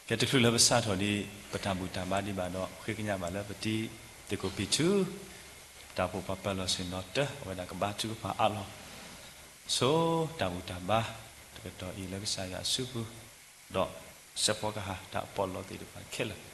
ကဲတချုးလၢပစးထီၣ်ဒံး ပတၢ်ဘူၣ်တၢ်ဘါဒံးဘၣ်ဒီး ဃ့ကညးဘၣ်လၢပတံၤသကိးဖံးထူ တၢ်အိၣ်ဖှိၣ်ပှၤပၢၤလီၢ်ဆ့ၣ်နီၤတၢ အဝဲဒၣ်ကဘါထုကဖၣ်အးလီၤ ဆိတၢ်ဘူၣ်တၢ်ဘါ တကတီၢ်အံၤလၢကစၢ်ယွၤအစုပူၤ ဒီးစဲးဖီကဟၣ်တၢ်ပီးလီသ့ၣ်တဖၣ်ခဲလၢာ်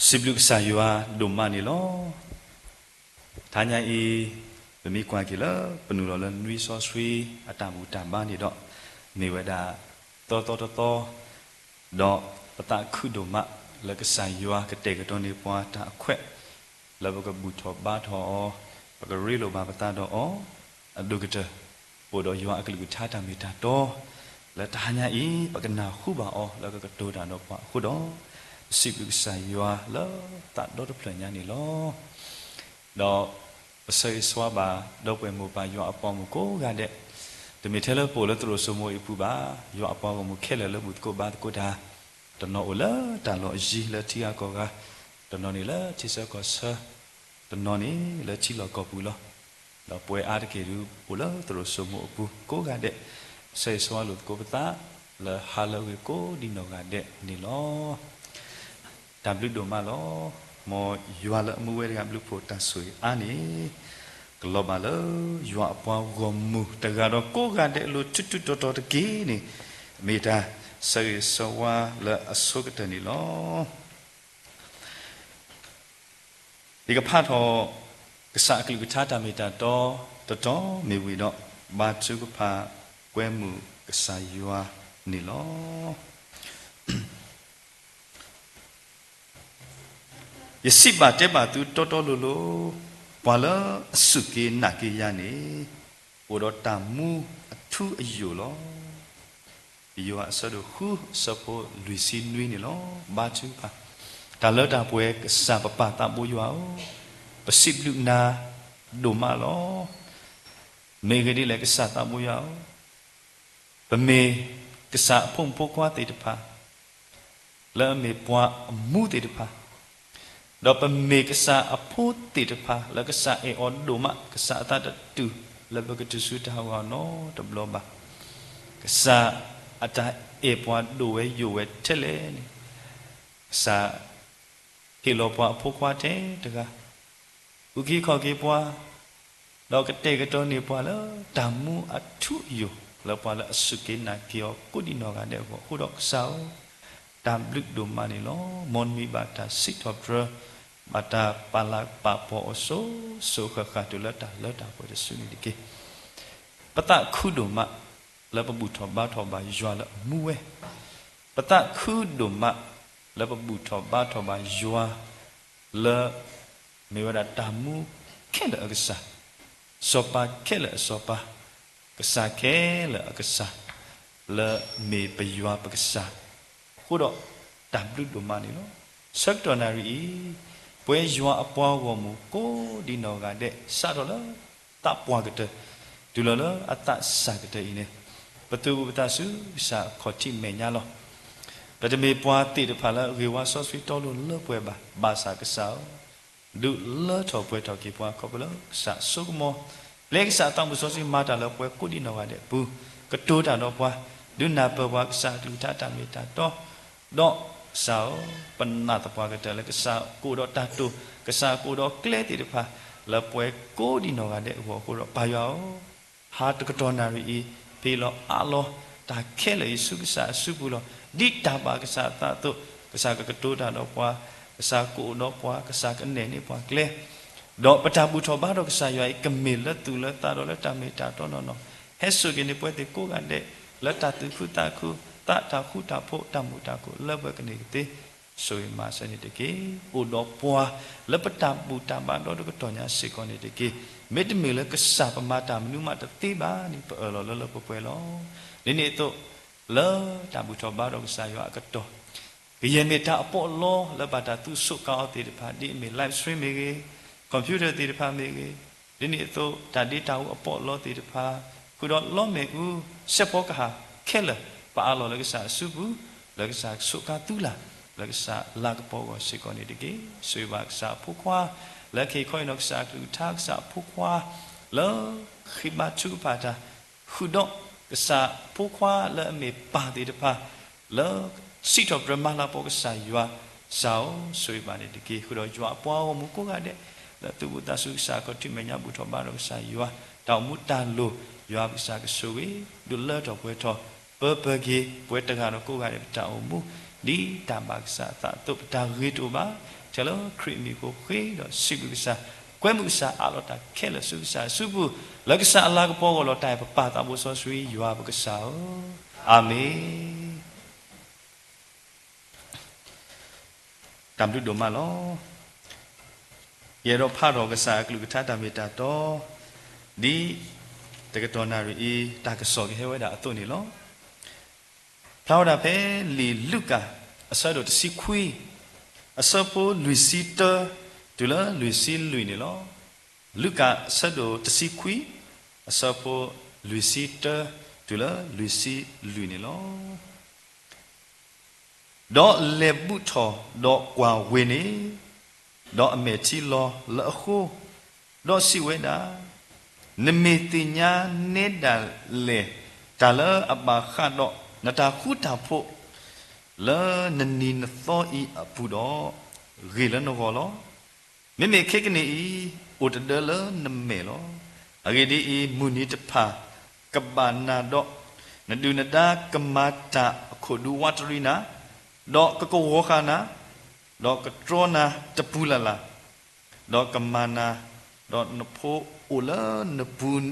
စံးဘျုးကစၢ်ယွၤဒိၣ်မးန့ၣ်လီၤ. တဟါညါအံၤ ပမ့ၢ်ကွၢ်က့ၤလၢ ပနုာ်လီၤလၢနွံစီဆှံအတၢ်ဘူၣ်တၢ်ဘါန့ၣ်ဒီး မ့ၢ်ဝဲဒၣ် သီသီတသီ ဒီးပသးခုဒိၣ်မးလၢကစၢ်ယွၤကတဲာ်ကတီၤန့ၢ်ပှၤတၢ်အခွဲး လၢပကဘူၣ်ထီၣ်ဘါထီၣ်အီၤ, ပကရ့လိာ်ဘၣ်ပသးဒီးအီၤ အဒိၣ်ကတၢၢ် အိၣ်ဒီးယွၤအကလုၢ်ကထါတၢ်မ့ၢ်တၢ်တီ လၢတဟါညါအံၤ ပကနၢ်ဟူဘၣ်အီၤလၢကကတိၤတၢ်ဒီးပှၤအဃိဒီး ပစံးဘျုးကစၢ်ယွၤလၢသးဒီတဖျၢၣ်ညါန့ၣ်လီၤ. ဒီးပဆၢဂ့ၤဆၢဝါဘၣ် ဒီပုၢ်ဝဲၢ်မိၢ်ပၢ်ယွၤအပှၤဂီၢ်မုၢ်ကိးဂၤဒဲး, တမ့ၢ်ထဲလၢပအိၣ်လၢသရိာ်စိမိၤအံၤအပူၤဘၣ်, ယွၤအပှၤဂီၢ်မုၢ်ခဲလၢာ်လၢဘူၣ်သကိးဘါသကိးတၢ်, တနီၤအိၣ်လၢတၢ်လီၢ်အယံၤလၢထံဂၤကီၢ်ဂၤ, တနီၤန့ၣ်လၢထံဆၢကီၢ်ဆၢ, တနီၤန့ၣ်လၢထံလီၢ်ကီၢ်ပူၤလီၤ. ဒီးပဝဲအါတက့ၢ်ဒုး အိၣ်လၢသရိာ်စိမိၤအပူၤကိးဂၤဒဲး, ဆၢဂ့ၤဆၢဝါလိာ်သကိးပသး လၢဟါလၢအဂ့ၤကိးဒံနီၢ်ဂၤဒဲးန့ၣ်လီၤ. တၢ်ဘျုးဒိၣ်မးလီၤ. မ်ယွၤလၢအမူဝဲတဂၤဘျုးဖှိၣ်တၢ်ဆိၣ်ဂ့ၤအါန့ၣ်, ကလီၤဘၣ်လၢယွၤအပှၤဂီၢ်မုၢ်တဂၤဒီးကိးဂၤဒဲးအလိၤ ထူထူတီတီတက့ၢ်န့ၣ်, မ့ၢ်တၢ်ဆၢဂ့ၤဆၢဝါလၢအဆိကတၢၢ်န့ၣ်လီၤ. ယကဖးထီၣ် ကစၢ်အကလုၢ်ကထါတၢ်မ့ၢ်တၢ်တီ တတီၤမ့ၢ်ဝံၤဒီး ဘါထုကဖၣ်ကွဲမုာ်ကစၢ်ယွၤန့ၣ်လီၤ. ယစံးဘၣ်တဲဘၣ်သုတီတီလိၤလိၤ, ပှၤလၢအစူၢ်က့ၤနာ်က့ၤယၤန့ၣ် အိၣ်ဒီးတၢ်မူအထူအယိာ်လီၤ. ယိၤဟၣ်အဆၢဒိၣ်ဃု အဆၢဖိလွံၢ်ဆံနွံန့ၣ်လီၤ. ဘါထုကဖၣ်, တၢ်လၢတၢ်ပှဲၤကစၢ်ပပၢ်သးဘိယွၤဧၢ, ပစံးဘျုးနၤဒိၣ်မးလီၤ. မ့ၢ်အဂ့ၢ်ဒ်လဲၣ် ကစၢ်သးဘိယွၤဧၢ, ပမ့ၢ်ကစၢ်အဖိမုၣ်ဖိခွါသ့ၣ်တဖၣ် လၢအမ့ၢ်ပှၤအမူသ့ၣ်တဖၣ်, ဒီးပမ့ၢ်ကစၢ်အဖိသ့ၣ်တဖၣ် လၢကစၢ်အဲၣ်အီၤဒိၣ်မး ကစၢ်အသးတတုာ်လၢပကတုၤဆူတၢ်ဟးဂီၤနီတဘျီဘၣ်. ကစၢ်အတၢ်အဲၣ်ပှၤဒိၣ်ဝဲယိာ်ဝဲထဲလဲၣ်န့ၣ်, ကစၢ်ဟ့ၣ်လီၤပှၤအဖိခွါထဲတဂၤ အုၣ်က့ၤခီၣ်က့ၤပှၤ, ဒီးကတဲာ်ကတီၤန့ၢ်ပှၤလၢတၢ်မူအထူအယိာ် လၢပှၤလၢအစူၢ်က့ၤနာ်က့ၤအီၤကိးဒံနီၢ်ဂၤဒဲးအဂီၢ်အဃိဒီးကစၢ်ဧၢ, တၢ်ဘျုးဒိၣ်မးန့ၣ်လီၤ. မ်နမံၤဘၣ်တၢ်စံးထီၣ်ပတြၢၤ, ဘၣ်တၢ်ပာ်လၤပာ်ပီၤအီၤစိၤစိၤဃၣ်ဃၣ်တုၤလၢတၢ်လၢတၢ်ပှဲၤတစုန့ၣ်တက့ၢ်. ပသးခုဒိၣ်မး လၢပဘူၣ်ထီၣ်ဘါထီၣ်ဘၣ်ယွၤလၢအမူဝဲ, ပသးခုဒိၣ်မး လၢပဘူၣ်ထီၣ်ဘါထီၣ်ဘၣ်ယွၤ လၢ မ့ၢ်ဝဲဒၣ်တၢ်မူခဲလၢာ်အကစၢ်, စီၤပၤခဲလၢာ်အစီၤပၤ, ကစၢ်ခဲလၢာ်အကစၢ်, လၢမ့ၢ်ပယွၤပကစၢ်, အဃိဒီးတၢ်ဘျုးဒိၣ်မးန့ၣ်လီၤ. ဆၢကတီၢ်နၣ်ရံၣ်အံၤ, ပဝဲယွၤအပှၤဂီၢ်မုၢ်ကိးဒံနီၢ်ဂၤဒဲး စးထီၣ်လၢသးပှၢ်ကတၢၢ် တုၤလီၤလၢအသးစၢ်ကတၢၢ်အံၤန့ၣ်, ပသူၣ်ပသးဆူကစၢ်အခီၣ်ထံးမဲာ်ညါလီၤ. ပတမ့ၢ်ပှၤသ့ၣ်တဖၣ်လၢအဂ့ၤဝါစီဆှံတီလိၤလၢပှဲၤဘၣ်, ဘၣ်ဆၣ်ကစၢ်ဧၢ, ဒုးလၢထီၣ်ပှဲၤထီၣ်က့ၤပှၤခီဖျိလၢကစၢ်အစိကမီၤ, ပျဲကစၢ်အသးမုၣ်စီဆှံမၤတၢ်လၢပှဲၤကိးဒံနီၢ်ဂၤဒဲးအပူၤ, ကတိၤတၢ်ဒီးပှၤ, ဒုးနၢ်ပၢၢ်ပှၤကစၢ်အကလုၢ်ကထါတၢ်မ့ၢ်တၢ်တီ, ဒီးကစၢ်ဧၢ, ပနာ်သပှၢ်ကတၢၢ်လၢကစၢ်ကအိၣ်ဒီးတၢ်တိာ်, ကစၢ်ကအိၣ်ဒီးကျဲသ့ၣ်တဖၣ် လၢပှဲၤကိးဒံနီၢ်ဂၤဒဲးအဂီၢ်အဃိဒီး ပၢ်ယွၤဧၢ, ဟါတကတီၢ်နၣ်ရံၣ်အံၤ, ဖဲလီၤအးလီၤတၢ်ခဲလၢာ်အံၤဆူကစၢ်အစုပူၤလီၤ. ဒ်တၢ်ဘၣ်ကစၢ်အသးအသိး, ကစၢ်ကကတိၤတၢ်ဒီးပှၤ, ကစၢ်ကအိၣ်ဒီးပှၤ, ကစၢ်ကနဲၣ်န့ၢ်ပှၤကျဲ, ဒီးပတၢ်ဘူၣ်ထီၣ်ဘါထီၣ်ကစၢ်ယွၤအံၤ ကမ့ၢ်လၢသူၣ်လၢသးဒီးလၢတၢ်မ့ၢ်တၢ်တီနီၢ်နီၢ်, ဟဲစိာ်က့ၤန့ၢ်ပှၤသ့ၣ်ကိးဂၤဒဲး လၢတၢ်သူၣ်ခုသးခု, သးတၢ်ဃူတၢ်ဖိး, တၢ်မုာ်တၢ်ခုၣ်လၢပှဲၤကန့ၢ်ကသ့ ဆိၣ်ဂ့ၤမၤစၢၤန့ၣ်တက့ၢ်. အိၣ်ဒီးပှၤလၢပတၢ်ဘူၣ်တၢ်ဘါဒီတကတီၢ်ညါစ့ၢ်ကီးန့ၣ်တက့ၢ်. မ့တမ့ၢ်လၢကစၢ်ပမၤတၢ်မနုၤမးတသ့ဘၣ်န့ၣ် ပအၢၣ်လီၤလၢလၢပှဲၤပှဲၤလီၤ. ဒ်န့ၣ်အသိး, လၢတၢ်ဘူၣ်ထီၣ်ဘါထီၣ်ကစၢ်ယွၤအကတီၢ်, ကယဲၢ်မ့ၢ်တၢ်အပီးအလီလၢဘၣ်တၢ်သူၣ်ဆိးကါအီၤသ့ၣ်တဖၣ် ဒ်အမ့ၢ် live stream မ့ၢ်ဂ့ၤ, computer သ့ၣ်တဖၣ်မ့ၢ်ဂ့ၤ, ဒ်န့ၣ်အသိး တၢ်ဒ့တၢ်အူအပီးအလီသ့ၣ်တဖၣ်, ဃုာ်ဒီးလီမ့ၣ်အူ, စဲးဖီကဟၣ်ခဲလၢာ်, ပအးလီၤလၢကစၢ်အစုပူၤ, လၢကစၢ်ဆိးကါသုလၢ်, လၢကစၢ်လၤကပီၤအဂီၢ်စ့ၢ်ကီးန့ၣ်တက့ၢ်. ဆိၣ်ဂ့ၤဘၣ်ကစၢ်အဖိခွါ, လၢခဲအံၤခီအံၤနီၢ်ကစၢ်အကလုၢ်ကထါကစၢ်အဖိခွါ, လၢဃ့ဘါထုကဖၣ်တၢ်, ဃုာ်ဒီးကစၢ်အဖိခွါလၢအမ့ၢ်ပၢ်သ့ၣ်တဖၣ်, လၢစံးထီၣ်ပတြၢၤမၤလၤကပီၤကစၢ်ယွၤ, ကစၢ်ဧၢ, ဆိၣ်ဂ့ၤဘၣ်န့ၣ်တက့ၢ်. ဃုာ်ဒီးယွၤအပှၤဂီၢ်မုၢ်ကိးဂၤဒဲး, လၢသူၣ်ဘူၣ်သးစူၤကစၢ်အခီၣ်ထံးမဲာ်ညါဘူၣ်ထီၣ်ဘါထီၣ်ကစၢ်ယွၤ, တၢ်အိၣ်မူတၢ်လိၤ, ယွၤပကစၢ်ကဆိၣ်ဂ့ၤ, ဒုးလၢထီၣ်ပှဲၤထီၣ်, ပၢပၢက့ၤ, ပဝဲတဂၤဒီးကိးဂၤဒဲးပတၢ်အိၣ်မူ, ဒ်တၢ်ဘၣ်ကစၢ်အသးအသိး ပတၢ်ဂ့ၤတအိၣ်ဘၣ်, ထဲလၢခရံာ်အမံၤအဃိဃ့ဒီးစံးဘျုးကစၢ်, ကွဲမုာ်ကစၢ်အးလီၤတၢ်ခဲလၢာ်ဆူကစၢ်အစုပူၤ, လၢကစၢ်အလၤကပီၤအဂီၢ်လီၤတၢ်အံၤ ပပၢ်သးဘိစီဆှံယွၤပကစၢ်ဧၢ, အၤမ့ၣ်. တၢ်ဘျုးဒိၣ်မးလီၤ. ယအဲၣ်ဒိးဖးထီၣ်ကစၢ်အကလုၢ်ကထါတၢ်မ့ၢ်တၢ်တီ, ဒ်တကတီၢ်နၣ်ရံၣ်အံၤ တၢ်ကစီၣ်ကဟဲဝဲဒၣ်အသိးန့ၣ်လီၤ. ဖျါဝဲဒၣ်ဖဲလံာ်လူၤကၣ် အဆၢဒိၣ်တဆံခွံ, အဆၢဖိလွံၢ်ဆံတၢ တုၤလၢလွံၢ်ဆံလွံၢ်န့ၣ်လီၤ. လူၤကၣ်အဆၢဒိၣ်တဆံခွံ အဆၢဖိလွံၢ်ဆံတၢ တုၤလၢလွံၢ်ဆံလွံၢ်န့ၣ်လီၤ. ဒီးလဲၤဘူးထီၣ်ဒီးကွၢ်ဝ့ၢ်န့ၣ်, ဒီးအမဲာ်ထံလီၤလၢအဃိ, ဒီးစံးဝဲဒၣ်, နမ့ၢ်သ့ၣ်ညါနဲဒၣ်လဲာ် တၢ်လၢအဘၣ်ဃးဒီးနတၢ်ဃူတၢ်ဖိး လၢနနံၤနသီအံၤအပူၤဒီး, ဂ့ၤလၢနဂီၢ်လီၤ. မ့မ့ၢ်ခဲကနံၣ်အံၤ အိၣ်တဒၢလၢနမဲာ်လီၤ. အဂ့ၢ်ဒ်အံၤ, မုၢ်နံၤတဖၣ်ကဘၣ်နၤဒီး, နဒုၣ်နဒါကမၤတၢ်အခိၣ်ဒူဝးတရံးနၤ, ဒီးကကဝီၤဃာ်နၤ, ဒီးကတြီနၤတပူၤလၢ်လၢ်, ဒီးကမၤနၤ, ဒီးနဖိအိၣ်လၢနပူၤ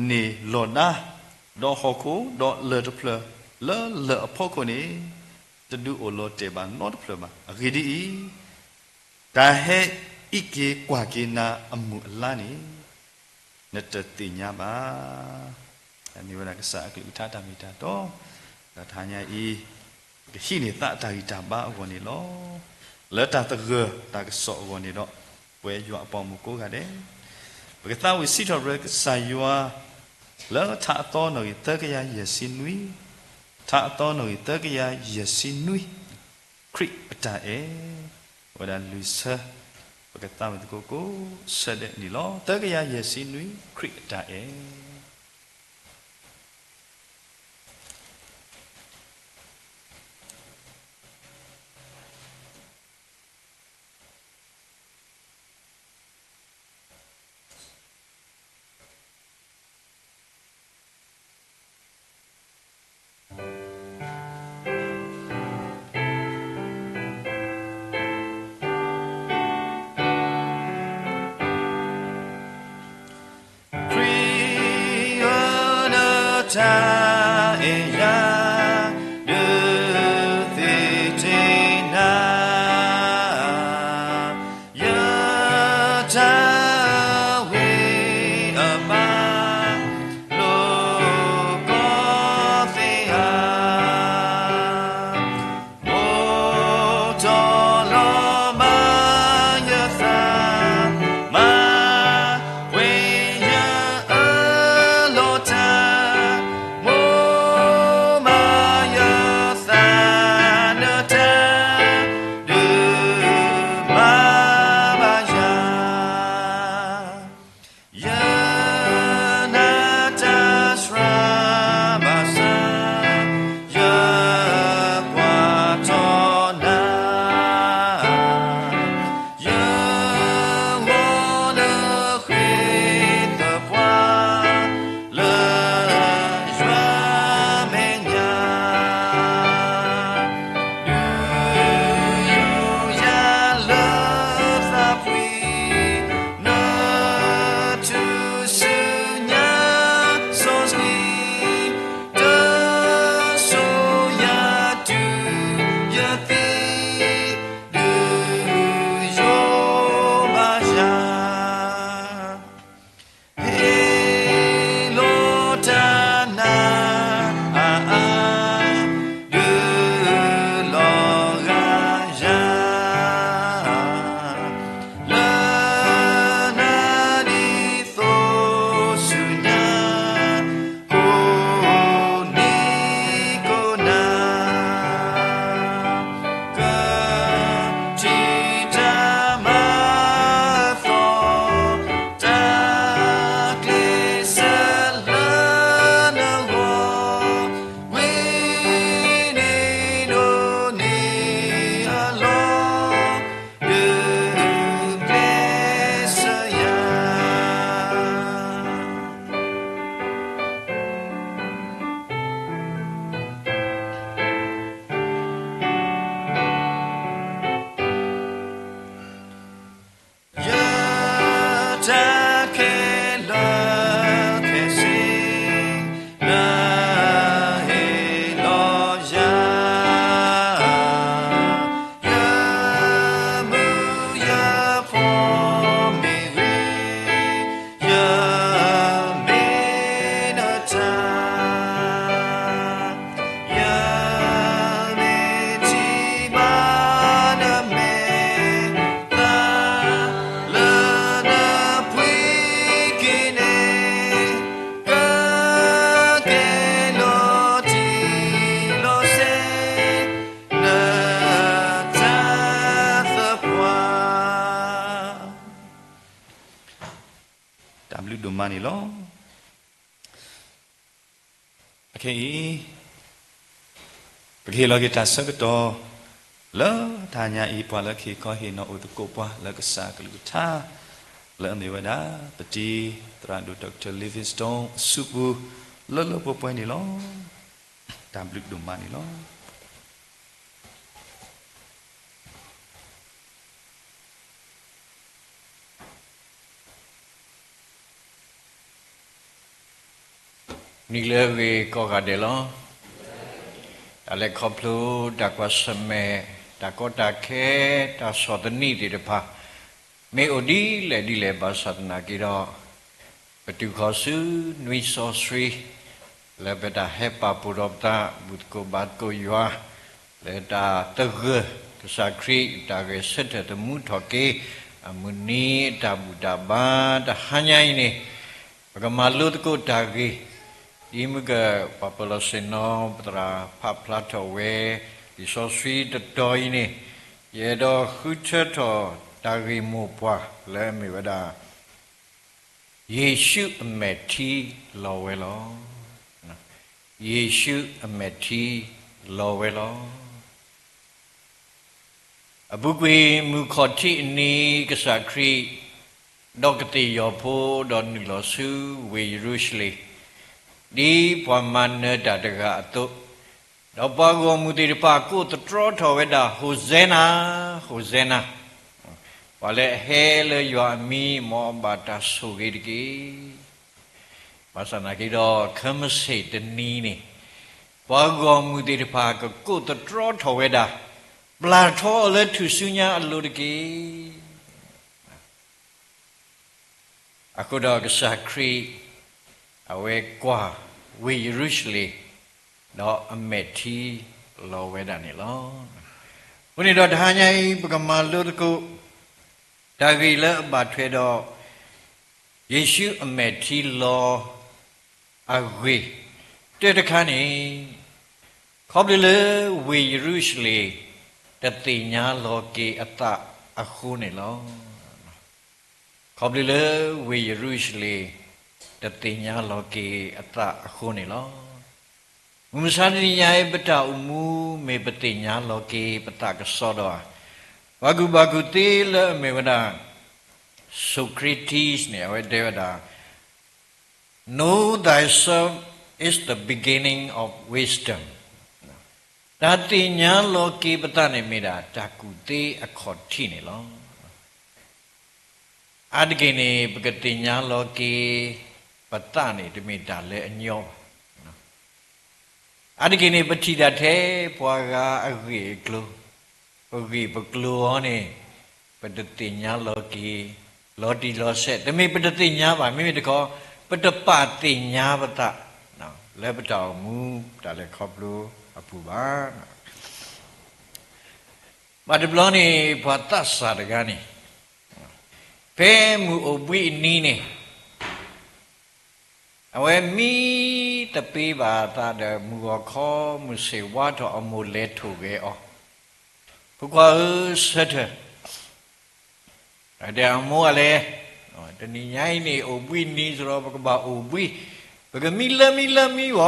န့ၢ်လီၢ်ဒါ, ဒီးဟီၣ်ခိၣ်, ဒီးလၢၢ်တဖျၢၣ်လၢလၢၢ်အဖီခိၣ်န့ၣ်, တဒုးအိၣ်လီၤတဲာ်ဘၣ်နီတဖျၢၣ်ဘၣ်. အဂ့ၢ်ဒ်အံၤ, တၢ်ဟဲအံးက့ၤကွၢ်က့ၤနၤအမုၢ်အလါန့ၣ်, နတသ့ၣ်ညါဘၣ်. မ့ၢ်ဝဲဒၣ်ကစၢ်အကလုၢ်ကထါတၢ်မ့ၢ်တၢ်တီ, ဒီးတဟါညါအံၤ ပကဟံးန့ၢ်သးအတၢ်ဂံၢ်တၢ်ဘါအဂီၢ်န့ၣ်လီၤ. လၢတၢ်သဂၢၢ်တၢ်ကစီၣ်အဂီၢ်န့ၣ်ဒီး, ပဝဲယွၤအပှၤမုၣ်ကိးဂၤဒဲး, ပကသးဝံၣ်စံးထီၣ်ပတြၢၤကစၢ်ယွၤ, လၢထါအသီနီၣ်ဂံၢ်သၢကယၤယဲၢ်ဆံနွံ, ထါအသီနီၣ်ဂံၢ်သၢကယၤယဲၢ်ဆံနွံ, ခရံာ်အတၢ်အဲၣ်, ဝဲဒၣ်လွံၢ်ဆၢ, ပကသးဝံၣ်သကိးကိးဆၢဒဲးန့ၣ်လီၤ. သၢကယၤယဲၢ်ဆံနွံ, ခရံာ်အတၢ်အဲၣ်. Creator, တၢ်အဲၣ်ယၤ, ဒုးသ့ၣ်တ့ၢ်နၤ, ယတၢ်ဝံအမါ, လိၣ်ကီသ့ၣ်ဧၢ, မိၢ်တီလီၤမၤယသး, မၤပှဲၤယအၢလီၤတၢ်, မိၢ်မၤယသးနတၢ်, ဒုးမၤဘၣ်ယၤ, ယ မၤန့ၣ်လီၤ. အခဲအံၤ ပကဟ့ၣ်လီၤက့ၤတၢ်ဆၢကတီၢ် လၢတဟါညါအံၤ ပှၤလၢကဟ့ၣ်ခီဟ့ၣ်နီၤအိၣ်သကိးပှၤလၢကစၢ်အကလုၢ်ကထါ လၢအမ့ၢ်ဝဲဒၣ် ပတံၤသရၣ်ဒိၣ် Doctor Livingstone အစုပူၤ လၢလၢပှဲၤပှဲၤန့ၣ်လီၤ. တၢ်ဘျုးဒိၣ်မးန့ၣ်လီၤ. နံၤလၢအဂ့ၤကိးဂၤဒဲးလီၤ. တၢ်လဲၤခီဖျိတၢ်ကွၢ်ဆၢၣ်မဲာ် တၢ်ကီတၢ်ခဲ တၢ်ဆီၣ်သနံးသ့ၣ်တဖၣ် မ့ၢ်အိၣ်ဒ်လဲၣ်ဒ်လဲၣ်ဘၣ်ဆၣ်သနာ်က့ဒီး ပတုၤဃီၤဆူနွံစီဆှံ လၢပတၢ်ဟဲပာ်ဖှိၣ်ထီၣ်ပသး ဘူၣ်သကိးဘါသကိးယွၤ လၢတၢ်သဂၢၢ် ကစၢ်ခရံာ်တၢ်ဂဲၤဆၢထၢၣ်သမူထီၣ်က့ၤ အမုၢ်နံၤအတၢ်ဘူၣ်တၢ်ဘါတဟါညါအံၤန့ၣ် ပကမၤလိသကိးတၢ်ဂ့ၢ် ဒ်မုၢ်ကပာ်ပၢၢ်လီၤဆ့ၣ်နီၤ ပသရၣ်ဖးဖျါထီၣ်ဝဲ လံာ်စီဆှံတတီၤအံၤန့ၣ် ယအဲၣ်ဒိးဃုထၢထီၣ်တၢ်ဂ့ၢ်မိၢ်ပှၢ်လၢအမ့ၢ်ဝဲဒၣ် ယ့ၣ်ၡူးအမဲာ်ထံလီၤဝဲလီၤ. ယ့ၣ်ၡူးအမဲာ်ထံလီၤဝဲလီၤ. အပူၤကွံာ်မုၢ်ခီၣ်ထံးအနံၤ ကစၢ်ခရံာ် ဒီးကသ့ၣ်ယီၤဖိဒီးနုာ်လီၤဆူဝ့ၢ်ယရူၤၡလ့ၣ် ဒ်ပှၤမၤနၢၤတၢ်တဂၤအသိး, ဒီးပှၤဂီၢ်မုၢ်သ့ၣ်တဖၣ်ကိးသတြီထီၣ်ဝဲဒၣ် ဟိၣ်စဲနၤ, ဟိၣ်စဲနၤ, ပှၤလၢအဟဲလၢယွၤအမံၤ မ်အဘၣ်တၢ်ဆိၣ်ဂ့ၤတက့ၢ်. ဘၣ်ဆၣ်သနာ်က့ဒီး ခဲမုၢ်ဆ့ၣ်တနံၤန့ၣ် ပှၤဂီၢ်မုၢ်သ့ၣ်တဖၣ်ကကိးသတြီထီၣ်ဝဲဒၣ်, ပျၢ်ထီအီၤလၢထူၣ်စုညါအလိၤတက့ၢ်. အဃိဒီးကစၢ်ခရံာ် အဝဲကွၢ်ဝ့ၢ်ယရူၤၡလ့ၣ်, ဒီးအမဲာ်ထံလီၤဝဲဒၣ်န့ၣ်လီၤ. အဃိန့ၣ်ဒီးတဟါညါအံၤ ပကမၤလိသကိး တၢ်ဂ့ၢ်လၢအဘၣ်ထွဲဒီး ယ့ၣ်ၡူးအမဲာ်ထံလီၤအဂ့ၢ်, တၢ်တခါန့ၣ် ခီဖျိလၢဝ့ၢ်ယရူၤၡလ့ၣ် တသ့ၣ်ညါလီၤက့ၤအသးအဃိန့ၣ်လီၤ. ခီဖျိလၢဝ့ၢ်ယရူၤၡလ့ၣ် တသ့ၣ်ညါလီၤက့ၤအသးအဃိန့ၣ်လီၤ. မုၢ်မဆါတနံၤညါအံၤ ပတၢ်အိၣ်မူမ့ၢ်ပသ့ၣ်ညါလီၤက့ၤပသးကစီဒီဧါ. ပှၤကူၣ်ဘၣ်ကူၣ်သ့လၢအမ့ၢ်ဝဲဒၣ် Socrates န့ၣ် အဝဲတဲဝဲဒၣ် Know thyself is the beginning of wisdom. တၢ်သ့ၣ်ညါလီၤက့ၤပသးန့ၣ်မ့ၢ်ဒၣ် တၢ်ကူၣ်သ့အခီၣ်ထံးန့ၣ်လီၤ. အါတက့ၢ်န့ၣ် ပကသ့ၣ်ညါလီၤက့ၤပသးန့ၣ် တမ့ၢ်တၢ်လၢအညီဘၣ်. အါတက့ၢ်န့ၣ် ပထံၣ်တၢ်ထဲပှၤဂၤအဂ့ၢ်အကျိၤ, ပဂ့ၢ်ပကျိၤအီၤန့ၣ် ပတသ့ၣ်ညါလီၤက့ၤ လီၤတံၢ်လီၤဆဲး, တမ့ၢ်ပတသ့ၣ်ညါဘၣ်, မ့မ့ၢ်တခီ ပတပာ်သ့ၣ်ညါပသး လၢပတၢ်အိၣ်မူ တၢ်လဲၤခီဖျိအပူၤဘၣ်. ဘၣ်တဘျီန့ၣ် ပှၤသးစၢ်တဂၤန့ၣ် ဖဲမုၢ်အိၣ်ဘှံးအနံၤန့ၣ် အဝဲမံသပ့ၤဘၣ်အသးဒီး မုၢ်ဂီၤခီ မုၢ်ဆ့ၣ်ဝါထီၣ် အမိၢ်လဲၤထိၣ်ဂဲၤအီၤ, ဖိခွါဧၢ ဆၢထၢၣ်, ဒီးအမိၢ်ကလဲၣ်, တနံၤညါအံၤန့ၣ် အိၣ်ဘှံးနံၤစ့ၢ်ကီး ပကဘၣ်အိၣ်ဘှံး, ပကမံလၢမံလၢမံဂီၢ်,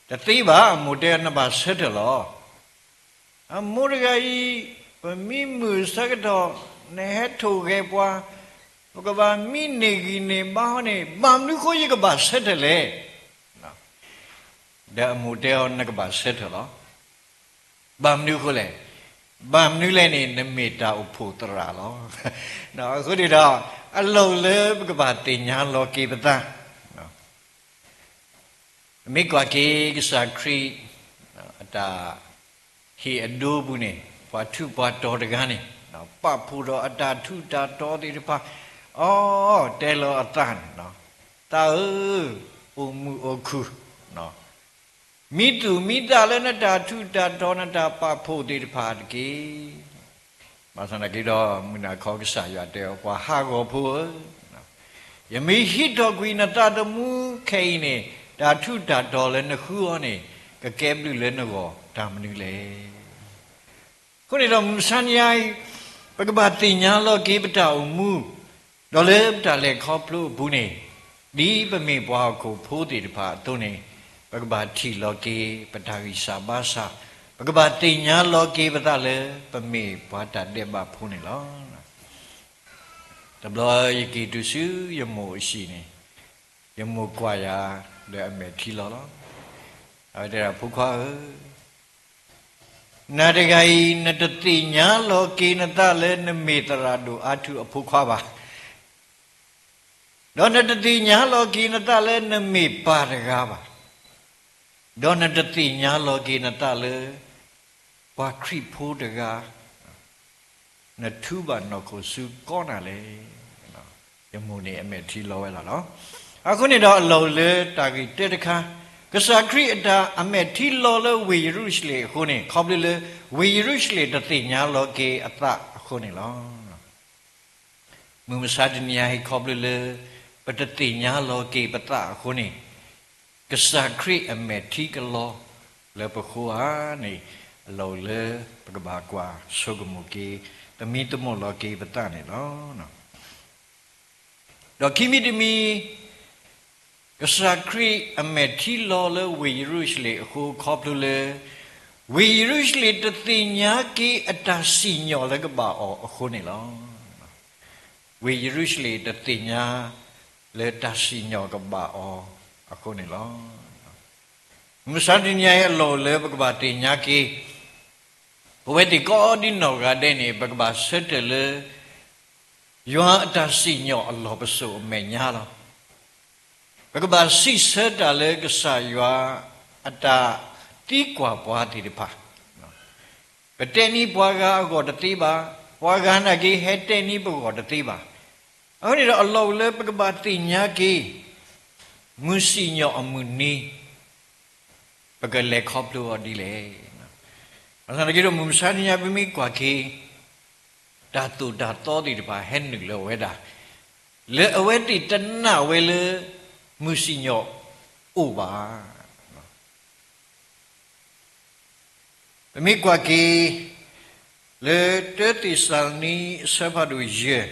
တသ့ဘၣ်, အမိၢ်တဲ နဘၣ်ဆၢထၢၣ်လီၤ. အမိၢ်တဂၤအံၤ ပမံမုၢ်ဆၢကတီၢ် နဟဲထိၣ်ဂဲၤပှၤ, ပကဘၣ်မံန့ၢ်ဂံၢ်န့ၢ်ဘါအီၤန့ၣ် ဘၣ်မနုၤဃိယကဘၣ်ဆၢထၢၣ်လဲၣ်. ဒီးအမိၢ်တဲအီၤ နကဘၣ်ဆၢထၢၣ်လီၤ. ဘၣ်မနုၤဃိလဲၣ်. ဘၣ်မနုၤလဲၣ်န့ၣ် နမ့ၢ်တၢ်အိၣ်ဖှိၣ်သရၣ်လီၤ. အဃိန့ၣ်ဒီး အလီၢ်လၢပကဘၣ်သ့ၣ်ညါလီၤက့ၤပသး မ့ၢ်ကွၢ်က့ၤကစၢ်ခရံာ် အတၢ်ဟ့ၣ်အဒိပူၤန့ၣ် ပှၤထူးပှၤတီၤတဂၤန့ၣ် ပာ်ဖှိၣ်ဒီးအတၢ်ထူးတၢ်တီၤသ့ၣ်တဖၣ် အီ တဲလီၤအသးန့ၣ်, သးဧၢ, အိၣ်မုာ်အိၣ်ခုၣ်, မံသူၣ်မံသးလၢနတၢ်ထူးတၢ်တီၤ နတၢ်ပာ်ဖှိၣ်သ့ၣ်တဖၣ်တက့ၢ်. ဘၣ်ဆၣ်သနာ်က့ဒီး မုၢ်နၤခီကစၢ်ယွၤတဲအီၤ ပှၤဟးဂီၤဖိဧၢ, ယမ့ၢ်ဟံးထီၣ်ကွံာ်နသးသမူခဲအံၤန့ၣ် တၢ်ထူးတၢ်တီၤလၢနဃုအီၤန့ၣ် ကကဲဘျုးလၢနဂီၢ်တၢ်မနုၤလဲၣ်. အဃိန့ၣ်ဒီး မုၢ်မဆါနံၤအံၤ ပကဘၣ်သ့ၣ်ညါလီၤက့ၤပတၢ်အိၣ်မူ ဒီးလၢပတၢ်လဲၤခီဖျိအပူၤန့ၣ်, ဒ်ပမ့ၢ်ပှၤဟီၣ်ခိၣ်ဖိသ့ၣ်တဖၣ်အသိးန့ၣ်, ပကဘၣ်ထံၣ်လီၤက့ၤပတၢ်ဂံၢ်စၢ်ဘါစၢ်, ပကဘၣ်သ့ၣ်ညါလီၤက့ၤပသးလၢပမ့ၢ်ပှၤတၢ်ဒဲးဘးဖိန့ၣ်လီၤ. တဘျီယက့ၤတုၤဆူယမိၢ်အဟံၣ်န့ၣ်, ယမိၢ်ကွၢ်ယၤဒီးအမဲာ်ထံလီၤလီၤ. အဝဲတဲဒၣ် ဖိခွါဧၢ, နၤတဂၤအံၤ နတသ့ၣ်ညါလီၤက့ၤနသးလၢနမ့ၢ်သရၣ်ဒိၣ်အါထူအဖိခွါဘၣ်, ဒီးနတသ့ၣ်ညါလီၤက့ၤနသးလၢနမ့ၢ်ပၢ်တဂၤဘၣ်, ဒီးနတသ့ၣ်ညါလီၤက့ၤနသးလၢ ပှၤခရံာ်ဖိတဂၤ, နထူဘၣ်နီၢ်ခိၣ်ဆူကီနၤလဲၣ်. ယမိၢ်န့ၣ်အမဲာ်ထံလီၤဝဲဒၣ်လီၤ. အဃိန့ၣ်ဒီးအလီၢ်လၢတၢ်ဂ့ၢ်တၢတခါ, ကစၢ်ခရံာ်အတၢ်အမဲာ်ထံလီၤလၢဝ့ၢ်ယရူၤၡလ့ၣ်အဃိန့ၣ်, ခီဖျိလၢဝ့ၢ်ယရူၤၡလ့ၣ်တသ့ၣ်ညါလီၤက့ၤအသးအဃိန့ၣ်လီၤ. မုၢ်မဆါတနံၤအံၤ ခီဖျိလၢပတသ့ၣ်ညါလီၤက့ၤပသးအဃိန့ၣ်, ကစၢ်ခရံာ်အမဲာ်ထံကလီၤလၢပဃိဧါန့ၣ်, အလီၢ်လၢပကဘၣ်ကွၢ်ဆိကမိၣ်က့ၤ, သမံသမိးလီၤက့ၤပသးန့ၣ်လီၤ. ဒီးခံမံၤတမံၤ, ကစၢ်ခရံာ်အမဲာ်ထံလီၤလၢဝ့ၢ်ယရူၤၡလ့ၣ်အဃိ ခီဖျိလၢ ဝ့ၢ်ယရူၤၡလ့ၣ်တသ့ၣ်ညါက့ၤအတၢ်စံၣ်ညီၣ်လၢကဘၣ်အီၤအဃိန့ၣ်လီၤ. ဝ့ၢ်ယရူၤၡလ့ၣ်တသ့ၣ်ညါလၢတၢ်စံၣ်ညီၣ်ကဘၣ်အီၤအဃိန့ၣ်လီၤ. မုၢ်မဆါတနံၤအံၤအလီၢ်လၢပကဘၣ်သ့ၣ်ညါက့ၤ, ပဝဲသ့ၣ်ကိးဒံနီၢ်ဂၤဒဲးန့ၣ် ပကဘၣ်ဆၢထၢၣ်လၢ ယွၤအတၢ်စံၣ်ညီၣ်အလီၢ်ပစိာ်အမဲာ်ညါလီၤ. ပကဘၣ်စံးဆၢတၢ်လၢကစၢ်ယွၤအတၢ်သံကွၢ်ပှၤသ့ၣ်တဖၣ်, ပတဲန့ၢ်ပှၤဂၤအဂီၢ်တသ့ဘၣ်, ပှၤဂၤနာ်က့ဟဲတဲန့ၢ်ပဂီၢ်တသ့ဘၣ်. အဃိန့ၣ်ဒီးအလီၢ်လၢပကဘၣ်သ့ၣ်ညါက့ၤ မုၢ်စံၣ်ညီၣ်အမုၢ်နံၤ ပကလဲၤခီဖျိအီၤဒ်လဲၣ်. ဘၣ်ဆၣ်သနာ်က့ဒီးမုၢ်မဆါတနံၤအံၤ ပမ့ၢ်ကွၢ်က့ၤ တၢ်သိၣ်တၢ်သီသ့ၣ်တဖၣ်ဟဲနုာ်လၢအဝဲဒၣ်, လၢအဝဲသ့ၣ်တနာ်ဝဲလၢ မုၢ်စံၣ်ညီၣ်အိၣ်ဘၣ်. ပမ့ၢ်ကွၢ်က့ၤ လၢတၢသ့းစၤလနံ အဆၢဖးဒိၣ်ယဲၢ်,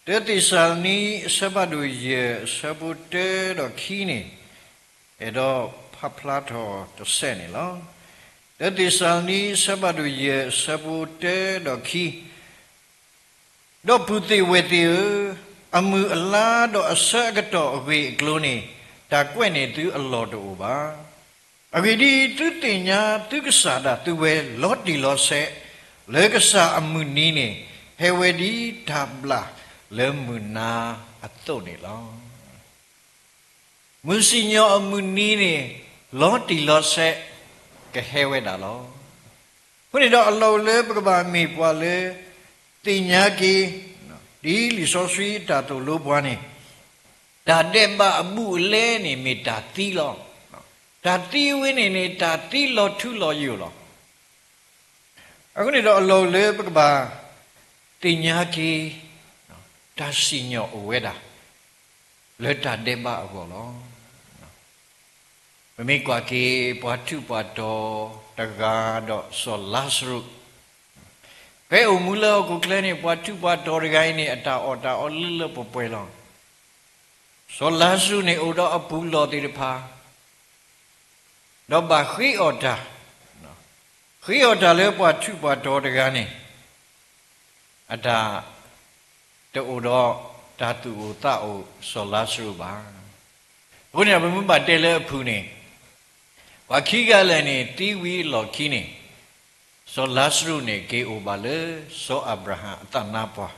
တၢသ့းစၤလနံ အဆၢဖးဒိၣ်ယဲၢ် အဆၢဖိတၢဒီးခံန့ၣ်, အဲၣ်ဒိးဖးဖျါထီၣ်တစဲးန့ၣ်လီၤ. တၢသ့းစၤလနံ အဆၢဖးဒိၣ်ယဲၢ် အဆၢဖိတၢဒီးခံ ဒီပုၢ်သ့ၣ်ဝဲၢ်သ့ၣ်ဧၢ, အမုၢ်အလါဒီးအဆၢအကတီၢ်အဂ့ၢ်အကျိၤန့ၣ် တၢ်ကွဲးန့ၢ်သုအလီၢ်တအိၣ်ဘၣ်. အဂ့ၢ်ဒ်အံၤ, သုသ့ၣ်ညါသုကစၢ်ဒၣ်သုဝဲလီၤတံၢ်လီၤဆဲး, လၢကစၢ်အမုၢ်နံၤန့ၣ် ဟဲဝဲဒ်တၢ်ဘျၣ်လၢမုၢ်နၤအသိးန့ၣ်လီၤ. မုၢ်စံၣ်ညီၣ်အမုၢ်နံၤန့ၣ် လီၤတံၢ်လီၤဆဲး ကဟဲဝဲဒၣ်လီၤ. အဃိန့ၣ်ဒီးအလီၢ်လၢပကဘၣ်မ့ၢ်ပှၤလၢ သ့ၣ်ညါက့ၤ ဒ်လံာ်စီဆှံအတၢ်သိၣ်လိပှၤန့ၣ်, တၢ်ဒဲးဘးအဘူးအလဲန့ၣ် မ့ၢ်တၢ်သံလီၤ. တၢ်သံဝဲန့ၣ်န့ၣ် တၢ်သံလီၤထူလီၤယိာ်လီၤ. အဃိန့ၣ်ဒီးအလီၢ်လၢပကဘၣ်သ့ၣ်ညါက့ၤ တၢ်စံၣ်ညီၣ်အိၣ်ဝဲဒၣ် လၢတၢ်ဒဲးဘးအဂီၢ်လီၤ. ပမ့ၢ်ကွၢ်က့ၤ ပှၤထူးပှၤတီၤတဂၤဒီးစီၤလါစရူး, ဖဲအိၣ်မူလၢဟီၣ်ခိၣ်ချၢန့ၣ် ပှၤထူးပှၤတီၤတဂၤအံၤန့ၣ် အတၢ်အီၣ်တၢ်အီလၢလၢပှဲၤပှဲၤလီၤ. စီၤလါစရူးန့ၣ် အိၣ်ဒီးအပုၢ်လီၢ်သ့ၣ်တဖၣ် ဒီးဘၣ်ဃ့အီၣ်တၢ်, ဃ့အီၣ်တၢ်လၢပှၤထူးပှၤတီၤတဂၤန့ၣ် အတၢ်တအိၣ်ဒီးတၢ်သူၣ်အိၣ်သးအိၣ်စီၤလါစရူးဘၣ်. အဃိန့ၣ်ဒီး ပမ့ၢ်ဘၣ်တဲလၢအဖုၣ်န့ၣ်, ပှၤခံဂၤလၢာ်န့ၣ် သံဝံၤအလီၢ်ခံန့ၣ်, စီၤလါစရူးန့ၣ် က့ၤအိၣ်ဘၣ်လၢစီၤအၤဘြၤဟၣ်အသးနါပှၢ်,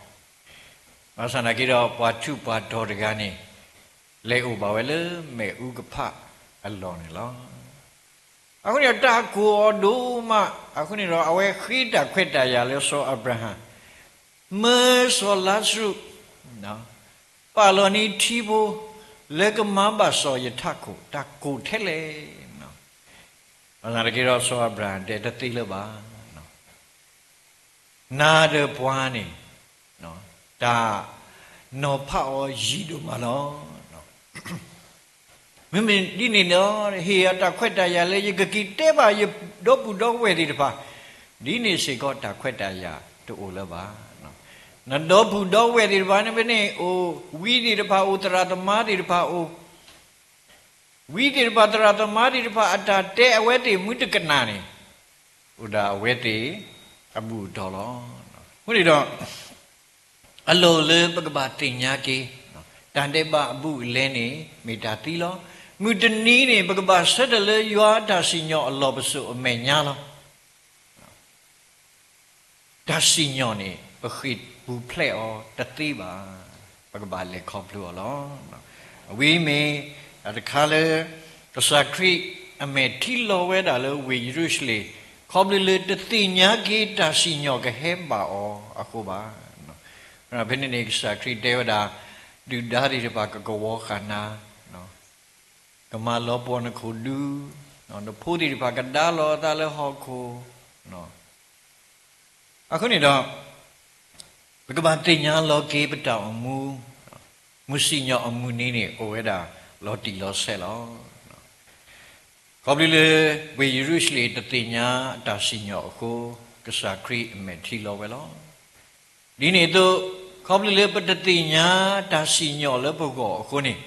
ဘၣ်ဆၣ်သနာ်က့ဒီး ပှၤထူးပှၤတီၤတဂၤန့ၣ် လဲၤအိၣ်ဘၣ်ဝဲလၢမ့ၣ်အူကဖၣ်အလီၢ်န့ၣ်လီၤ. အဃိန့ၣ်ဒီးတၢ်ကိၢ်အီၤဒိၣ်မး, အဃိန့ၣ်ဒီး အဝဲဃ့တၢ်ခွဲးတၢ်ယာ်လၢစီၤအၤဘြၤဟၣ်, မၢစီၤလါစရူး ပာ်လီၤန့ၢ်ထံဖိ လၢကမၤဘၣ်စီၤယထးခိၣ်, တၢ်ကိၢ်ထဲလဲၣ်. ဘၣ်ဆၣ်သနာ်က့ဒီး စီၤအၤဘြၤဟၣ်တဲတသ့လၢၤဘၣ်. နၤဒီးပှၤန့ၣ် တၢ်နီၤဖးအီၤယံာ်ဒိၣ်မးလီၤ. မ့မ့ၢ်ဒ်န့ၣ်ဒီး ဟ့ၣ်ယၤတၢ်ခွဲးတၢ်ယာ်လၢယကက့ၤတဲဘၣ်ယဒီပုၢ်ဒီဝဲၢ်သ့ၣ်တဖၣ်, ဒ်န့ၣ်စ့ၢ်ကီးတၢ်ခွဲးတၢ်ယာ်တအိၣ်လၢၤဘၣ်. နဒီပုၢ်ဒီဝဲၢ်သ့ၣ်တဖၣ်န့ၣ်ဖဲန့ၣ်အိၣ်, ဝံသ့ၣ်တဖၣ်အိၣ်, သရၣ်သမါသ့ၣ်တဖၣ်အိၣ်, ဝံသ့ၣ်တဖၣ် သရၣ်သမါသ့ၣ်တဖၣ် အတၢ်တဲအဝဲသ့ၣ်မုၢ်တကနၣ်န့ၣ်, အိၣ်ဒၣ်အဝဲသ့ၣ်အဘူၣ်အတီၢ်လီၤ. အဃိန့ၣ်ဒီး အလီၢ်အိၣ်လၢပကဘၣ်သ့ၣ်ညါက့ၤ, တၢ်ဒဲးဘးအဘူးအလဲန့ၣ် မ့ၢ်တၢ်သံလီၤ. မုၢ်တနံၤန့ၣ် ပကဘၣ်ဆၢထၢၣ်လၢယွၤအတၢ်စံၣ်ညီၣ်အလီၢ်ပစိာ်အမဲာ်ညါလီၤ. တၢ်စံၣ်ညီၣ်န့ၣ် ပဃ့ၢ်ပူၤဖျဲးအီၤတသ့ဘၣ်. ပကဘၣ်လဲၤခီဖျိအီၤလီၤ. အဝဲမ့ၢ်တၢ်တခါလၢ ကစၢ်ခရံာ်အမဲာ်ထံလီၤဝဲဒၣ်လၢဝ့ၢ်ယရူၤၡလ့ၣ်, ခီဖျိလၢတသ့ၣ်ညါက့ၤတၢ်စံၣ်ညီၣ်ကဟဲဘၣ်အီၤအဃိဘၣ်. ဖဲန့ၣ်န့ၣ် ကစၢ်ခရံာ်တဲဝဲဒၣ်, ဒုၣ်ဒါသ့ၣ်တဖၣ်ကကဝီၤဃာ်နၤ, ကမၤလီၤပှီၢ်နခိၣ်ဒူ, နဖိသ့ၣ်တဖၣ်ကဒါလီၤအသးလၢဟီၣ်ခိၣ်. အဃိန့ၣ်ဒီး ပကဘၣ်သ့ၣ်ညါလီၤက့ၤပတၢ်အိၣ်မူ, မုၢ်စံၣ်ညီၣ်အမုၢ်နံၤန့ၣ် အိၣ်ဝဲဒၣ်လီၤတံၢ်လီၤဆဲးလီၤ. ခီဖျိလၢ ဝ့ၢ်ယရူၤၡလ့ၣ်တသ့ၣ်ညါအတၢ်စံၣ်ညီၣ်အဃိ, ကစၢ်ခရံာ်အမဲာ်ထံလီၤဝဲလီၤ. ဒ်န့ၣ်အသိး, ခီဖျိလၢပတသ့ၣ်ညါတၢ်စံၣ်ညီၣ်လၢပဂီၢ်အဃိန့ၣ်,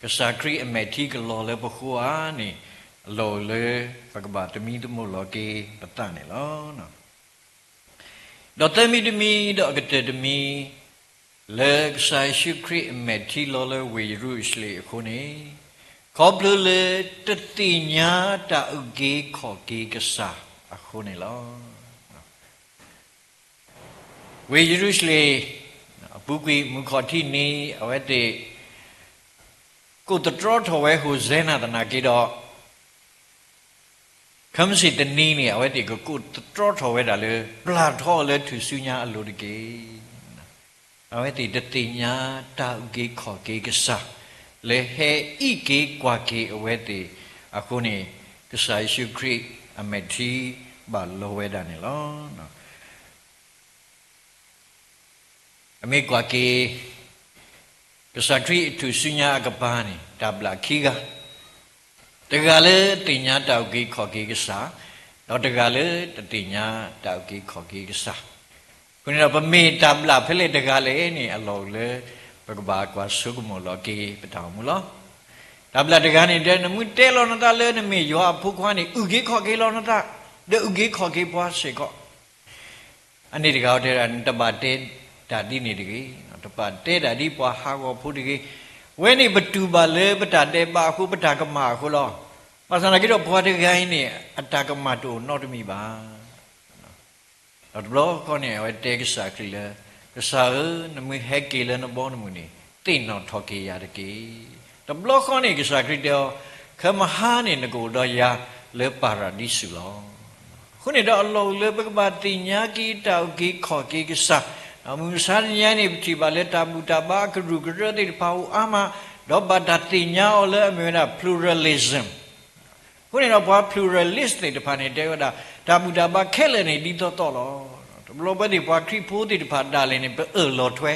ကစၢ်ခရံာ်အမဲာ်ထံကလီၤလၢပဃိဧါန့ၣ်, အလီၢ်အိၣ်လၢပကဘၣ်သမံသမိးလီၤက့ၤပသးန့ၣ်လီၤ. ဒီးသၢမံၤတမံၤ ဒီးအကတၢၢ်တမံၤ, လၢကစၢ်ယ့ၣ်ၡူးခရံာ်အမဲာ်ထံလီၤလၢဝ့ၢ်ယရူၤၡလ့ၣ်အဃိန့ၣ်, ခီဖျိလၢတသ့ၣ်ညါတၢ်အုၣ်က့ၤခီၣ်က့ၤကစၢ်အဃိန့ၣ်လီၤ. ဝ့ၢ်ယရူၤၡလ့ၣ် အပူၤကွံာ်မုၢ်ခီၣ်ထံးနံၤ အဝဲသ့ၣ် ကိးသတြီထီၣ်ဝဲ ဟိၣ်စဲနၤ သနာ်က့ဒီး, ခဲမုၢ်ဆ့ၣ်တနံၤန့ၣ် အဝဲသ့ၣ်ကကိးသတြီထီၣ်ဝဲဒၣ်လၢ ပျၢ်ထီၣ်လၢထူၣ်စုညါအလိၤတက့ၢ်. အဝဲသ့ၣ်တသ့ၣ်ညါတၢ်အုၣ်က့ၤခီၣ်က့ၤကစၢ် လၢဟဲအံးက့ၤကွၢ်က့ၤအဝဲသ့ၣ်အဃိန့ၣ်, ကစၢ်ယ့ၣ်ၡူးခရံာ်အမဲာ်ထံဘၣ်လီၤဝဲဒၣ်န့ၣ်လီၤ. အမ့ၢ်ကွၢ်က့ၤ ကစၢ်ခရံာ်အထူၣ်စုညါအကပၤန့ၣ် တၢ်ဘျၣ်ခံဂၤ, တဂၤလၢသ့ၣ်ညါတၢ်အုၣ်က့ၤခီၣ်က့ၤကစၢ်, ဒီးတဂၤလၢတသ့ၣ်ညါတၢ်အုၣ်က့ၤခီၣ်က့ၤကစၢ်. အဃိန့ၣ်ဒီး ပမ့ၢ်တၢ်ဘျၣ်ဖဲလဲၣ်တဂၤလဲၣ်န့ၣ် အလီၢ်အိၣ်လၢပကဘၣ်ကွၢ်ဆိကမိၣ်လီၤက့ၤပတၢ်အိၣ်မူလီၤ. တၢ်ဘျၣ်တဂၤန့ၣ် တဲ နမ့ၢ်တဲလီၤနသးလၢနမ့ၢ်ယွၤအဖိခွါန့ၣ် အုၣ်က့ၤခီၣ်က့ၤလီၤနသး, ဒီးအုၣ်က့ၤခီၣ်က့ၤပှၤစ့ၢ်ကီး. အန့ၣ်တဂၤအီၤတဲဒၣ် နတဘၣ်တဲတၢ်ဒ်န့ၣ်တဂ့ၤ, တဘၣ်တဲတၢ်ဒ်ပှၤဟးဂီၤဖိတဂ့ၤ. ဝဲန့ၣ်ပတူၢ်ဘၣ်လၢပတၢ်ဒဲးဘးအဃိ ပတၢ်ကမၣ်အဃိလီၤ. ဘၣ်ဆၣ်သနာ်က့ဒီး ပှၤတဂၤအံၤန့ၣ် အတၢ်ကမၣ်တအိၣ်နီတမံၤဘၣ်. ဒီးတဘျီဃီန့ၣ် အဝဲတဲကစၢ်ခရံာ်လၢ ကစၢ်ဧၢ, နမ့ၢ်ဟဲက့ၤလၢနဘီနမုၢ်န့ၣ် သ့ၣ်နီၣ်ထီၣ်က့ၤယၤတက့ၢ်. တဘျီဃီန့ၣ် ကစၢ်ခရံာ်တဲအီၤ, ခဲမုၢ်ဟါန့ၣ် နကအိၣ်ဒီးယၤလၢပၤရဒံစူၤလီၤ. အဃိန့ၣ်ဒီး အလီၢ်အိၣ်လၢပကဘၣ်သ့ၣ်ညါက့ၤတၢ်အုၣ်က့ၤခီၣ်က့ၤကစၢ်. မုၢ်မဆါတနံၤအံၤန့ၣ် ပထံၣ်ဘၣ်လၢတၢ်ဘူၣ်တၢ်ဘါအကရူၢ်ကရၢသ့ၣ်တဖၣ်အိၣ်အါမး, ဒီးဘၣ်တၢ်သ့ၣ်ညါအီၤလၢအမ့ၢ်ဝဲဒၣ် pluralism. အဃိန့ၣ်ဒီး ပှၤ pluralist သ့ၣ်တဖၣ်န့ၣ် တဲဝဲဒၣ် တၢ်ဘူၣ်တၢ်ဘါခဲလၢာ်န့ၣ် ဒ်သိးသိးလီၤ. တဘျီဘျီသ့ၣ်ပှၤခရံာ်ဖိသ့ၣ်တဖၣ်ဒၣ်လဲာ်န့ၣ် ပအၢၣ်လီၤထွဲ,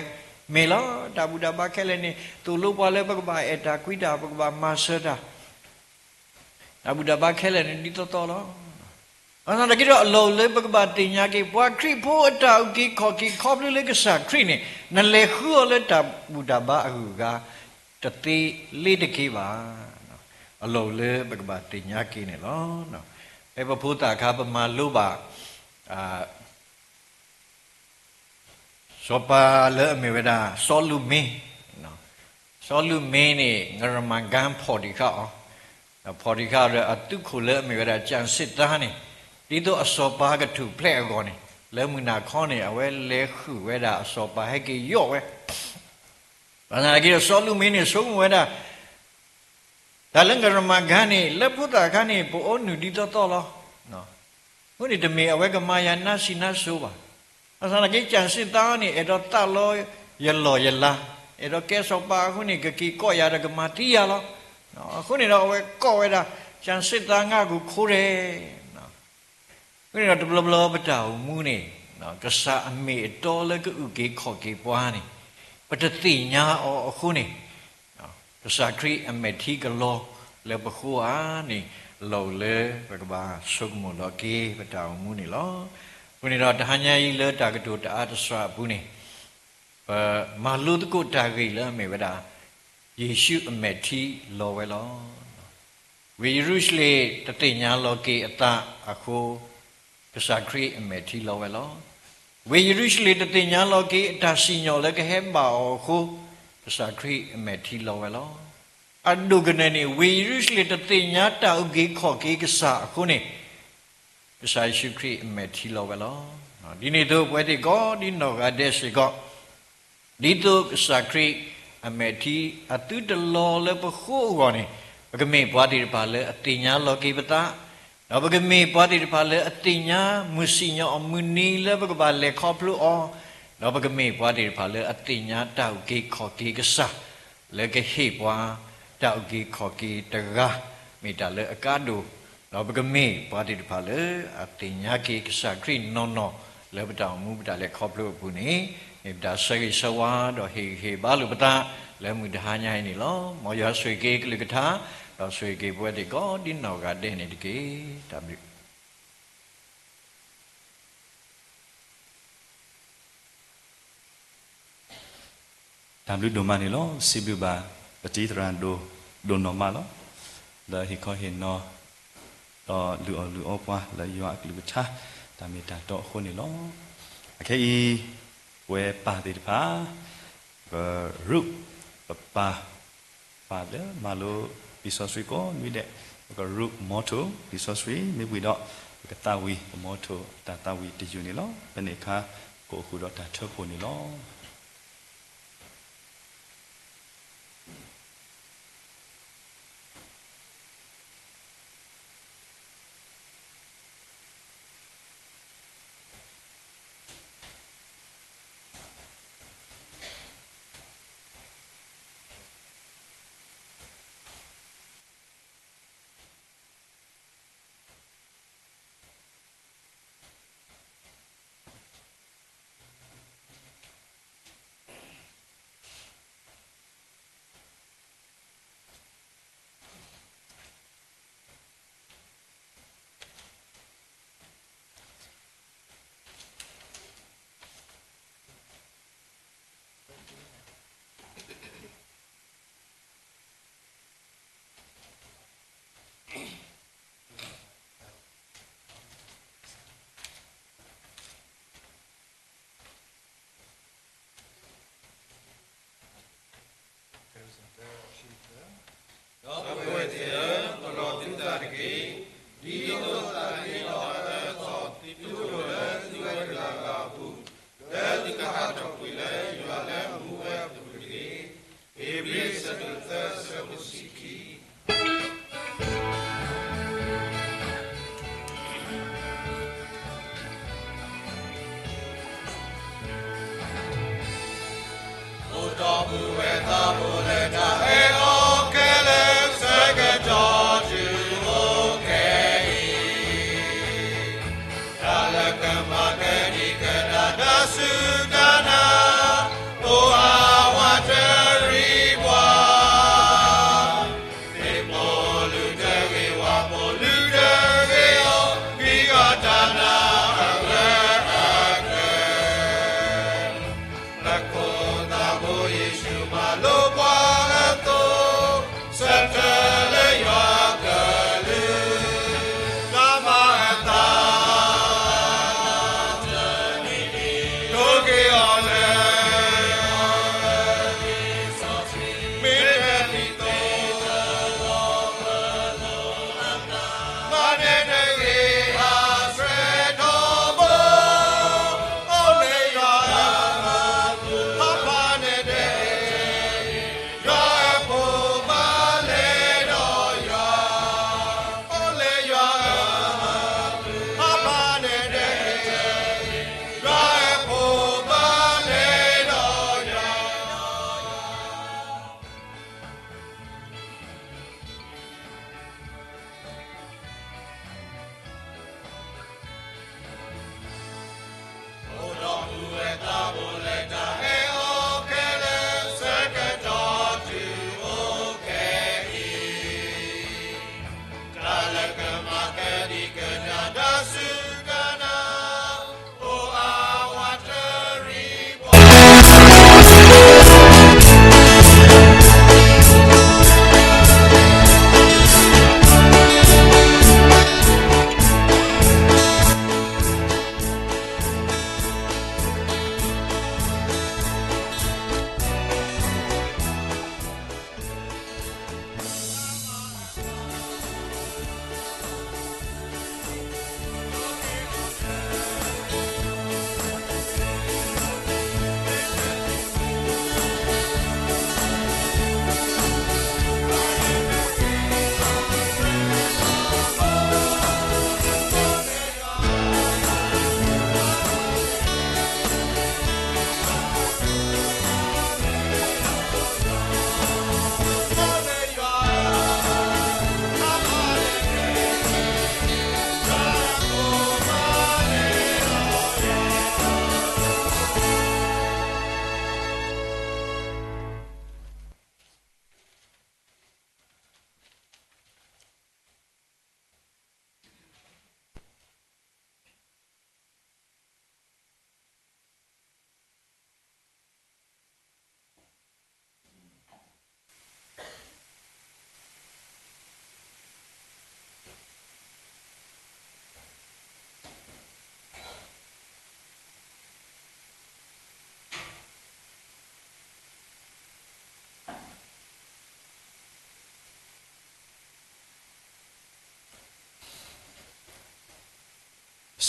မ့ၢ်လီၤ. တၢ်ဘူၣ်တၢ်ဘါခဲလၢာ်န့ၣ် သိၣ်လိပှၤလၢပကဘၣ်အဲၣ်တၢ်ကွံတၢ်, ပကဘၣ်မၤစၢၤတၢ်. တၢ်ဘူၣ်တၢ်ဘါခဲလၢာ်န့ၣ် ဒ်သိးသိးလီၤ. ဘၣ်ဆၣ်သနာ်က့ဒီး အလီၢ်အိၣ်လၢပကဘၣ်သ့ၣ်ညါက့ၤ ပှၤခရံာ်ဖိအတၢ်အုၣ်က့ၤခီၣ်က့ၤခီဖျိလၢကစၢ်ခရံာ်န့ၣ် နလဲၤဃုအီၤလၢတၢ်ဘူၣ်တၢ်ဘါအဂုၤအဂၤ တသ့လ့ၤတက့ၢ်ဘၣ်. အလီၢ်အိၣ်လၢပကဘၣ်သ့ၣ်ညါက့ၤန့ၣ်လီၤ. ဖဲပဖိသၣ်အခါ ပမၤလိဘၣ် စီၤပၤလၢအမ့ၢ်ဝဲဒၣ် စီလူးမ့, စီလူးမ့န့ၣ် ငရမၤကၢ်ဖီၣ်တံၢ်ဃာ်အီၤ, ဒီးဖီၣ်တံၢ်ဃာ်အီၤဒီး အသုးခိၣ်လၢအမ့ၢ်ဝဲဒၣ်ကၠၣ်စ့ၣ်သါန့ၣ် ဒ်သိးအစီၤပၤကထူၣ်ဖျဲးအဂီၢ်န့ၣ် လၢမုၢ်နၤခီန့ၣ် အဝဲလဲၤဃုာ်ဝဲဒၣ်အစီၤပၤဟဲက့ၤယီၣ်ဝဲ ဘၣ်ဆၣ်သနာ်က့ဒီး စီလူးမ့န့ၣ် ဆိကမိၣ်ဝဲဒၣ် တၢ်လၢငရမၤကၢ်န့ၣ် လၢဖိသၣ်အခါန့ၣ် ပအိၣ်နုာ်ဒ်သိးသိးလီၤ. အဃိန့ၣ် တမ့ၢ်အဝဲကမၤယၤနါစံးနါစိၤဘၣ်. ဘၣ်ဆၣ်သနာ်က့ ကၠၣ်စ့ၣ်သါန့ၣ် အဲၣ်ဒိးသးလီယလီၢ်ယလၤ, အဲၣ်ဒိးကဲစီၤပၤအဃိန့ၣ် ကက့ၤကိးယၤဒီးကမၤသံယၤလီၤ. အဃိန့ၣ်ဒီး အဝဲကိးဝဲဒၣ် ကၠၣ်စ့ၣ်သါ ငါ့ကို ခိုးတယ်. အဃိန့ၣ်ဒီး တဘျီဘျီပတၢ်အိၣ်မူန့ၣ် ကစၢ်အမ့ၢ်အတီလၢကအုၣ်က့ၤခီၣ်က့ၤပှၤန့ၣ် ပတသ့ၣ်ညါအီၤအဃိန့ၣ် ကစၢ်ခရံာ်အမဲာ်ထံကလီၤလၢပဃိဧါန့ၣ် အလီၢ်အိၣ်လၢပကဘၣ်ဆိကမိၣ်လီၤက့ၤပတၢ်အိၣ်မူန့ၣ်လီၤ. အဃိန့ၣ်ဒီး တဟါညါအံၤလၢတၢ်ကတိၤတအါတစှၤအပူၤန့ၣ် ပမၤလိသကိးတၢ်ဂ့ၢ်လၢအမ့ၢ်ဝဲဒၣ် ယ့ၣ်ၡူးအမဲာ်ထံလီၤဝဲလီၤ. ဝ့ၢ်ယရူၤၡလ့ၣ်တသ့ၣ်ညါလီၤက့ၤအသးအဃိ, ကစၢ်ခရံာ်အမဲာ်ထံလီၤဝဲလီၤ. ဝ့ၢ်ယရူၤၡလ့ၣ်တသ့ၣ်ညါလီၤက့ၤအတၢ်စံၣ်ညီၣ်လၢကဟဲဘၣ်အီၤအဃိ, ကစၢ်ခရံာ်အမဲာ်ထံလီၤဝဲလီၤ. အဒိၣ်ကနၢၤန့ၣ် ဝ့ၢ်ယရူၤၡလ့ၣ်တသ့ၣ်ညါတၢ်အုၣ်က့ၤခီၣ်က့ၤကစၢ်အဃိန့ၣ် ကစၢ်ယ့ၣ်ၡူးခရံာ်အမဲာ်ထံလီၤဝဲလီၤ. ဒ်န့ၣ်အသိး ပဝဲသ့ၣ်ကိးဒ်နီၢ်ဂၤဒဲးစ့ၢ်ကီး, ဒ်သိးကစၢ်ခရံာ်အမဲာ်ထံအသုတလီၤလၢပဃိအဂီၢ်န့ၣ်, ပကမ့ၢ်ပှၤသ့ၣ်တဖၣ်လၢအသ့ၣ်ညါလီၤက့ၤပသး, ဒီးပကမ့ၢ်ပှၤသ့ၣ်တဖၣ်လၢအသ့ၣ်ညါမုၢ်စံၣ်ညီၣ်အမုၢ်နံၤလၢပကဘၣ်လဲၤခီဖျိအီၤ, ဒီးပကမ့ၢ်ပှၤသ့ၣ်တဖၣ်လၢအသ့ၣ်ညါတၢ်အုၣ်က့ၤခီၣ်က့ၤကစၢ် လၢကဟ့ၣ်ပှၤ တၢ်အုၣ်က့ၤခီၣ်က့ၤတဂၤ မ့ၢ်တၢ်လၢအကါဒိၣ်, ဒီးပကမ့ၢ်ပှၤသ့ၣ်တဖၣ်လၢအသ့ၣ်ညါက့ၤကစၢ်ခရံာ်နီၢ်နီၢ် လၢပတၢ်အိၣ်မူပတၢ်လဲၤခီဖျိအပူၤန့ၣ်, မ့ၢ်ပတၢ်ဆၢဂ့ၤဆၢဝါ ဒီးဟ့ၣ်ဂံၢ်ဟ့ၣ်ဘါလိာ်ပသး လၢမုၢ်တဟါညါအံၤန့ၣ်လီၤ. မ်ယွၤဆိၣ်ဂ့ၤက့ၤအကလုၢ်ကထါ, ဒီးဆိၣ်ဂ့ၤက့ၤပဝဲသ့ၣ်ကိးဒ်နီၢ်ဂၤဒဲးန့ၣ်တက့ၢ်. တၢ်ဘျုး တၢ်ဘျုးဒိၣ်မးန့ၣ်လီၤ. စံးဘျုးဘၣ် ပတံၤသရၣ်ဒိၣ် ဒိၣ်နီၢ်မးလီၤ. လၢဟ့ၣ်ခီဟ့ၣ်နီၤ ဒီးလုၢ်အီၣ်လုၢ်အီပှၤလၢယွၤအကလုၢ်ကထါ တၢ်မ့ၢ်တၢ်တီအဃိန့ၣ်လီၤ. အခဲအံၤ ပဝဲပၢ်သ့ၣ်တဖၣ် ပကရူး ပပၢ် ပၢ်လၢမၤလိလံာ်စီဆှံကိးနွံဒဲး, ပကရူးမီထိၣ်လံာ်စီဆှံ မ့ၢ်ဝံၤဒီး ပကသးဝံၣ်ပမီထိၣ်တၢ်သးဝံၣ်တယုၢ်န့ၣ်လီၤ. ဖဲန့ၣ်အခါ ကအိၣ်ဃုာ်ဒီးတၢ်ထၢဖှိၣ်န့ၣ်လီၤ.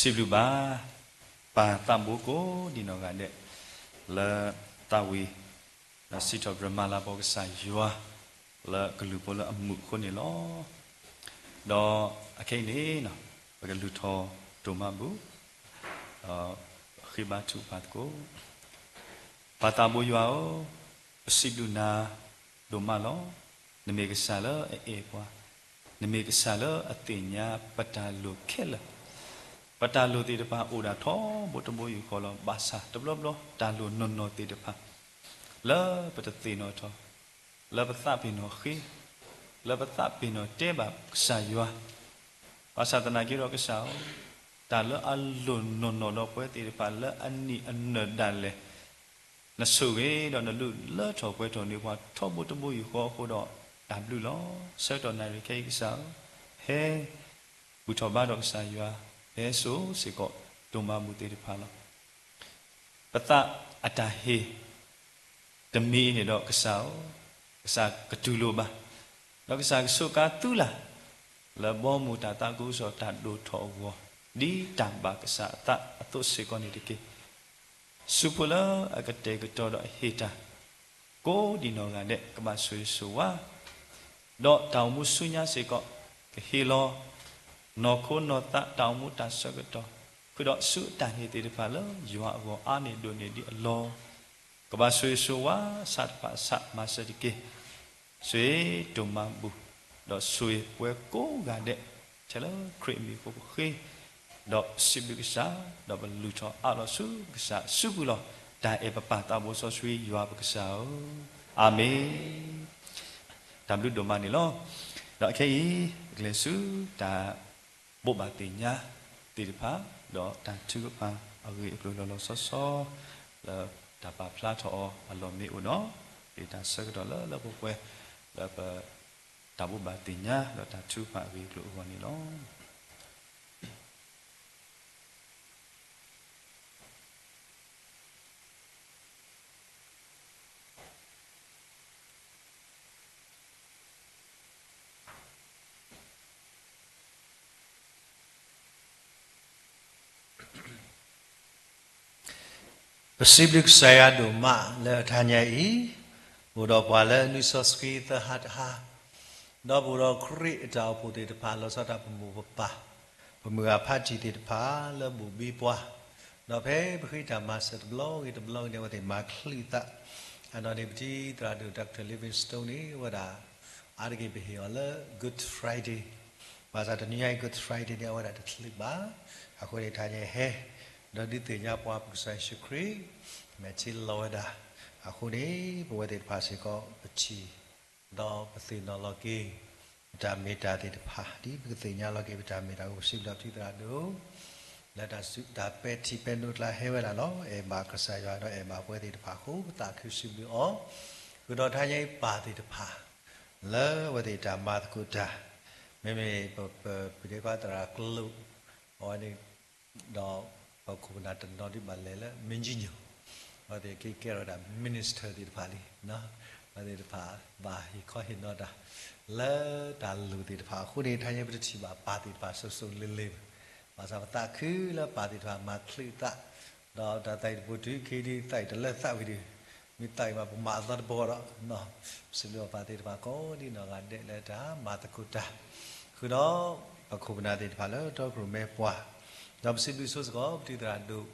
စံးဘျုးဘၣ် ပၢ်သးဘိကိးဒံနီၢ်ဂၤဒဲး လၢသးဝံၤ ဒီးစံးထီၣ်ပတြၢၤမၤလၤကပီၤကစၢ်ယွၤ လၢကလုၢ်ဖိလၢအမုာ်အဃိန့ၣ်လီၤ. ဒီးအခဲအံၤန့ၣ် ပကလုၢ်ထီၣ်ဒိၣ်မးဘူး ဒီးဃ့ဘါထုကဖၣ်သကိး ပၢ်သးဘိယွၤဧၢ, ပစံးဘျုးနၤဒိၣ်မးလီၤ. နမ့ၢ်ကစၢ်လၢအအဲၣ်ပှၤ, နမ့ၢ်ကစၢ်လၢအသ့ၣ်ညါပတၢ်လိၣ်ခဲလၢာ်, ပတၢ်လိၣ်သ့ၣ်တဖၣ်အိၣ်ဒၣ်ထီဘိတဘိယူၢ်ဃီလီၤ. ဘၣ်ဆၣ်တဘျီဘျီတၢ်လိၣ်နီၢ်နီၢ်သ့ၣ်တဖၣ် လၢပတသ့ၣ်နီၣ်ထီၣ်, လၢပသးပ့ၤနီၣ်ဃ့, လၢပသးပ့ၤနီၣ်တဲဘၣ်ကစၢ်ယွၤ, ဘၣ်ဆၣ်သနာ်က့ဒီးကစၢ်ဧၢ, တၢ်လၢအလိၣ်နီၢ်နီၢ်ဒီးပဝဲသ့ၣ်တဖၣ်လၢအနံၣ်အနၢၣ်ဒၣ်လဲာ် နဆိၣ်ဂ့ၤဒီးနလူလၢထီၣ်ပှဲၤထီၣ်န့ၢ်ပှၤထီဘိတဘိယူၢ်ဃီအဃိဒီးတၢ်ဘျုးလီၤ. ဆၢကတီၢ်နၣ်ရံၣ်ခဲအံၤကစၢ်ဧၢ, ဟဲဘူၣ်ထီၣ်ဘါထီၣ်ကစၢ်ယွၤ, ဟဲစိာ်စ့ၢ်ကီးဒိၣ်မးဘူးသ့ၣ်တဖၣ်လီၤ. ပသးအတၢ်ဟ့ၣ် တမံၤအံၤန့ၣ်ဒီးကစၢ်ဧၢ, ကစၢ်ကတူၢ်လိာ်ဘၣ်, ဒီးကစၢ်ကဆိးကါသုလၢ် လၢဘီမုၢ်တၢ်သးခုကစီၣ်တၢ်ဒိၣ်ထီၣ်အဂီၢ် ဒ်တၢ်ဘၣ်ကစၢ်အသးအသိးစ့ၢ်ကီးန့ၣ်တက့ၢ်. ဆူဖိလၢအကတဲာ်ကတီၤဒီးအဟ့ၣ်တၢ် ကိးဒံနီၢ်ဂၤဒဲး ကဘၣ်ဆိၣ်ဂ့ၤဆိၣ်ဝါ ဒီးတၢ်အိၣ်မူဆူညါစ့ၢ်ကီး ကဟ့ၣ်လီၤ နီၢ်ခိနီၢ်သးတၢ်အိၣ်မူတၢ်ဆၢကတီၢ် ဃုာ်ဒီးဆူအတၢ်ဟ့ၣ်သ့ၣ်တဖၣ်လၢယွၤအဂီၢ်အါန့ၢ်ဒိၣ်န့ၢ်ဒံးအလီၢ် ကဘၣ်ဆိၣ်ဂ့ၤဆိၣ်ဝါ ဆးတဖၣ်ဆးမၤစၢၤတက့ၢ်. ဆိၣ်ဂ့ၤဒိၣ်မးဘူး ဒီးဆိၣ်ဂ့ၤပဝဲကိးဂၤဒဲး ထဲလၢခရံာ်အမံၤအဃိပဃ့ ဒီးပစံးဘျုးကစၢ် ဒီးပလုၢ်ထီၣ်အးလီၤဆူကစၢ်အစုပူၤလီၤ. တၢ်အဲၣ်ပပၢ်သးဘိစီဆှံယွၤပကစၢ်ဧၢ, အၤမ့ၣ်. တၢ်ဘျုးဒိၣ်မးန့ၣ်လီၤ. ဒီးခဲအံၤ ကလဲၤဆူတၢ်ဘိးဘၣ်သ့ၣ်ညါသ့ၣ်တဖၣ် ဒီးတၢ်ထုကဖၣ်အဂ့ၢ်အကျိၤလီၤလီၤဆီဆီ လၢတၢ်ပာ်ဖျါထီၣ်အီၤအလီၢ်မ့ၢ်အိၣ်ဒီး ပတၢ်ဆၢကတီၢ်လၢလၢပှဲၤပှဲၤ လၢပတၢ်ဘိးဘၣ်သ့ၣ်ညါ ဒီးတၢ်ထုကဖၣ်အဂ့ၢ်အကျိၤအဂီၢ်န့ၣ်လီၤ. ပစံးဘျုးကစၢ်ယွၤဒိၣ်မးလၢတဟါညါအံၤ, အိၣ်ဒီးပှၤလၢနွံစီဆှံသၢဟါတဟါ, ဒီးပအိၣ်ဒီးခရံာ်အတၢ်အိၣ်ဖှိၣ်သ့ၣ်တဖၣ် လီၤဆီဒၣ်တၢ်ပမိၢ်ပပၢ်, ပမုၢ်ဂၤဖးတံၢ်သ့ၣ်တဖၣ်လၢဘိၣ်ဘံပှၤ, ဒီးဖဲပဃ့တၢ်မၤစၢၤတဘျီဂ့ၤတဘျီဂ့ၤန့ၣ် အဝဲသ့ၣ်မၤချုးသး, အနီၢ်န့ၣ် ပတံၤသရၣ်ဒိၣ် Doctor Livingstone န့ၣ် အဝဲဒၣ် အါတက့ၢ်ပဟ့ၣ်အီၤလၢ Good Friday, ဘၣ်ဆၣ်တနံၤညါအံၤ Good Friday န့ၣ် အဝဲဒၣ်တချုးဘၣ်, အဃိန့ၣ် တဟါညါအံၤဟဲ, ဒီးဒုးသ့ၣ်ညါပှၤပကစၢ်ယ့ၣ်ၡူးခရံာ် မဲာ်ထံလီၤဝဲဒၣ်, အဃိန့ၣ် ပဝဲသ့ၣ်တဖၣ်စ့ၢ်ကီးပထံၣ်, ဒီးပသ့ၣ်နီၣ်လီၤက့ၤ ပတၢ်မ့ၢ်တၢ်သ့ၣ်တဖၣ် ဒ်ပကသ့ၣ်ညါလီၤက့ၤပတၢ်မ့ၢ်တၢ်အဃိ ပစံးဘျုးပတံၤသရၣ်ဒိၣ် လၢတၢ်စူၢ်တၢ်ပဲာ်ထံပဲာ်နိးကျါဟဲဝဲဒၣ်လီၤ. အဲၣ်ဘၣ်ကစၢ်ယွၤဒီးအဲၣ်ဘၣ်ပဝဲသ့ၣ်တဖၣ်အဃိ ပသးခုစံးဘျုးအီၤ, ဃုာ်ဒီးတဟါညါအံၤပၢ်သ့ၣ်တဖၣ် လၢအဝဲသ့ၣ်တၢ်မၤသကိးတၢ်, မ့မ့ၢ်ပပဒဲကွၢ်သရၣ်ကျိာ် အဝဲန့ၣ် ဒီးပခိၣ်ပနၢ်တနီၤဒ်ဘၣ်လဲၤလၢမ့ၢ်ကၠံၣ်ညီၣ်, အဝဲသ့ၣ်ကဲကဲထီၣ်ဝဲဒၣ် minister သ့ၣ်တဖၣ်လံ, အဝဲသ့ၣ်တဖၣ်ဘၣ်ဟ့ၣ်ခီဟ့ၣ်နီၤတၢ် လၢတၢ်လိၣ်သ့ၣ်တဖၣ်အဃိန့ၣ် တဟါညါပတထံၣ်ဘၣ်ပၢ်သ့ၣ်တဖၣ်စိၤစိၤလ့လ့ဘၣ်, ဘၣ်ဆၣ်ပသးခုလၢပၢ်သ့ၣ်တဖၣ်မၤချုးသး, ဒီးတၢ်သးအံၤတပူၤတုၤခဲအံၤဒ်သးအံၤတလၢသးဝံၤဒီး မ့ၢ်သးအံၤမးပမၤအသီတဘီဒီး ပစံးဘျုးပၢ်သ့ၣ်တဖၣ်ကိးဒံနီၢ်ဂၤဒဲးလၢတၢ်မၤသကိးတၢ်, ဃုာ်ဒီးပခိၣ်ပနၢ်သ့ၣ်တဖၣ်လၢတီခိၣ်ရိၣ်မဲပှၤ, ဒီးပစံးဘျုးဆိစ့ၢ်ကီး ပတံၤသရၣ်ဒိၣ်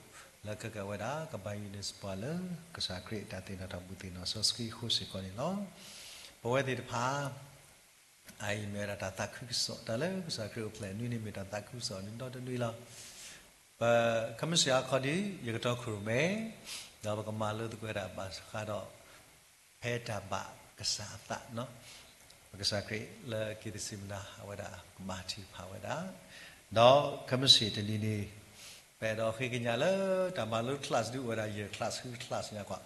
လၢခဲကဲဝဲဒၣ် ကဘၣ်ယူၤန့ၢ်ပှၤလၢ ကစၢ်ခရံာ်အတၢ်သ့ၣ်နီၣ်ထီၣ်ဘူးသ့ၣ်နီၣ်စီဆှံအဃိစ့ၢ်ကီးန့ၣ်လီၤ. ပဝဲသ့ၣ်တဖၣ် အအံၤမ့ၢ်ဝဲဒၣ်တၢ်သးခုကစီၣ်, တၢ်လၢကစၢ်ခရံာ်အိၣ်ဖျဲၣ်နွံန့ၣ်မ့ၢ်တၢ်သးခုကစီၣ်န့ၣ်ဒီတနွံလီၤ. ပ ခဲမုၢ်ဆ့ၣ်အခီဒ် ယကတီခိၣ်ရိၣ်မဲ, ဒီးပကမၤလိသကိးဝဲဒၣ်ဘၣ်ဃးဒီး ဖဲတၢ်ဘၣ်ကစၢ်အသး, ပကစၢ်ခရံာ်လၢက့ၤသစံးမနၤ အဝဲဒၣ်ကဘၣ်ထံၣ်ဖးဝဲဒၣ်, ဒီးခဲမုၢ်ဆ့ၣ်တနံၤန့ၣ် ပအဲၣ်ဒိးဃ့ကညးလၢတၢ်မၤလိ class ဒုးအိၣ်ဝဲဒၣ်ယဲၢ် class ဃု class ညါကွၢ်,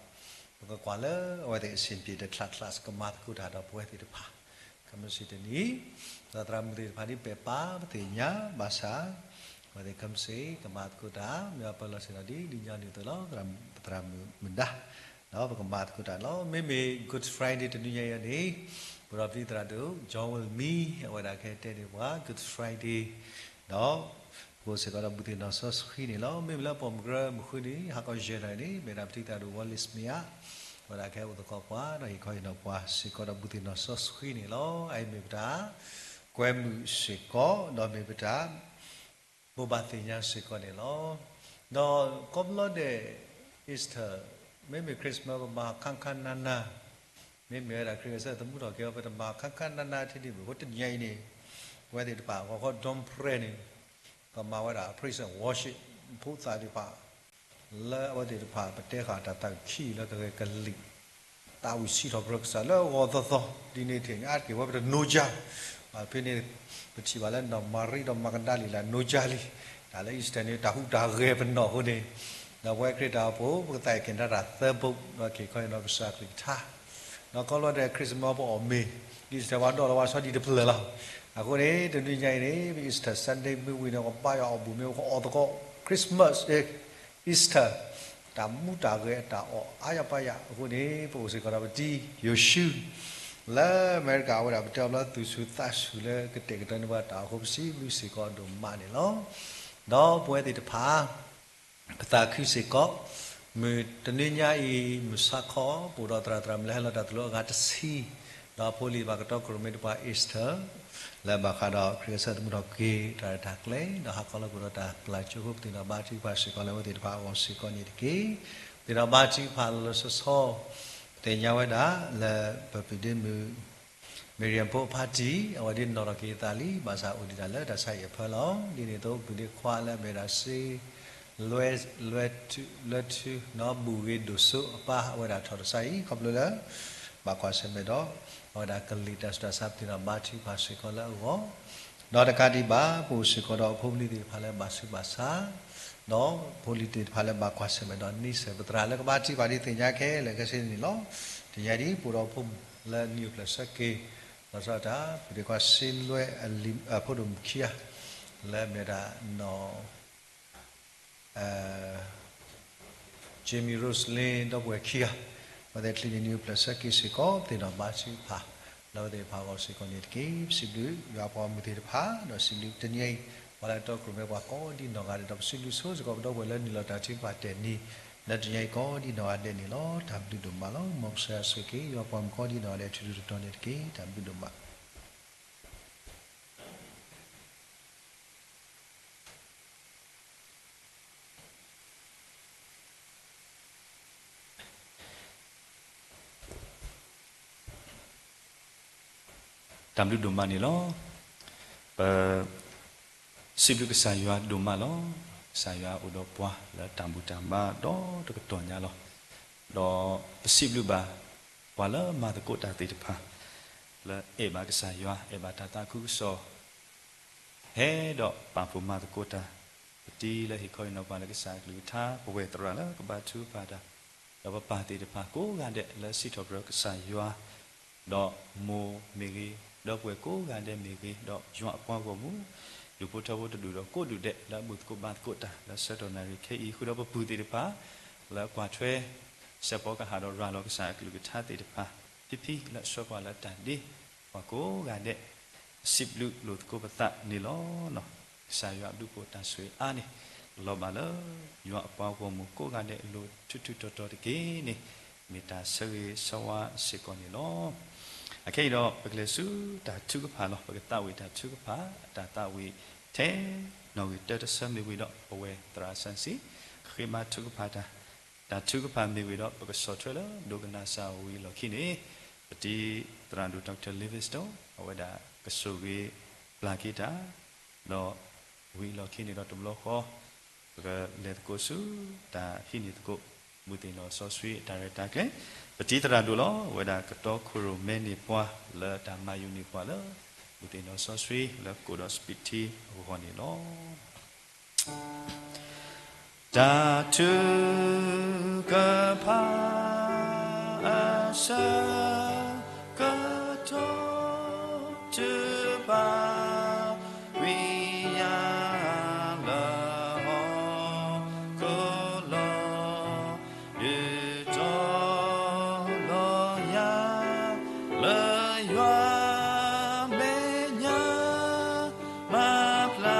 ပကကွၢ်လၢအဝဲသ့ၣ်အဆင်ပြေတ class class ကမၤသကိးတၢ်ဒီးပဝဲသ့ၣ်တဖၣ်, ခဲမုၢ်ဆ့ၣ်တနံၤ, ဒီးသရၣ်မုၣ်သ့ၣ်တဖၣ်ဒ်ပအဲၣ်ပၢ်ပသ့ၣ်ညါဘၣ်ဆၣ်, အဝဲသ့ၣ်ခဲမုၢ်ဆ့ၣ်ကမၤသကိးတၢ် မ့ၢ်အပၢၢ်လီၤဆ့ၣ်နီၤဒ်လံာ်ညီနုၢ်အသိးလီၤ. သရၣ်မုၣ်မုၢ်ဒါ ဒီးပကမၤသကိးတၢ်လီၤ. မ့မ့ၢ် Good Friday တနွံညါအံၤန့ၣ်, ပဒီးပတံၤသရၣ်ဒိၣ် John Will Mee အဝဲဒၣ်ကဟဲတဲန့ၢ်ပှၤ Good Friday ဒီး ပအိၣ်စ့ၢ်ကီးဒီးဘူးသ့ၣ်နီၣ်စီဆှံန့ၣ်လီၤ. မ့မ့ၢ်လၢပှၢ်မုၢ်ကရၢမုၢ်ဃုနံၤ ဟါခီယဲၢ်နၣ်ရံၣ်န့ၣ် မ့ၢ်ဒၣ်ပတံၤသးဒိၣ် Wallace Smith အ ဝဲဒၣ်ကဟဲအိၣ်သကိးပှၤဒီးဟ့ၣ်ခီဟ့ၣ်နီၤပှၤစ့ၢ်ကီးဒီးဘူးသ့ၣ်နီၣ်စီဆှံန့ၣ်လီၤ. အအံၤမ့ၢ်ပတၢ်ကွဲမုာ်စ့ၢ်ကီး ဒီးမ့ၢ်ပတၢ် ဘိးဘၣ်သ့ၣ်ညါစ့ၢ်ကီးန့ၣ်လီၤ. ဒီးကိးဘျီဒဲး Easter မ့မ့ၢ် Christmas ပမၤခါခါနၤနၤ, မ့မ့ၢ်ဝဲဒၣ်ခရံာ်ဂဲၤဆၢထၢၣ်သမူထီၣ်က့ၤအီၤ ပတမၤခါခါနၤနၤထဲန့ၣ်ဘၣ်. အဃိတနံၤအံၤန့ၣ် ပဝဲသ့ၣ်တဖၣ် ဂီၤခီ dawn prayer န့ၣ် ကမၤဝဲဒၣ် praise and worship ဖိသၣ်သ့ၣ်တဖၣ် လၢအဝဲသ့ၣ်တဖၣ် ပတဲဃာ်တၢ်သးခုလၢကဂဲၤကလံၣ် သးဝံၣ်စံးထီၣ်ပတြၢၤကစၢ်လၢအဂီၢ်သီသီ ဒ်န့ၣ်သ့ၣ်ညါတက့ၢ် ဝဲပတနိကါ, ဖဲန့ၣ် ပထံၣ်ဘၣ်လၢနီၢ်မၤရံဒီးမၤကဒၤလံလၢအနိကါလံ, တၢ်လၢ Easter န့ၣ် တၢ်ဟူးတၢ်ဂဲၤပနီၢ်အဃိန့ၣ်, ဒီးပဝဲခရံာ်ဖိ ပကသးအဲၣ်က့ၤနတၢ်သၢဘိ ဒီးက့ၤခီအံၤနီၤကစၢ်အကလုၢ်ကထါ ဒီးကိးဘျီဒဲး Christmas ပအီၣ်မ့ၤ, Easter ပှၤဒီးလီၤဝဲဆီဒံၣ်တဖျၢၣ်လီၤ. အဃိန့ၣ် တနွံညါအံၤန့ၣ် Easter Sunday မ့ၢ်ဝံၤန့ၣ် ကဘါယွၤအီၣ်ဘူၣ်မ့ၢ် ကအီၣ်သကိး Christmas Day, Easter တၢ်မူတၢ်ဂဲၤအတၢ်အီၣ်အါယၤပါယၤအဃိန့ၣ် ပအိၣ်စ့ၢ်ကီးဒီးပတံၤယိၤၡူ လၢအမဲရကၤ အဝဲဒၣ်ပတဲအီၤဘျီသူၣ်ဆူၣ်သးဆူၣ်လၢကတဲာ်ကတီၤန့ၢ်ပှၤတၢ်အိၣ်ဖှိၣ်ပစံးဘျုးစ့ၢ်ကီးဒိၣ်မးန့ၣ်လီၤ. ဒီးပဝဲသ့ၣ်တဖၣ် ပသးခုစ့ၢ်ကီး, မုၢ်တနွံညါအံၤ မုၢ်ဆါခီ ပအိၣ်ဒီးသရၣ်သရၣ်မုၣ်လၢဟဲလီၤတၢ်သိၣ်လိအဂၤတဆံ, ဒီးဖိလံၤဘၣ်ကတီခိၣ်ရိၣ်မဲတပှၤ Easter လၢဘၣ်ဃးဒီးခရံာ်ဂဲၤဆၢထၢၣ်သမူထီၣ်က့ၤတၢ်ရဲၣ်တၢ်ကျဲၤ ဒီးဟးခီလီၤကွံာ်ဒီးတၢ်ပျၢ်ကၠိဖိ ပသ့ၣ်နီၣ်ဘါထုကဖၣ်စ့ၢ်ကီးလၢအဝဲသ့ၣ်တဖၣ်အဂီၢ်စ့ၢ်ကီးန့ၣ်တက့ၢ်. ပသ့ၣ်နီၣ်ဘါထုကဖၣ်လီၤလီၤဆီဆီ ပသ့ၣ်ညါဝဲဒၣ်လၢပပုၢ်ဒ့မုၣ် မ့ၢ်ရံၣ်ဖိအဖါတံၢ် အဝဲဒၣ်နီၣ်ထီၣ်က့ၤအသးလံ ဘၣ်ဆၣ်အိၣ်ဒံးတၢ်လၢတၢ်ဆါဟံၣ်အဖၢလီၤ. ဒ်န့ၣ်အသိး ပုၢ်ဒ့ခွါလၢအမ့ၢ်ဒၣ်စ့ လွဲ လွဲထု လွဲထု နီၢ်ဘူၣ်ဂ့ၤဒိၣ်စိအပၢ် အဝဲဒၣ်ထီၣ်တၢ်ဆါဟံၣ် ခီဖျိလၢ ဘၣ်ကွၢ်ဆၢၣ်မဲာ်ဒီး အဝဲဒၣ်ကလံၤတၢ်ဆူးတၢ်ဆါ ပသ့ၣ်နီၣ်ဘါထုကဖၣ်စ့ၢ်ကီးလၢအဂီၢ်, ဒီးတကးဒံးဘၣ် ပအိၣ်စ့ၢ်ကီးဒီးဖိလံၤသ့ၣ်တဖၣ်လၢဘၣ်ဆူးဘၣ်ဆါ ဒီးဖိလံၤသ့ၣ်တဖၣ်လၢဘၣ်ကွၢ်ဆၢၣ်မဲာ်ဒီးန့ဆၢၣ် ပသရၣ်လၢကဘါထုကဖၣ်ဒ်သ့ၣ်ညါခဲလၢာ်ခဲဆ့န့ၣ်လီၤ. တနံၤညါဒ် ပအိၣ်ဒီးဖိမုၣ်လၢနံၣ်အိၣ်ဖျဲၣ်ဆၢက့ၤ လီၤဆီဒၣ်တၢ် ပုၢ်ဒ့ခွါစ့လွဲအလံၤ အဖိဒိၣ်မုၣ်ခံဂၤ လၢအမ့ၢ်ဝဲဒၣ်နီၢ် Jamie Roselyn ဒီပုၢ်ဝဲၢ်ခံဂၤ, အဝဲသ့ၣ်ချံန့ၣ်နံၣ်အိၣ်ဖျဲၣ်ဆၢက့ၤစ့ၢ်ကီး ပသ့ၣ်နီၣ်ဘါထုကဖၣ် လၢအဝဲသ့ၣ်တဖၣ်အဂီၢ်စ့ၢ်ကီးန့ၣ်တက့ၢ်. ပစံးဘျုးယွၤပှၤမုၢ်သ့ၣ်တဖၣ် ဒီးစံးဘျုးတနံၤအံၤ ပှၤလၢတီခိၣ်ရိၣ်မဲပှၤကိးဒ်နီၢ်ဂၤဒဲး ဒီးပစံးဘျုးဆိစ့ၢ်ကီးပဒီပုၢ်ဝဲၢ်လၢနုာ်လီၤတၢ်ထုကဖၣ်တဲာ်န့ၣ် လၢတနံၤအံၤကိးဒ်နီၢ်ဂၤဒဲးန့ၣ်လီၤ. တၢ်ဘျုးဒိၣ်မးလီၤ. မ်ကစၢ်ယွၤဆိၣ်ဂ့ၤက့ၤ ယွၤပှၤမုၣ်ကိးဒ်နီၢ်ဂၤဒဲး ထူထူတီတီန့ၣ်တက့ၢ်. တၢ်ဘျုးဒိၣ်မး. တၢ်ဘျုးဒိၣ်မးန့ၣ်လီၤ. ပစံးဘျုးကစၢ်ယွၤဒိၣ်မးလီၤ. ကစၢ်ယွၤအိၣ်ဒီးပှၤလၢတၢ်ဘူၣ်တၢ်ဘါဒီတကတီၢ်ညါလီၤ. ဒီးပစံးဘျုးဘၣ် ပှၤလၢမၤသကိးတၢ်သ့ၣ်တဖၣ် လၢအဲၣ်ဘၣ်ကစၢ်ယွၤ အဲၣ်ဘၣ်တၢ်သးခုကစီၣ် ဟဲဒီးပာ်ဖှိၣ်မၤသကိးတၢ်, ပတံၤလၢဟ့ၣ်ခီဟ့ၣ်နီၤပှၤလၢကစၢ်အကလုၢ်ကထါ, ပဝဲသရၣ်လၢကဘါထုကဖၣ်တၢ်, ဒီးပပၢ်သ့ၣ်တဖၣ်ကိးဂၤဒဲးလၢစံးထီၣ်ပတြၢၤကစၢ်ယွၤ, ဒီးမိၢ်မ့ၢ်ဂ့ၤ, ဒီပုၢ်ဝဲၢ်ကိးဂၤဒဲးမ့ၢ်ဂ့ၤ, ဒီးယွၤအပှၤဂီၢ်မုၢ်, ဒူၣ်ဖိထၢဖိတဒူၣ်ဒီးကိးဒူၣ်ဒဲး လၢအဘူၣ်သကိးဘါသကိးတၢ် လၢဆၢကတီၢ်နၣ်ရံၣ်ခဲအံၤ ဃုာ်ဒီးပပုၢ်သ့ၣ်တဖၣ် လၢကွၢ်ထွဲ စဲးဖီကဟၣ်ဒီးရၤလီၤကစၢ်အကလုၢ်ကထါသ့ၣ်တဖၣ်, ဖံဖံလၢအဆှၢပှၤလၢတၢ်ဒ့ ပှၤကိးဂၤဒဲး စံးဘျုးလိာ်သကိးပသးန့ၣ်လီၤ. ကစၢ်ယွၤအဘျုးအဖှိၣ်တၢ်ဆိၣ်ဂ့ၤအါန့ၣ် လီၤဘၣ်လၢယွၤအပှၤဂီၢ်မုၢ်ကိးဂၤဒဲးအလိၤထူထူတီတီတက့ၢ်န့ၣ် မ့ၢ်တၢ်ဆၢဂ့ၤဆၢဝါစ့ၢ်ကီးန့ၣ်လီၤ. အခဲအံၤဒီး ပကလဲၤဆူတၢ်ထုကဖၣ်လီၤ. ပကသးဝံၣ်တၢ်ထုကဖၣ် တၢ်သးဝံၣ်ထဲနီၣ်ဂံၢ်တၢတဆၢမ့ၢ်ဝံၤဒီး ပဝဲသရၣ်စၣ်စံ ဃ့မၤထုကဖၣ်တၢ် တၢ်ထုကဖၣ်မ့ၢ်ဝံၤဒီး ပကဆီၣ်ထွဲလၢဒိကနၣ်စၢ်ဝံၤအလီၢ်ခံန့ၣ် ပတံၤသရၣ်ဒိၣ် Doctor Livingstone အဝဲဒၣ်ကဆိၣ်ဂ့ၤပျၢ်က့ၤတၢ် ဒီးဝံၤအလီၢ်ခံန့ၣ်ဒီးတဘျီဃီ ပကလဲၤသကိးဆူ တၢ်ဟံးန့ၢ်သကိး မုၢ်သ့ၣ်နီၣ်စီဆှံအတၢ်ရဲၣ်တၢ်ကျဲၤ ပတံၤသရၣ်ဒိၣ်လီၤ. အဝဲဒၣ်ကတီခိၣ်ရိၣ်မဲန့ၢ်ပှၤလၢတၢ်မၤယူၤန့ၢ်ပှၤလၢ မုၢ်သ့ၣ်နီၣ်စီဆှံလၢကိၣ်ဒီးစပံးထံအဂီၢ်န့ၣ်လီၤ. တၢ်ထုကဖၣ်အဆၢကတီၢ် ထုကဖၣ်ဝံၤယၤလၢဟီၣ်ခိၣ်လီၤ ဒုးတီၤလီၤယၤ လၢယွၤမဲာ်ညါ မၤဖျါ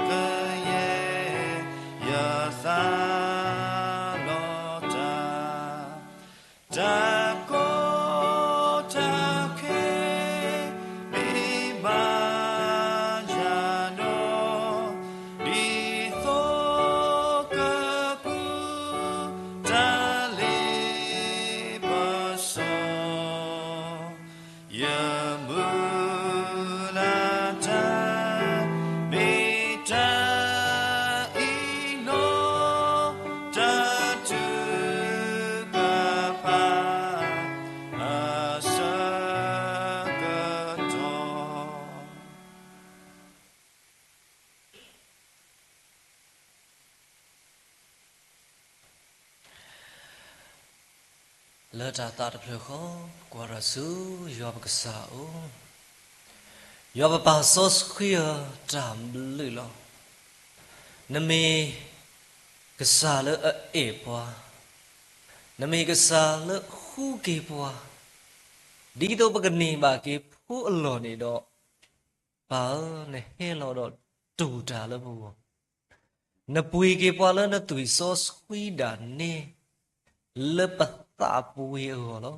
က လၢတၢ်သးတဖျၢၣ်ဃီ, ကွၢ်တၢ်ဆူယွၤပကစၢ်အအိၣ်, ယွၤပပၢ်စီဆှံဧၢ, တၢ်ဘျုးလီၤ. နမ့ၢ်ကစၢ်လၢအအဲၣ်ပှၤ, နမ့ၢ်ကစၢ်လၢဃူက့ၤပှၤ, ဒ်သိးပကန့ၢ်ဘၣ်က့ၤဖိအလီၢ်န့ၣ်ဒီး, ပၢ်ဧၢ, နဟဲလီၤဒီးတူၢ်တၢ်လၢပဂီၢ်, နပှ့ၤက့ၤပှၤလၢနသွံၣ်စီဆှံဒၣ်နဲ, လၢပသးပှ့ၤအဂီၢ်လီၤ.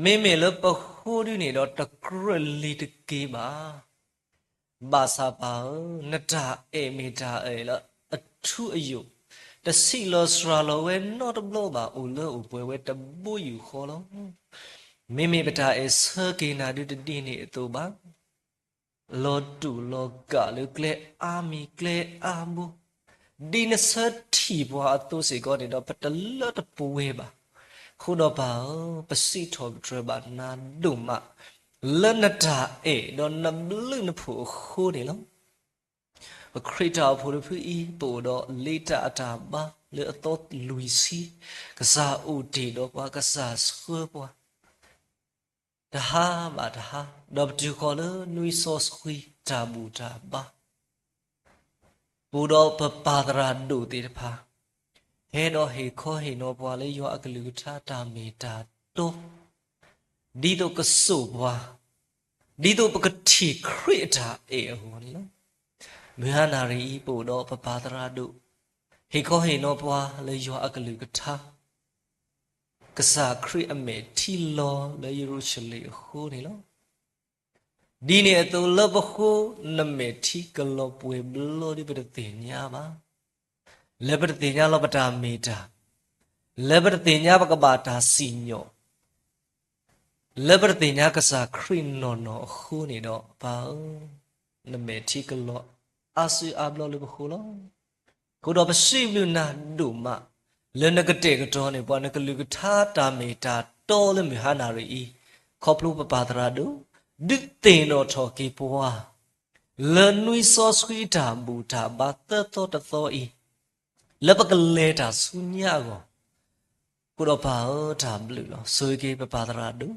မ့မ့ၢ်လၢပဃိဒုန့ၣ်ဒီးတကြၢးလံၤတက့ၢ်ဘၣ်. ဘၣ်ဆၣ်ပၢ်ဧၢ, နတၢ်အဲၣ်မ့ၢ်တၢ်အဲၣ်လၢအထူအယိာ်, တဆံးလီၤစှၤလီၤဝဲနီတဘျီဘၣ်, အိၣ်လၢအိၣ်ပှဲၤဝဲတဘိယူၢ်ဃီလီၤ. မ့မ့ၢ်ပတၢ်အဲၣ်ဆၢက့ၤနၤဒုတဒ်န့ၣ်အသိးဘၣ်. လီၤတူာ်လီၤကာ်လၢကျဲအါမံၤကျဲအါဘိ, ဒ်နဆၢထံၣ်ပှၤအသိးစ့ၢ်ကီးန့ၣ်ဒီး ပတလၢတပှဲၤဘၣ်. အဃိဒီးပၢ်ဧၢ, ပစံးထီၣ်ပတြၢၤဘၣ်နၤဒိၣ်မး, လၢနတၢ်အဲၣ်ဒီးနဘျုးနဖှိၣ်အဃိန့ၣ်လီၤ. ပခရံာ်တၢ်အိၣ်ဖှိၣ်တဖုအံၤ ပအိၣ်ဒီးလ့တၢ်အတၢ်ဘါလၢအသီလွံၢ်ဆံ, ကစၢ်အိၣ်တ့ၢ်ဒီးပှၤ, ကစၢ်ဆှၢပှၤ တဟါဘၣ်တဟါ, ဒီးပတုၤဃီၤလၢနွံစီဆှံတၢ်ဘူၣ်တၢ်ဘါ, ပအိၣ်ဒီးပပၢ်သရၣ်ဒိၣ်သ့ၣ်တဖၣ်, ဟဲဒီးဟ့ၣ်ခီဟ့ၣ်နီၤပှၤလၢယွၤအကလုၢ်ကထါတၢ်မ့ၢ်တၢ်တီ, ဒ်သိးကစိာ်ပှၤ, ဒ်သိးပကထံၣ်ခရံာ်အတၢ်အဲၣ်အဂီၢ်န့ၣ်လီၤ. မုၢ်ဟါနၤရံၣ်အံၤ ပအိၣ်ဒီးပပၢ်သရၣ်ဒိၣ်, ဟ့ၣ်ခီဟ့ၣ်နီၤပှၤလၢယွၤအကလုၢ်ကထါ ကစၢ်ခရံာ်အမဲာ်ထံလီၤလၢယရူၤၡလ့ၣ်အဃိန့ၣ်လီၤ. ဒ်န့ၣ်အသိးလၢပဃိ နမဲာ်ထံကလီၤပှဲၤဘျီဒ်ပတသ့ၣ်ညါဘၣ်. လၢပတသ့ၣ်ညါလီၤပတၢ်မ့ၢ်တၢ်, လၢပတသ့ၣ်ညါပကဘၣ်တၢ်စံၣ်ညီၣ် လၢပတသ့ၣ်ညါကစၢ်ခရံာ်နီၢ်နီၢ်အဃိန့ၣ်ဒီး ပၢ်ဧၢ, နမဲာ်ထံကလီၤအါစုအါဘျီလၢပဃိလီၤ. အဃိဒီးပစံးဘျုးနၤဒိၣ်မး လၢနကတဲာ်ကတီၤန့ၢ်ပှၤနကလုၢ်ကထါတၢ်မ့ၢ်တၢ်တီလၢမုၢ်ဟါနၤရံၣ်အံၤ, ခီဖျိပပၢ်သရၣ်ဒိၣ် ဒုးသ့ၣ်နီၣ်ထီၣ်က့ၤပှၤ လၢနွံစီဆှံတၢ်ဘူၣ်တၢ်ဘါသၢသီတသီအံၤ, လၢပကလဲၤတၢ်ဆူညါအဂီၢ်, အဃိဒီးပၢ်ဧၢတၢ်ဘျုးလီၤ. ဆိၣ်ဂ့ၤက့ၤပပၢ်သရၣ်ဒိၣ်,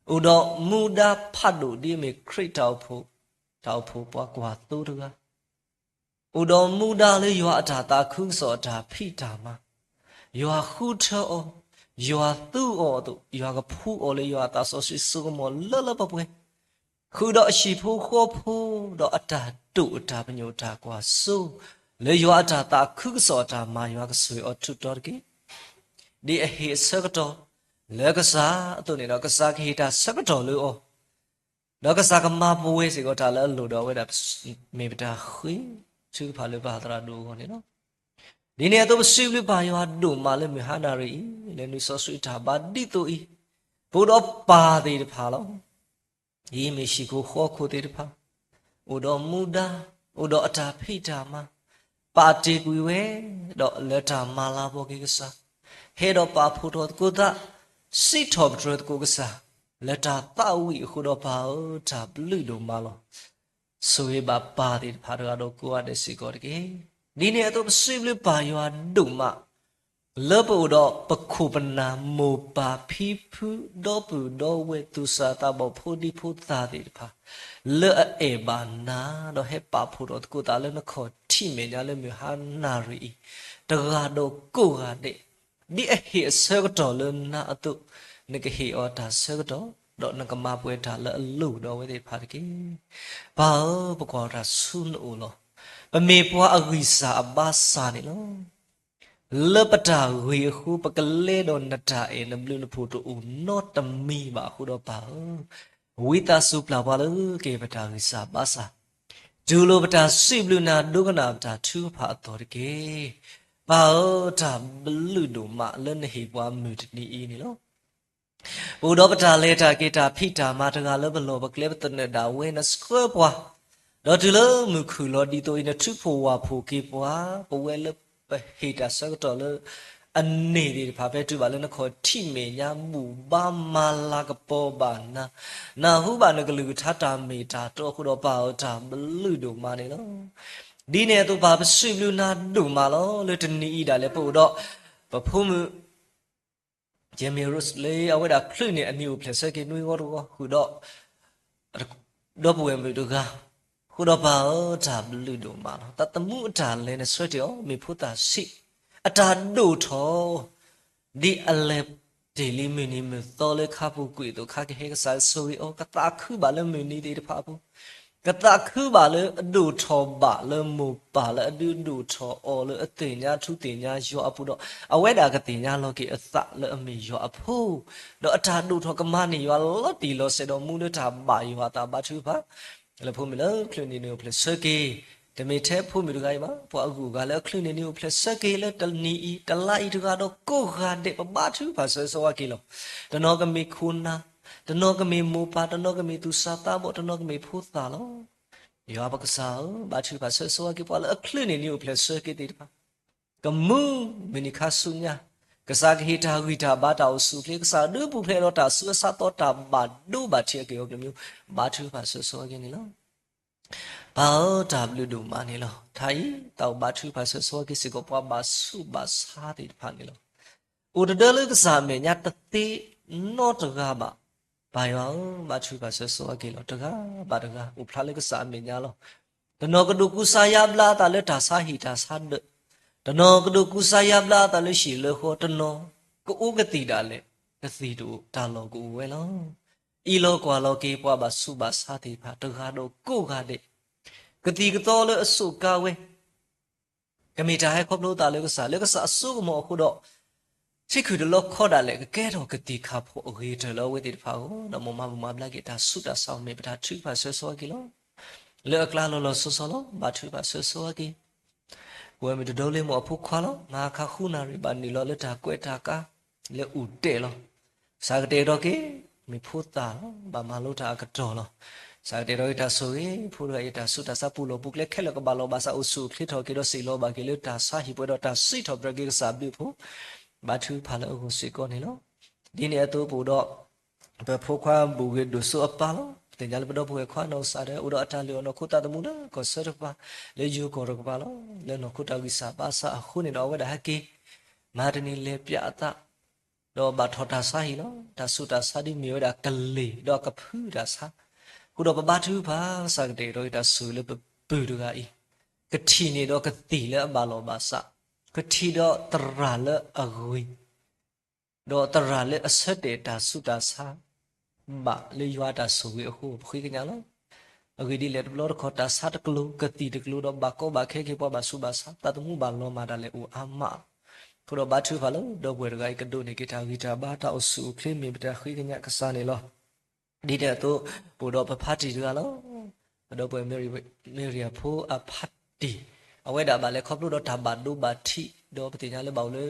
အိၣ်ဒီးမူဒါဖးဒိၣ်ဒ်အမ့ၢ်ခရံာ်တၢ်အိၣ်ဖှိၣ်, တၢ်အိၣ်ဖှိၣ်ပှၤကွၢ်သိတဂၤ, အိၣ်ဒီးမူဒါလၢယွၤအတၢ်သးခုကစီၣ်အတၢ်ဖံးတၢ်မၤ, ယွၤဃုထၢအီၤ, ယွၤသူအီၤအသိး, ယွၤကဖှူအီၤလၢယွၤအသးစီဆှံစိကမီၤလၢလၢပှဲၤပှဲၤ, ဃုာ်ဒီးအဟံၣ်ဖိဃီဖိ, ဒီးအတၢ်တိာ်အတၢ်ပညိၣ်တၢ်ကွၢ်စိ, လၢယွၤအတၢ်သးခုကစီၣ်အတၢ်မၤယွၤကဆိၣ်ဂ့ၤအီၤထူးတီတက့ၢ်. ဒ်အဟ့ၣ်အဆၢကတီၢ်လၢကစၢ်အသိးန့ၣ်ဒီး ကစၢ်ကဟ့ၣ်တၢ်ဆၢကတီၢ်လၢအီၤ, ဒီးကစၢ်ကမၤပဝဲစ့ၢ်ကီးတၢ်လၢအလိၣ်ဒီးအဝဲဒၣ် မ့ၢ်ပတၢ်ဃ့ထုကဖၣ်လၢပၢ်သရၣ်ဒိၣ်အဂီၢ်န့ၣ်လီၤ. ဒ်န့ၣ်အသိးပစံးဘျုးပၢ်ယွၤဒိၣ်မးလၢမုၢ်ဟါနၤရံၣ်အံၤ လၢနွံစီဆှံတၢ်ဘါဒ်သိးအံၤ, ပအိၣ်ဒီးပၢ်သ့ၣ်တဖၣ်လီၤ. ဒ်အမ့ၢ်ဟံၣ်ခိၣ်ဃီခိၣ်သ့ၣ်တဖၣ်, အိၣ်ဒီးမူဒါ, အိၣ်ဒီးအတၢ်ဖံးတၢ်မၤ, ပာ်တ့ၢ်ကွံာ်ဝဲ, ဒီးလၢတၢ်မၤလၤကပီၤက့ၤကစၢ်, ဟဲဒီးပာ်ဖှိၣ်ထီၣ်သကိးသး, စံးထီၣ်ပတြၢၤသကိးကစၢ်, လၢတၢ်သးဝံၣ်အဃိဒီးပၢ်ဧၢတၢ်ဘျုးဒိၣ်မးလီၤ. ဆိၣ်ဂ့ၤဘၣ်ပၢ်သ့ၣ်တဖၣ်တဂၤဒီးကိးဂၤဒဲးစ့ၢ်ကီးတက့ၢ်. ဒ်န့ၣ်အသိးပစံးဘျုးပၢ်ယွၤဒိၣ်မး လၢပအိၣ်ဒီးပခိၣ်ပနၢ်မိၢ်ပၢ်ဖံဖု ဒီပုၢ်ဒီဝဲၢ်သူၣ်စၢ်သးဘီၣ်ဖိဒံဖိသၣ်သ့ၣ်တဖၣ်, လၢအအဲၣ်ဘၣ်နၤ, ဒီးဟဲပာ်ဖှိၣ်ထီၣ်သကိးသးလၢနခီၣ်ထံးမဲာ်ညါလၢမုၢ်ဟါနၤရံၣ်အံၤ, တဂၤဒီးကိးဂၤဒဲး, ဒ်အဟ့ၣ်အဆၢကတီၢ်လၢနၤအသိး, နကဟ့ၣ်အီၤတၢ်ဆၢကတီၢ်, ဒီးနကမၤပှဲၤတၢ်လၢအလိၣ်ဒီးအဝဲသ့ၣ်တဖၣ်တက့ၢ်. ပၢ်ဧၢ, ပကွၢ်တၢ်ဆူနအိၣ်လီၤ. ပမ့ၢ်ပှၤအဂံၢ်စၢ်အဘါစၢ်န့ၣ်လီၤ. လၢပတၢ်ဂ့ၤအဃိ ပကလဲဒီးနတၢ်အဲၣ်နဘျုးနဖှိၣ်တအိၣ်နီတမံၤဘၣ်အဃိဒီးပၢ်ဧၢ, ဝံသးစူၤပျၢ်ပှၤလၢကဟ့ၣ်ပတၢ်ဂံၢ်စၢ်ဘါစၢ်, တူၢ်လိာ်ပတၢ်စံးဘျုးနၤဒိကနၣ်ပတၢ်ထုကဖၣ်အသီၣ်တက့ၢ်. ပၢ်ဧၢ, တၢ်ဘျုးဒိၣ်မးလၢနဟ့ၣ်ပှၤမုၢ်တနံၤအံၤန့ၣ်လီၤ. ပအိၣ်ဒီးပတၢ်လဲၤတၢ်က့ၤတၢ်ဖံးတၢ်မၤတဂၤလၢပလီၢ်ပကျဲပသနၢၣ်ဒၣ်ဝဲနဆှၢပှၤ, ဒီးတုၤလၢမုၢ်ခုၣ်လီၤဒ်သိးအံၤ နထုးဖှိၣ်ဝၢ်ဖှိၣ်က့ၤပှၤ, ပဝဲလၢပဟ့ၣ်တၢ်ဆၢကတီၢ်လၢ အန့ၣ်သ့ၣ်တဖၣ် ဖဲတုၤဘၣ်လၢနခီၣ်ထံးမဲာ်ညါဘူၣ်ဘါမၤလၤကပီၤဘၣ်နၤ, နၢ်ဟူဘၣ်နကလုၢ်ကထါတၢ်မ့ၢ်တၢ်တီအဃိဒီးပၢ်ဧၢ တၢ်ဘျုးဒိၣ်မးန့ၣ်လီၤ. ဒ်န့ၣ်အသိးပၢ်ပစံးဘျုးနၤဒိၣ်မးလီၤ. လၢတနံၤအံၤဒၣ်လဲာ်ပအိၣ်ဒီး ပဖိမုၣ် Jamie Rose လၢအဝဲဒၣ်ချုးန့ၢ်အမံၤအိၣ်ဖျဲၣ်ဆၢက့ၤနွံဂီၢ်တဂီၢ် ဃုာ်ဒီး ဒီပုၢ်ဝဲၢ်မုၣ်တဂၤ, ဃုာ်ဒီးပၢ်ဧၢ တၢ်ဘျုးဒိၣ်မးလီၤ. သးသမူအတၢ်လဲၤနဆှၢတ့ၢ်အီၤ မ့ၢ်ဖိသၣ်ဆံး အတၢ်ဒိၣ်ထီၣ် ဒ်အလဲၤတ့ၢ်လံမုၢ်နံၤမုၢ်သီလၢခါပူၤကွံာ်အသိး ခါကဟဲကစၢ်ဆိၣ်ဂ့ၤအီၤ ကသးခုဘၣ်လၢမုၢ်နံၤသ့ၣ်တဖၣ်အပူၤ ကသးခုဘၣ်လၢအဒိၣ်ထီၣ်ဘၣ်လၢမိၢ်ပၢ်လၢအဒုးဒိၣ်ထီၣ်အီၤလၢအသ့ၣ်ညါထူသ့ၣ်ညါယွၤအပူၤဒီး အဝဲဒၣ်ကသ့ၣ်ညါလီၤက့ၤအသးလၢအမ့ၢ်ယွၤအဖိ, ဒီးအတၢ်ဒိၣ်ထီၣ်ကမၤန့ၢ်ယွၤလီၤတံၢ်လီၤဆဲးဒီးမူလၢတၢ်ဘၣ်ယွၤအသးဘါထုကဖၣ် လၢဖိမုၣ်လၢချုးန့ၢ်နံၤအိၣ်ဖျဲၣ်ဆၢက့ၤ, တမ့ၢ်ထဲဖိမုၣ်တဂၤအံၤဘၣ်, ပှၤအဂုၤအဂၤလၢအချုးန့ၢ်နံၤအိၣ်ဖျဲၣ်ဆၢက့ၤလၢတနံၤအံၤ တလါအံၤတဂၤဒီးကိးဂၤဒဲး ပဘါထုကဖၣ်ဆၢဆိဝဲက့ၤလီၤ. တနီၤကမ့ၢ်ခိၣ်နၢ်, တနီၤကမ့ၢ်မိၢ်ပၢ်, တနီၤကမ့ၢ်သူၣ်စၢ်သးဘီၣ်, တနီၤကမ့ၢ်ဖိသၣ်လီၤ. ယွၤပကစၢ်ဧၢ, ဘါထုကဖၣ်ဆၢဆိဝဲက့ၤ ပှၤလၢအချုးန့ၢ်နံၤအိၣ်ဖျဲၣ်ဆၢက့ၤသ့ၣ်တဖၣ် ကမူမုၢ်နံၤခါဆူညါ, ကစၢ်ကဟ့ၣ်တၢ်ဂံၢ်တၢ်ဘါတၢ်အိၣ်ဆူၣ်အိၣ်ချ့, ကစၢ်ဒုးပူၤဖျဲးဒီးတၢ်ဆူးအဆါသီတၢ်ဘၣ်ဒိဘၣ်ထံးအက့ၢ်အဂီၤကမျၢၢ်, ဘါထုကဖၣ်ဆၢဆိဝဲက့ၤန့ၣ်လီၤ. ပၢ်ဧၢ, တၢ်ဘျုးဒိၣ်မးန့ၣ်လီၤ. ထါအံၤတၢ်အိၣ်ဘါထုကဖၣ်ဆၢဆိဝဲက့ၤစ့ၢ်ကီး ပှၤဘၣ်ဆူးဘၣ်ဆါသ့ၣ်တဖၣ်န့ၣ်လီၤ. အိၣ်တဒၢလၢကစၢ်အမဲာ်ညါတသ့နီတဂၤဘၣ်. ပၢ်ယွၤဧၢ, ဘါထုကဖၣ်ဆၢဆိဝဲက့ၤလီၤ. တဂၤဘၣ်တဂၤ အိၣ်ဖျါလၢကစၢ်အမဲာ်ညါလီၤ. တနီၤကဒိးကူစါယါဘျါအသးလၢတၢ်ဆါဟံၣ်တၢ်ဆါဒၢး, တနီၤကဒိးကူစါယါဘျါအသးလၢဟံၣ်လၢဃီ, တနီၤကအိၣ်ကသံၣ်ဒၣ်လဲာ်, ကသံၣ်တအိၣ် တၢ်လီၢ်ကအိၣ်ဝဲလီၤ. အံၤလီၤကွၢ်လီၤက့ၤ ပှၤဘၣ်ဆူးဘၣ်ဆါသ့ၣ်တဖၣ် တဂၤဒီးကိးဂၤဒဲး, ကသံၣ်ကသီလၢအစိာ်ကါဝဲ ကမ့ၢ်တၢ်ဟဲခီဖျိသးလၢကစၢ်, လၢကစၢ်အစိကမီၤအဃိဒီး, ထံခုၣ်တလီခီဒၣ်လဲာ် ကကဲထီၣ်ကသံၣ်ခၣ်ဖှီၣ်အဂ့ၤကတၢၢ်လၢအဝဲသ့ၣ်တဖၣ်အဂီၢ်, ဒီးမ်မၤဘူၣ်မၤဘျါက့ၤတၢ်ဆူးတၢ်ဆါအီၤ မ့ၢ်ပတၢ်ထုကဖၣ်ဆၢဆိဝဲက့ၤလီၤ. လၢအကျါလီၤလီၤဆီဆီလီၤ. ဘါထုကဖၣ်ဆၢဆိဝဲက့ၤ ပဝဲမုၢ်တဒိလ့မိၢ်အဖိခွါလီၤ. မဟါခါဃုနၣ်ရံၣ်ဘၣ်နုာ်လီၤလၢတၢ်ကွဲးတၢ်ကါ လၢအိၣ်တဲာ်လီၤ. ကစၢ်ကတဲာ်ကတီၤက့ၤ မ့ၢ်ဖိသၣ်လီၤ. ဘၣ်မၤလိတၢ်အကတီၢ်လီၤ. ကစၢ်ကတဲာ်ကတီၤက့ၤတၢ်ဆိၣ်ဂ့ၤ ဖိတဂၤအံၤ တၢ်ဆူးတၢ်ဆါပူၤလီၢ်ပူၤကျဲခဲလၢာ် ကဘၣ်လီၤဘၣ်စး အိၣ်ဆူၣ်အိၣ်ချ့ထီၣ်က့ၤဒီး စံးလီၤဘၣ်က့ၤလၢတၢ်ဆါဟံၣ်ပှဲၤဒီးတၢ်စံးထီၣ်ပတြၢၤက့ၤကစၢ်အဘျုးအဖှိၣ်, ဘါထုကဖၣ်လၢအဂီၢ်စ့ၢ်ကီးန့ၣ်လီၤ. ဒ်န့ၣ်အသိးပအိၣ်ဒီး ပဖိခွါဘူၣ်ဂ့ၤဒိၣ်စိအပၢ်လီၤ. ပသ့ၣ်ညါလၢပဒီပုၢ်ဝဲၢ်ခွါနီၢ်ကစၢ်ဒၣ် အိၣ်ဒီးအတၢ်လုၢ်အီၣ်နီၢ်ခိသးသမူလၢကီၢ်ဆၢတကပၤ, လၢယိၤကီၢ်တကပၤလီၤ. လၢနီၢ်ခိတၢ်ဂံၢ်စၢ်ဘါစၢ်အဃိန့ၣ်ဒီး အဝဲဒၣ်ဟဲက့ၤ မၤတနံၤလဲၤပျးအသး ဒီးဘၣ်ထီၣ်တၢ်ဆါဟံၣ်လီၤ. တၢ်ဆူးတၢ်ဆါဒ်မ့ၢ်ဝဲဒၣ်ကလ့ၢ်ဒီးကဖုတၢ်ဆါ, အဃိဒီးပဘါထုကဖၣ် ကစၢ်ကတဲာ်ကတီၤက့ၤတၢ်ဆိၣ်ဂ့ၤလၢပပုၢ်တဂၤအံၤ, ကထံၣ်န့ၢ်ဒီးကသံၣ်လၢအဘၣ်လီၤဘၣ်စး, ကထံၣ်ဒီးသရၣ်လၢအဂ့ၤ ဒီးသရၣ်လၢအဆၢတဲာ်တၢ်ဆူးတၢ်ဆါ ဘၣ်လၢယွၤတၢ်ဆိၣ်ဂ့ၤအဃိ ပဃ့ကညးလီၤ. အဂ့ၢ်ဒ်လဲၣ် တဘျီတခီၣ် တၢ်ဆါတကျိၤ ကသံၣ်တကျိၤဒီး ဘၣ်ကီဘၣ်ခဲက့ၤပှၤဘၣ်ဆူးဘၣ်ဆါ သးသမူဘၣ်လီၤမၢ်ဒၣ်လဲာ်အိၣ်အါမးလီၤ. အဃိဒီးဘါထုကဖၣ်လၢ ဒီပုၢ်ဝဲၢ်တဂၤအံၤ ကဒိးန့ၢ်က့ၤတၢ်ဂံၢ်တၢ်ဘါတၢ်အိၣ်ဆူၣ်အိၣ်ချ့ မ့ၢ်ပတၢ်ဃ့ကညးကစၢ်န့ၣ်လီၤ. ဒ်န့ၣ်အသိး ပအိၣ်ဒီးပဖါတံၢ်တဂၤလီၤ. ပဒီပုၢ်ဝဲၢ် မ့ရံယၤဖိအဖါတံၢ်, အဝဲဒၣ်ဘၣ်လဲၤခီဖျိဒီးတၢ်ဘၣ်ဒိဘၣ်ထံး ဒီးပသ့ၣ်ညါလၢဘၣ်အိၣ်လၢ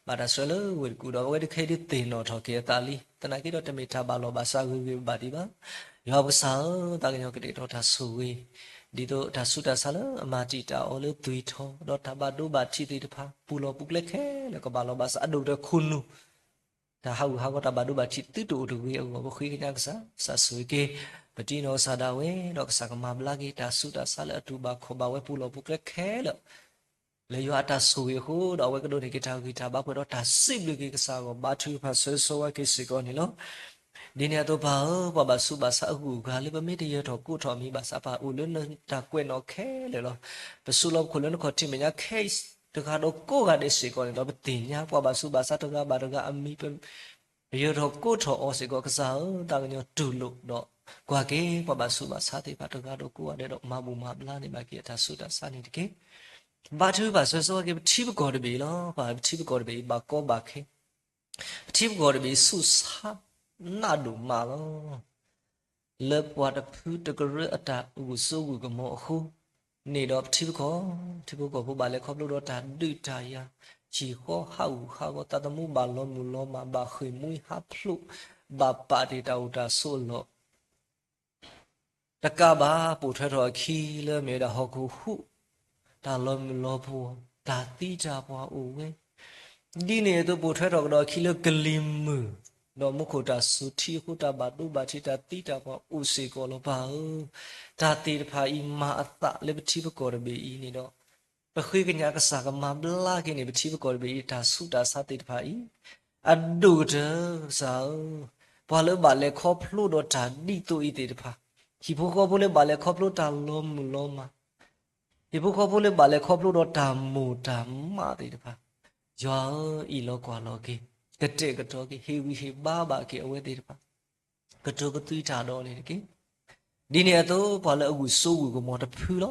ဘၣ်တၢ်ဆှၢလၢဝ့ၢ်တကူၣ်ဒီး အဝဲဒၣ်ခဲအံၤဒုးသ့ၣ်နီၣ်ထီၣ်က့ၤအသးလံ. သနာ်က့ဒီးတမ့ၢ်တၢ်ဘၣ်လီၤဘၣ်စးဂ့ၤဂ့ၤဘၣ်ဘၣ်ဒံးဘၣ်. ယွၤပကစၢ်ဧၢ, သးကညီၤကတဲာ်ကတီၤတၢ်ဆိၣ်ဂ့ၤ, ဒ်သိးတၢ်ဆူးတၢ်ဆါလၢအမၤတံာ်တာ်အီၤလၢသွံၣ်ထီၣ် ဒီးတၢ်ဘၣ်ဒိဘၣ်ထံးသ့ၣ်တဖၣ် ပူၤလီၢ်ပူၤကျဲခဲလၢာ်ကဘၣ်လီၤဘၣ်စး အဒိၣ်ကတၢၢ်ခိၣ်နူာ် တၢ်ဟးဂူာ်ဟးဂီၤတၢ်ဘၣ်ဒိဘၣ်ထံးသုတအိၣ်တဂ့ၤအဂီၢ် ပဃ့ကညးကစၢ်, ကစၢ်ဆိၣ်ဂ့ၤက့ၤ ပတံၤနီၢ်ကစၢ်ဒၣ်ဝဲ, ဒီးကစၢ်ကမၤဘျါက့ၤတၢ်ဆူးတၢ်ဆါလၢအတူၢ်ဘၣ်ခီၣ်ဘၣ်ဝဲပူၤလီၢ်ပူၤကျဲခဲလၢာ် လၢယွၤအတၢ်ဆိၣ်ဂ့ၤအဃိဒီး အဝဲကဒိးန့ၢ်က့ၤတၢ်ဂံၢ်တၢ်ဘါပှဲၤဒီးတၢ်စံးဘျုးက့ၤကစၢ်အဂီၢ် ဘါထုကဖၣ်ဆၢဆိဝဲက့ၤစ့ၢ်ကီးန့ၣ်လီၤ. ဒ်န့ၣ်အသိးပၢ်ဧၢ, ပှၤဘၣ်ဆူးဘၣ်ဆါအဂုၤအဂၤလၢပမ့ၢ်တယၢၤထီၣ်ကိးထီၣ်အမံၤဘၣ်ဆၣ် ပၢ်အိၣ်လၢနတၢ်ကွဲးနီၣ်ခဲလၢာ်လီၤ. ပဆူးလီၤပခိၣ်လၢနခီၣ်ထံးမဲာ်ညါခဲအံၤ တဂၤဒီးကိးဂၤဒဲးစ့ၢ်ကီးန့ၣ်လီၤ. ပသ့ၣ်ညါပှၤဘၣ်ဆူးဘၣ်ဆါတဂၤဘၣ်တဂၤအမံၤ ပယၢၤထီၣ်ကိးထီၣ်အီၤစ့ၢ်ကီး ကစၢ်ဧၢ, သးကညီၤတူၢ်လိာ်ဒီး ကွၢ်က့ၤပှၤဘၣ်ဆူးဘၣ်ဆါသ့ၣ်တဖၣ်တဂၤဒီးကိးဂၤဒဲးဒီး မၤဘူၣ်မၤဘျါန့ၢ်ဘၣ်က့ၤအတၢ်ဆူးတၢ်ဆါန့ၣ်တက့ၢ်. ဘါထုကဖၣ်ဆၢဆိဝဲက့ၤ ပထံပကီၢ်တဘ့ၣ်အံၤလီၤ. ပထံပကီၢ်တဘ့ၣ်အံၤ ဘၣ်ကီဘၣ်ခဲ ပထံပကီၢ်တဘ့ၣ်အံၤ ဆူးဆါနးဒိၣ်မးလီၤ. လၢပှၤတဖုတကရၢအတၢ်ဂုာ်စိဂုာ်ကမီၤအဃိန့ၣ်ဒီး ပထံပကီၢ်, ထံဖိကီၢ်ဖိဘၣ်လဲၤခီဖျိဒီးတၢ်ဒုးတၢ်ယၤ, ဟံၣ်ဃီဟးဂူာ်ဟးဂီၤ, သးသမူဘၣ်လီၤမုၢ်လီၤမၢ်, ဘၣ်ဃ့ၢ်မှံဟးဖျိး, ဘၣ်ပာ်တ့ၢ်တၢ်အိၣ်တၢ်ဆိးအလီၢ် တကးဘၣ် ပိာ်ထွဲထီၣ်အခံလၢမ့ၢ်ဝဲဒၣ်ဟီၣ်ခိၣ်ဟူး, တၢ်လီၤမုၢ်လီၤဖှီၣ်, တၢ်သံတၢ်ပှၢ်အိၣ်ဝဲ, ဒ်န့ၣ်အသိးပိာ်ထွဲထီၣ်ကဒီးအခံလၢကလံၤမုၢ်, ဒီးမူခိၣ်တၢ်စူၤထံအဃိ တၢ်ဘၣ်ဒိဘၣ်ထံး တၢ်သံတၢ်ပှၢ်အိၣ်စ့ၢ်ကီးလီၤပၢ်ဧၢ. တၢ်သ့ၣ်တဖၣ်အံၤမၤအသးလၢပထံပကီၢ်တဘ့ၣ်အံၤန့ၣ်ဒီး ပဃ့ကညးကစၢ်ကမၤဘျါက့ၤန့ၢ် ပထံပကီၢ်တဘ့ၣ်အံၤ တၢ်ဆူးတၢ်ဆါသ့ၣ်တဖၣ်အံၤ, အဒိၣ်ကတၢၢ်ကစၢ်ဧၢ, ပှၤလၢဘၣ်လဲၤခီဖျိဒီးတၢ်ဒ်သိးအံၤသ့ၣ်တဖၣ်, ဟံၣ်ဖိဃီဖိလၢဘၣ်လဲၤခီဖျိတၢ်လီၤမုၢ်လီၤမၢ်, ဟံၣ်ဖိဃီဖိလၢဘၣ်လဲၤခီဖျိဒီးတၢ်မိၢ်တၢ်မးသ့ၣ်တဖၣ်, ယွၤဧၢ, အံးလီၤကွၢ်လီၤက့ၤ, ကတဲာ်ကတီၤက့ၤ, ဟ့ၣ်ဂံၢ်ဟ့ၣ်ဘါဘၣ်က့ၤအဝဲသ့ၣ်တဖၣ်, ကတိၤကသွံတၢ်ဒီးန့ၣ်တက့ၢ်. ဒ်န့ၣ်အသိး ပှၤလၢအဂုာ်စိဂုာ်ကမီၤတဖုလီၤ.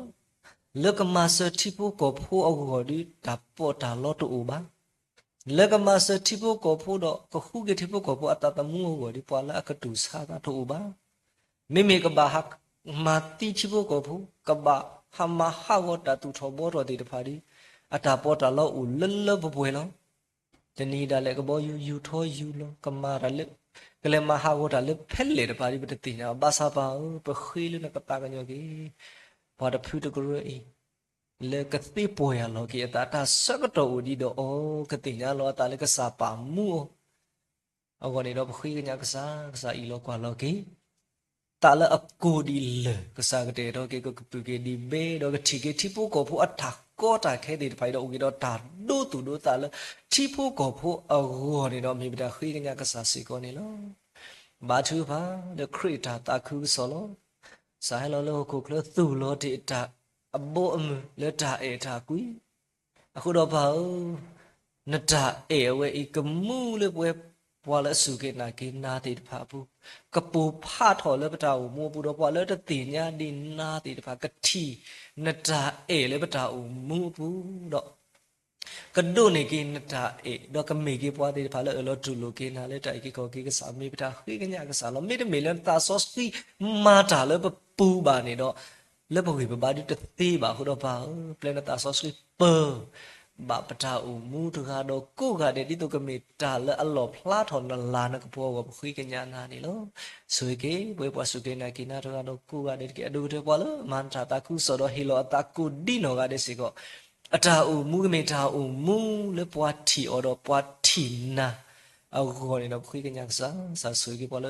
လၢကမၤစၢၤထံဖိကီၢ်ဖိအဂီၢ်ဒီး တၢ်ပီးတၢ်လီတအိၣ်ဘၣ်. လၢကမၤစၢၤထံဖိကီၢ်ဖိဒီး ကဃုက့ၤထံဖိကီၢ်ဖိအသးသမူအဂီၢ်ဒီး ပှၤလၢအကတူၢ်ဆါသးတအိၣ်ဘၣ်. မ့မ့ၢ်ကဘၣ်ဟးမၤသံထံဖိကီၢ်ဖိ, ကဘၣ်ဟးမၤဟးဂီၤတၢ်သူၣ်ထီၣ်ဘှီထီၣ်သ့ၣ်တဖၣ်ဒီး အတၢ်ပီးတၢ်လီအိၣ်လၢလၢပှဲၤပှဲၤလီၤ. တနံၤဒၣ်လဲာ်ကဘီယူၤ ယူၤထီယူၤလီၤ ကမၤတၢ်လၢ ကလဲၤမၤဟးဂီၤတၢ်လၢဖဲလဲၣ်တဖၣ်ဒီး ပတသ့ၣ်ညါဘၣ်. ဘၣ်ဆၣ်ပၢ်ဧၢ, ပဃ့လၢနကသးကညီၤက့ၤ ပှၤတဖုတကရၢအံၤ လၢကသ့ပီၢ်ယၢ်လီၤက့ၤအသး တၢ်ဆၢကတီၢ်အိၣ်ဒံးဒီးအီၤ, ကသ့ၣ်ညါလီၤအသးလၢကစၢ်ပာ်မူအီၤ အဂီၢ်န့ၣ်ဒီး ပဃ့ကညးကစၢ်, ကစၢ်အံးလီၤကွၢ်လီၤက့ၤ သးလၢအကိၢ်ဒ်လၢာ်, ကစၢ်ကတဲာ်ကတီၤက့ၤ ကကပုာ်က့ၤဒ်ဘဲ, ဒီးကထံၣ်က့ၤထံဖိကီၢ်ဖိအတၢ်ကီတၢ်ခဲသ့ၣ်တဖၣ်အံၤဒီး အိၣ်က့ၤဒီးတၢ်ဒိသူၣ်ဒိသးလၢ ထံဖိကီၢ်ဖိအဂီၢ်န့ၣ်ဒီး မ့ၢ်ပတၢ်ဃ့ကညးကစၢ်စ့ၢ်ကီးန့ၣ်လီၤ. ဘါထုကဖၣ်လၢခရံာ်အတၢ်သးခုကစီၣ်လီၤ. ကစၢ်ဟဲလီၤလၢဟီၣ်ခိၣ်ချၢ သူၣ်လီၤတ့ၢ်အတၢ်အဘီအမုၢ်လၢတၢ်အဲၣ်တၢ်ကွံ အဃိဒီးပၢ်ဧၢ, နတၢ်အဲၣ်အဝဲအံၤကမူလၢပဝဲပှၤလၢအစူၢ်က့ၤနာ်က့ၤနၤသ့ၣ်တဖၣ်အပူၤ, ကပိၢ်ဖးထီၣ်လၢပတၢ်အိၣ်မူအပူၤဒီး ပှၤလၢတသ့ၣ်ညါဒံးနၤသ့ၣ်တဖၣ် ကထံၣ်နတၢ်အဲၣ်လၢပတၢ်အိၣ်မူအပူၤဒီး ကဒိးန့ၢ်က့ၤနတၢ်အဲၣ်, ဒီးကမ့ၢ်က့ၤပှၤသ့ၣ်တဖၣ်လၢအၢၣ်လီၤတူၢ်လိာ်က့ၤနၤလၢတၢ်အုၣ်က့ၤခီၣ်က့ၤကစၢ်, မ့ၢ်ပတၢ်ဃ့ကညးကစၢ်လီၤ. မ့တမ့ၢ်လၢနသးစီဆှံမၤတၢ်လၢပပူၤဘၣ်န့ၣ်ဒီး လၢပဂံၢ်ပဘါဒုတသ့ဘၣ်အဃိဒီးပၢ်ဧၢ, ပျဲနသးစီဆှံပၢၤဘၣ်ပတၢ်အိၣ်မူတဂၤဒီးကိးဂၤဒဲး ဒ်သိးကမ့ၢ်တၢ်လၢအလီၣ်ဖျါထီၣ်နလၤနကပီၤအဂီၢ် ပဃ့ကညးနၤန့ၣ်လီၤ. ဆိၣ်ဂ့ၤက့ၤ ပဝဲပှၤစူၢ်က့ၤနာ်က့ၤနၤတဂၤဒီးကိးဂၤဒဲးတက့ၢ်. အဒိၣ်ကတၢၢ်ပှၤလၢမၤနတၢ်သးခုကစီၣ်ဒီး ဟ့ၣ်လီၤအသးကိးဒံနီၢ်ဂၤဒဲးစ့ၢ်ကီး အတၢ်အိၣ်မူကမ့ၢ်တၢ်အိၣ်မူလၢပှၤထံၣ်အီၤဒီးပှၤထံၣ်နၤ အဂီၢ်န့ၣ်ဒီး ပဃ့ကညးကစၢ်, ကစၢ်ဆိၣ်ဂ့ၤက့ၤပှၤလၢ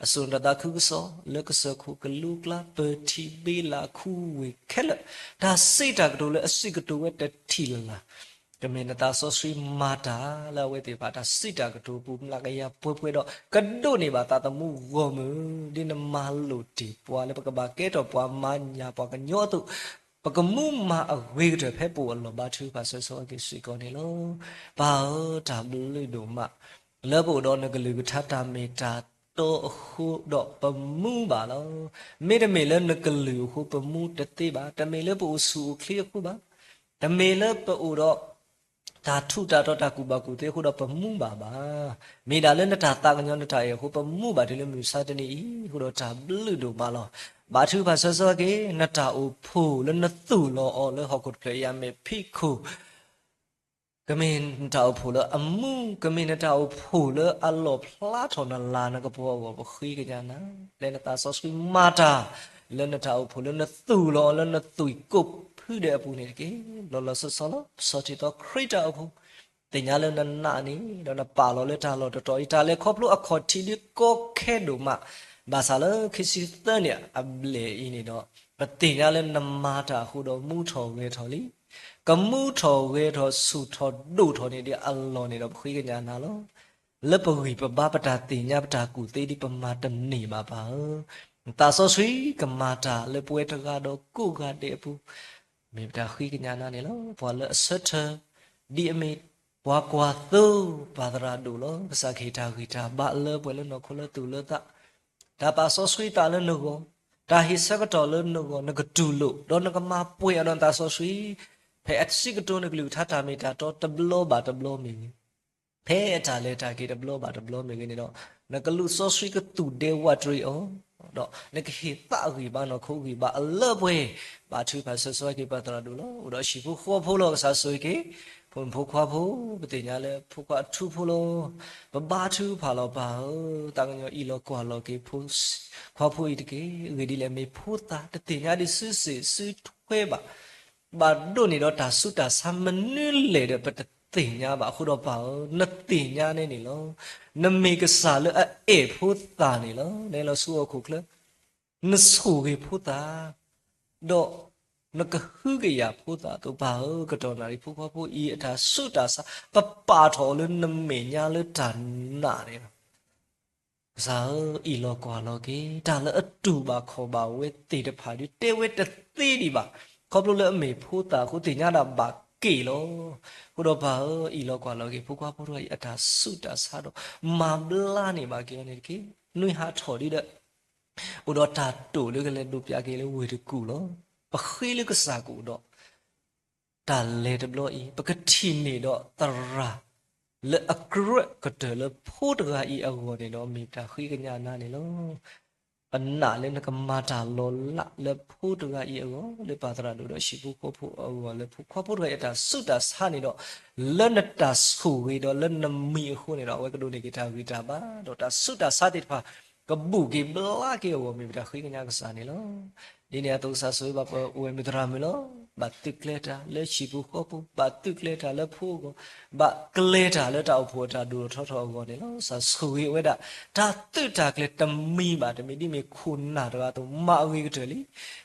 အစိာ်နတၢ်သးခုကစီၣ် လၢကစၢၢ်ခိၣ်ကလူကျါ ပၢၤထံဘ့လးခူဝ့ၢ်ခဲလၢာ်, တၢ်စံးတၢ်ကတိၤလၢအစံးကတိၤဝဲတထံၣ်လၢ်လၢ်, ကမ့ၢ်နသးစီဆှံမၤတၢ်လၢအဝဲသ့ၣ်တဖၣ်တၢ်စံးတၢ်ကတိၤပူၤ မျးကယၤပှဲၤပှဲၤဒီး ကဒိးန့ၢ်ဘၣ်သးသမူဂီၢ်မုၢ် ဒ်နမၤလိာ်တ့ၢ်ပှၤလၢပကဘၣ်ကဲထီၣ်ပှၤမၤညၣ်ပှၤကညီအသိး ပကမူမၤအဂ့ၤကတၢၢ်ဖဲပအိၣ်အလီၢ် ဘါထုကဖၣ်ဆၢဂ့ၤက့ၤစ့ၢ်ကီးန့ၣ်လီၤ. ပၢ်ဧၢ, တၢ်ဘျုးဒိၣ်မး လၢပအိၣ်ဒီးနကလုၢ်ကထါတၢ်မ့ၢ်တၢ်တီအဃိဒီးပမူဘၣ်လီၤ. မ့တမ့ၢ်လၢနကလုၢ်အဃိပမူတသ့ဘၣ်, တမ့ၢ်လၢပအိၣ်ဆူၣ်အိၣ်ချ့အဃိဘၣ်, တမ့ၢ်လၢပအိၣ်ဒီး တၢ်ထူးတၢ်တီၤတၢ်ကူၣ်ဘၣ်ကူၣ်သ့အဃိဒီးပမူဘၣ်ဘၣ်. မ့ၢ်ဒၣ်လၢနတၢ်သးကညီၤနတၢ်အဲၣ်အဃိပမူဘၣ်တုၤလၢမုၢ်မဆါတနံၤအံၤအဃိဒီးတၢ်ဘျုးဒိၣ်မးလီၤ. ဘါထုကဖၣ်ဆၢဂ့ၤက့ၤ နတၢ်အိၣ်ဖှိၣ်လၢနသူၣ်လီၤအီၤလၢဟီၣ်ခိၣ်တဖျၢၣ်အံၤအမ့ၢ်ဖံးခိၣ် ကမ့ၢ်နတၢ်အိၣ်ဖှိၣ်လၢအမူ, ကမ့ၢ်နတၢ်အိၣ်ဖှိၣ်လၢအလီၣ်ဖျါထီၣ်နလၤနကပီၤအဂီၢ် ပဃ့ကညးနၤ, လၢနသးစီဆှံမၤတၢ် လၢနတၢ်အိၣ်ဖှိၣ်လၢနသူၣ်လီၤအီၤလၢနသွံၣ်ကိးဖုဒဲးအပူၤန့ၣ်တက့ၢ်. လီၤလီၤဆီဆီလီၤ. ပစီၤထံးသီခရံာ်တၢ်အိၣ်ဖှိၣ် သ့ၣ်ညါလၢနနာ်န့ၣ် ဒီးနပာ်လီၤလၢတၢ်လီၢ်တတီၤအံၤ တၢ်လဲၤခီဖျိအခီၣ်ထံးဒ်ကီခဲဒိၣ်မး, ဘၣ်ဆၣ်လၢခံဆံသၢနံၣ်အဘျဲၣ်အံၤန့ၣ်ဒီး ပသ့ၣ်ညါလၢနမၤတၢ်အဃိဒီးမူထီၣ်ဂဲၤထီၣ်လံ. ကမူထီၣ်ဂဲၤထီၣ်ဆူၣ်ထီၣ်ဒိၣ်ထီၣ်န့ၢ်ဒံးအလီၢ်န့ၣ်ဒီး ပဃ့ကညးနၤလီၤ. လၢပဂံၢ်ပဘါပတၢ်သ့ၣ်ညါပတၢ်ကူၣ်သ့ဒ်ပမၤတန့ၢ်ဘၣ်ပၢ်ဧၢ, နသးစီဆှံကမၤတၢ်လၢပဝဲတဂၤဒီးကိးဂၤဒဲးအပူၤ မ့ၢ်ပတၢ်ဃ့ကညးနၤန့ၣ်လီၤ. ပှၤလၢအဆၢထၢၣ် ဒ်အမ့ၢ်ပှၤကွၢ်သိ ပၢ်သရၣ်ဒိၣ်လီၤ. ကစၢ်ကဟ့ၣ်တၢ်ဂံၢ်တၢ်ဘါလၢပှဲၤလၢနီၢ်ခိလၢသူၣ်လၢသး, တၢ်ပာ်စီဆှံသးလၢနဂီၢ်, တၢ်ဟ့ၣ်ဆၢကတီၢ်လၢနဂီၢ်, နကတူၢ်လိာ် ဒီးနကမၤပှဲၤအီၤဒီးနသးစီဆှံ, ဖဲအစံးကတိၤနကလုၢ်ကထါတၢ်မ့ၢ်တၢ်တီတဘျီဘၣ်တဘျီမ့ၢ်ဂ့ၤ ဖဲအတၢ်လဲၤတၢ်က့ၤတဘျီဘၣ်တဘျီမ့ၢ်ဂ့ၤန့ၣ်ဒီး နကလူးစီဆှံကသူၣ်ဒဲဝးတရံးအီၤ, ဒီးနကဟ့ၣ်သးဂံၢ်ဘါနီၢ်ခိဂံၢ်ဘါအလၢပှဲၤ, ဘါထုကဖၣ်ဆၢဂ့ၤက့ၤပၢ်သရၣ်ဒိၣ်လီၤ. အိၣ်ဒီးဟံၣ်ဖိဃီဖိလီၤ. ကစၢ်ဆိၣ်ဂ့ၤက့ၤ ဖိမုၣ်ဖိခွါဖိ, ပသ့ၣ်ညါလၢဖိခွါအထူဖိလီၤ. ပဘါထုကဖၣ်လီၤပၢ်ဧၢ, သးကညီၤအံးလီၤကွၢ်လီၤက့ၤဖိခွါဖိအံၤတက့ၢ်. အဂ့ၢ်ဒ်လဲၣ်, မ့ၢ်ဖိသၣ်တသ့ၣ်ညါဒံးစုစ့ၣ်စုထွဲဘၣ် ဘၣ်ဒိးန့ၢ်ဒီးတၢ်ဆူးတၢ်ဆါမနုၤလဲၣ်ဒီး ပတသ့ၣ်ညါဘၣ်အဃိဒီးပၢ်ဧၢ, နသ့ၣ်ညါန့ၣ်န့ၣ်လီၤ. နမ့ၢ်ကစၢ်လၢအအဲၣ်ဖိသၣ်န့ၣ်လီၤ. နဟဲလီၤဆူဟီၣ်ခိၣ်ချၢ, နဆိၣ်ဂ့ၤဖိသၣ်, ဒီး နကဟုကယာ်ဖိသၣ်အသိး, ပၢ်ဧၢ, ကတီၢ်နၣ်ရံၣ်ဖိခွါဖိအံၤအတၢ်ဆူးတၢ်ဆါ ပပာ်ထီၣ်အီၤလၢနမဲာ်ညါလၢတၢ်နာ်န့ၣ်လီၤ. ကစၢ်ဧၢ, အံးလီၤကွၢ်လီၤက့ၤ တၢ်လၢအတူၢ်ဘၣ်ခီၣ်ဘၣ်ဝဲသ့ၣ်တဖၣ်ဒုး တဲဝဲတသ့ဒံးဘၣ်. ခီဖျိလၢအမ့ၢ်ဖိသၣ်အဃိ သ့ၣ်ညါဒၣ်ဘၣ်က့ၣ်လီၤ. အဃိဒီးပၢ်ဧၢ, အံးလီၤကွၢ်လီၤက့ၤ ဖိခွါဖိတဂၤအံၤ အတၢ်ဆူးတၢ်ဆါဒီး မၤဘျါန့ၢ်ဘၣ်က့ၤအီၤန့ၣ်တက့ၢ်. နွံဟးထီၣ်ဒုဒီး အိၣ်ဒီးတၢ်တိာ်လၢကလဲၤဒိးပၠးက့ၤလၢဝ့ၢ်တကူၣ်လီၤ. ပဃ့လၢကစၢ်ကအိၣ်ဒီး တၢ်လဲၤတဘျီအံၤ ပကထံၣ်န့ၢ်ဒီးသရၣ် လၢအကြၢးကတၢၢ်လၢဖိတဂၤအံၤအဂီၢ်န့ၣ်ဒီး မ့ၢ်ပတၢ်ဃ့ကညးနၤန့ၣ်လီၤ. ပနာ်လၢနကမၤတၢ်လီၤလးလၢဖိတဂၤအံၤအဂီၢ်, လၢပၢ်သရၣ်ဒိၣ်ဒီးဟံၣ်ဖိဃီဖိအဂီၢ်, လၢဖိခွါဖိတဂၤအံၤအတၢ်ဆူးတၢ်ဆါန့ၣ်ဒီး, လၢနတၢ်ဆိၣ်ဂ့ၤဒီးလၢနမံၤအဃိန့ၣ်ဒီး အဝဲကဒိးန့ၢ်က့ၤတၢ်ဂံၢ်တၢ်ဘါ ဒီးတၢ်ဆူးတၢ်ဆါသ့ၣ်တဖၣ် ကဘူၣ်က့ၤဘျါက့ၤအဂီၢ် မ့ၢ်ပတၢ်ဃ့ကညးကစၢ်န့ၣ်လီၤ. ဒ်န့ၣ်အသိး ကစၢ်ဆိၣ်ဂ့ၤဘၣ်ပဝဲမုၢ်သရၣ်မုၣ်လီၤ. ဘၣ်သုးကျဲၤတၢ်လၢဟံၣ်ပူၤဃီပူၤ, ဘၣ်သုးကျဲၤတၢ်လၢဖိအဂီၢ်, ဘၣ်ကျဲၤတၢ်လၢတၢ်အိၣ်ဖှိၣ်အတၢ်ဒိၣ်ထီၣ်ထီထီၣ်အဂီၢ်န့ၣ်လီၤ. ကစၢ်ဆိၣ်ဂ့ၤဝဲဒၣ် တၢ်သုးတၢ်ကျဲၤတမံၤဘၣ်တမံၤ ဒ်မ့ၢ်ခိၣ်နၢ်တဂၤအသိး မၤအဂ့ၤကတၢၢ်လံ.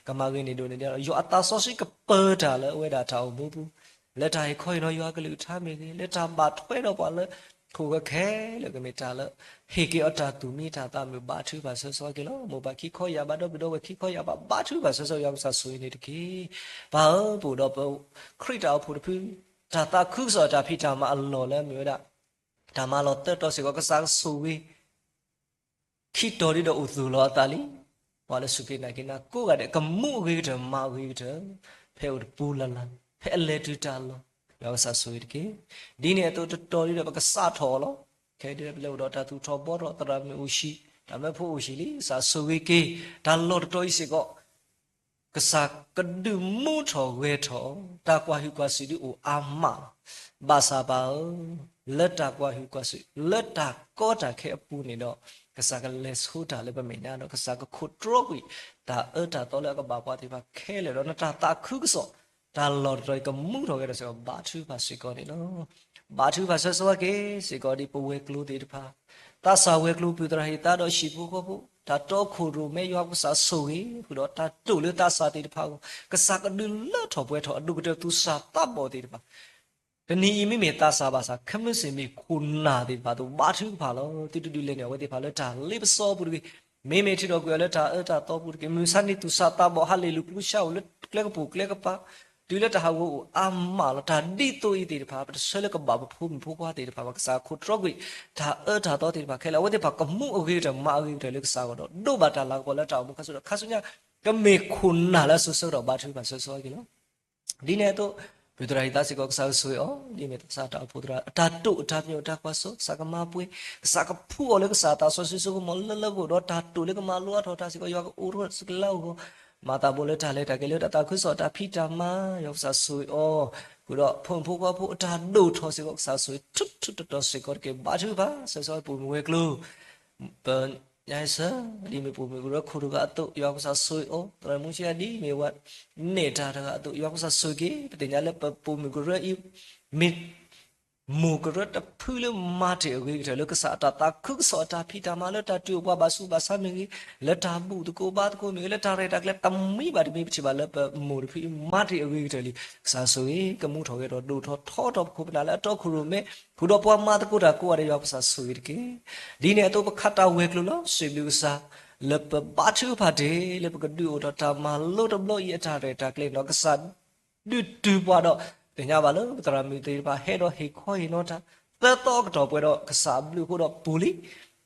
ကမၤဂ့ၤန့ၢ်ဒိၣ်န့ၢ်ဒံး ယွၤအသးစီဆှံကပၢၤတၢ်လၢအဝဲဒၣ်တၢ်အိၣ်မူပူၤ လၢတၢ်ဟ့ၣ်ခီဟ့ၣ်နီၤယွၤအကလုၢ်ကထါမ့ၢ်ဂ့ၤ, လၢတၢ်ဘၣ်ထွဲဒီးပှၤလၢ ခိၣ်ဃၢခဲလၢာ်ကမ့ၢ်တၢ်လၢ ဟ့ၣ်က့ၤအီၤတၢ်သူၣ်မံတၢ်သးမုာ် ဘါထုကဖၣ်ဆၢစီက့ၤလီၤ. မိၢ်ပၢ်ခံခီယာ်ဘၣ် ဒီပုၢ်ဒီဝဲၢ်ခံခီယာ်ဘၣ် ဘါထုကဖၣ်ဆၢစီ ယွၤကစၢ်ဆိၣ်ဂ့ၤန့ၣ်တက့ၢ်. ပၢ်ဧၢ, ပအိၣ်ဒီးပခရံာ်တၢ်အိၣ်ဖှိၣ်တဖု တၢ်သးခုကစီၣ်တၢ်ဖံးတၢ်မၤအလီၢ်လၢမ့ၢ်ဝဲဒၣ် တၢ်မၤလီၢ်သၢတီၤစ့ၢ်ကီး ကစၢ်ကဆိၣ်ဂ့ၤ ခံတီၤဒ်ဒီးအိၣ်သူၣ်လီၤအသးလံ. ပှၤလၢစူၢ်က့ၤနာ်က့ၤနၤကိးဂၤဒဲး ကမူအဂ့ၤကတၢၢ် မၤအဂ့ၤကတၢၢ် ဖဲအိၣ်တပူၤလၢ်လၢ် ဖဲအလဲၤတုၤတၢ်လီၢ် ယွၤကစၢ်ဆိၣ်ဂ့ၤတက့ၢ်. ဒ်န့ၣ်အသိးတတီၤဒ်ဒီး ပကစးထီၣ်အီၤလီၤ. ခဲဒ်ဒီးပလဲၤအိၣ်ဒီးတၢ်သူၣ်ထီၣ်ဘှီထီၣ် သရၣ်မုၣ်အိၣ်ဆံး တၢ်မၢဖိအိၣ်ဆံးလံ. ကစၢ်ဆိၣ်ဂ့ၤက့ၤ တၢ်လီၢ်တတီၤအံၤစ့ၢ်ကီး ကစၢ်ကဒုးမူထီၣ်ဂဲၤထီၣ် တၢ်ကွၢ်ဟုၣ်ကွၢ်စူၣ်ဒုးအိၣ်အါမးလီၤ. ဘၣ်ဆၣ်ပၢ်ဧၢ, လၢတၢ်ကွၢ်ဟုၣ်ကွၢ်စူၣ် လၢတၢ်ကီတၢ်ခဲအပူၤန့ၣ်ဒီး ကစၢ်ကလဲၤဆိတၢ်လၢပမဲာ်ညါဒီး ကစၢ်ကခိးတြီကွံာ် တၢ်အၢတၢ်သီလၢအကဘၣ်ပှၤသ့ၣ်တဖၣ်ခဲလၢာ်ဒီး နတၢ်သးခုကစီၣ် တၢ်လီၢ်တတီၤအံၤကမူထီၣ်ဂဲၤထီၣ်စ့ၢ်ကီး ဘါထုကဖၣ်စ့ၢ်ကီးန့ၣ်လီၤ. ဘါထုကဖၣ်ဆၢစီဝဲက့ၤစ့ၢ်ကီး ဒ်ပဝဲၤကျိၤသ့ၣ်တဖၣ် သးစၢ်ဝဲၤကျိၤ ပုၢ်သရၣ်ဟံၣ်သါဒီးဟံၣ်ဖိဃီဖိ တၢ်တီခိၣ်ရိၣ်မဲ ယွၤကစၢ်ဆိၣ်ဂ့ၤဃုာ်ဒီး တၢ်တိာ်လၢသးစၢ်သ့ၣ်တဖၣ်အဂီၢ် ကစၢ်ကဒုးလၢထီၣ်ပှဲၤထီၣ် အဒိၣ်ကတၢၢ်သူၣ်စၢ်သးဘီၣ်သ့ၣ်တဖၣ် တနံၤအံၤမ့မ့ၢ်သးစၢ်ဘၣ်ဆၣ် ခဲမုၢ်ဆ့ၣ်မ့ၢ်ခိၣ်နၢ်သ့ၣ်တဖၣ်အသိး ဘါထုကဖၣ်လီၤ. သုတဒုးလဲၤန့ၢ် အဝဲသ့ၣ်တဖၣ်လၢတၢ်လ့ပစီအပူၤတဂ့ၤ, မ့မ့ၢ်ထုးထီၣ်ကွံာ်အီၤလၢတၢ်အၢတၢ်သီပူၤတက့ၢ်. မုၢ်မဆါန့ၣ် သူၣ်စၢ်သးဘီၣ် ဟးလ့ၣ်လူၤကျူဆါအိၣ်လၢကျဲကပိာ်ကျဲကပၤ တုၤလၢတၢ်ဟးဂီၤအိၣ်အါမးလီၤ. တၢ်ဒ်သိးအံၤသ့ၣ်တဖၣ် ပတဆၢလၢကဘၣ်ပဖိမုၣ်ဖိခွါသ့ၣ်တဖၣ်ဘၣ်. ကစၢ်ခိးတြီကွံာ် တၢ်အၢတၢ်သီသ့ၣ်တဖၣ်ခဲလၢာ် အဝဲသ့ၣ်တဖၣ်ကမူအဂ့ၤကတၢၢ် မၤအဂ့ၤကတၢၢ်လၢကစၢ်အဂီၢ်ဒီး ဒိးဘၣ်တၢ်လၤကပီၤလၢတၢ်အိၣ်မူခါဆူညါ ခါဆူညါ ကမ့ၢ်ခိၣ်နၢ်လၢအစိၤဆၢကတီၢ် ဘါထုကဖၣ်ဆၢစီဝဲက့ၤလီၤ. ဒ်န့ၣ်အသိး ပုၢ်သရၣ်ဟံၣ်သါစ့ၢ်ကီး ကစၢ်ကဆိၣ်ဂ့ၤအီၤ ဒ်မ့ၢ်သးစၢ်တၢ်အိၣ်ဖှိၣ်သရၣ် အတၢ်တိာ်အတၢ်ပညိၣ်အတၢ်ကွၢ်စိ ကစၢ်ကမၤပှဲၤ ကစၢ်ကဖှူအီၤလၢကစၢ်အသးစီဆှံစိကမီၤ လၢလၢပှဲၤပှဲၤဒီး တၢ်တိာ်လၢကမၤလိအါထီၣ်တၢ်စ့ၢ်ကီး ယွၤကအိးထီၣ်စကလၢအဂီၢ် မၤသးဘိလၢတၢ်လဲၤတၢ်က့ၤလၢတၢ်သးခုကစီၣ်တၢ်ဖံးတၢ်မၤ ယွၤကစၢ်ဆိၣ်ဂ့ၤအီၤ ဃုာ်ဒီးဖိမုၣ်ဖိခွါဖိအတၢ်ဒိၣ်ထီၣ်စ့ၢ်ကီး ကစၢ်ဆိၣ်ဂ့ၤထူထူတီတီစ့ၢ်ကီးတက့ၢ်. ဘါထုကဖၣ်ဆၢစီပူၤမ့ၢ်ဝဲၤကျိၤ ပ ညါစၢ် ဒ်မ့ၢ်ပိာ်မုၣ်ကရၢခိၣ်တဂၤအသိး ယွၤကစၢ်ဆိၣ်ဂ့ၤအီၤ သရၣ်မုၢ်ဆ့ၣ် ဒ်မ့ၢ်ဝဲ နဲၣ်တၢ်တဂၤအသိး ယွၤကစၢ်ဆိၣ်ဂ့ၤက့ၤ ပသ့ၣ်ညါလၢပပိာ်မုၣ်ကရၢအံၤ မ့ၢ် မိၢ်ကရၢတဖုလၢမၤတ့ၢ်အဂ့ၤကတၢၢ်လၢကစၢ်အတၢ်သးခုကစီၣ်အတၢ်ဖံးတၢ်မၤလၢတၢ်တုၤအိၣ်ပှၤ ဘၣ်ဆူးဘၣ်ဆါမ့ၢ်ဂ့ၤ, လၢတၢ်ဘူၣ်သကိးဘါသကိးမ့ၢ်ဂ့ၤ, လၢတၢ်ရဲၣ်တၢ်ကျဲၤတမံၤဘၣ်တမံၤ ပထံၣ်ဘၣ်လၢပမိၢ်တဖုအံၤ မၤတ့ၢ်အဂ့ၤကတၢၢ်လံ. ကစၢ်ဆိၣ်ဂ့ၤ ကမူထီၣ်ဂဲၤထီၣ်ဒိၣ်ထီၣ်ထီထီၣ်ပခိၣ်ပနၢ်လၢအတီခိၣ်ရိၣ်မဲ ဃုာ်ဒီးပှၤမၤသကိးတၢ်ကိးဂၤဒဲး ယွၤကစၢ်ဆိၣ်ဂ့ၤတက့ၢ်. ဒ်န့ၣ်အသိး ပခးတၢ်ဝဲၤကျိၤလီၤ စံးဘျုးကစၢ် လၢပဘါထုကဖၣ်တ့ၢ် လၢပကဒုးအိၣ်ထီၣ်တၢ်မၤလိတဘျီအံၤအတၢ်ရဲၣ်တၢ်ကျဲၤန့ၣ်ဒီး ကစၢ်ဒုးတုၤပှၤဒီး သ့ၣ်ညါဘၣ်လၢ ပသရၣ်မုၣ်သ့ၣ်တဖၣ် ဟဲဒီးဟ့ၣ်ခီဟ့ၣ်နီၤတၢ် သၢသီအကတီၢ်ပှဲၤဒီး ကစၢ်အဘျုးအဃိဒီးပူၤလံ.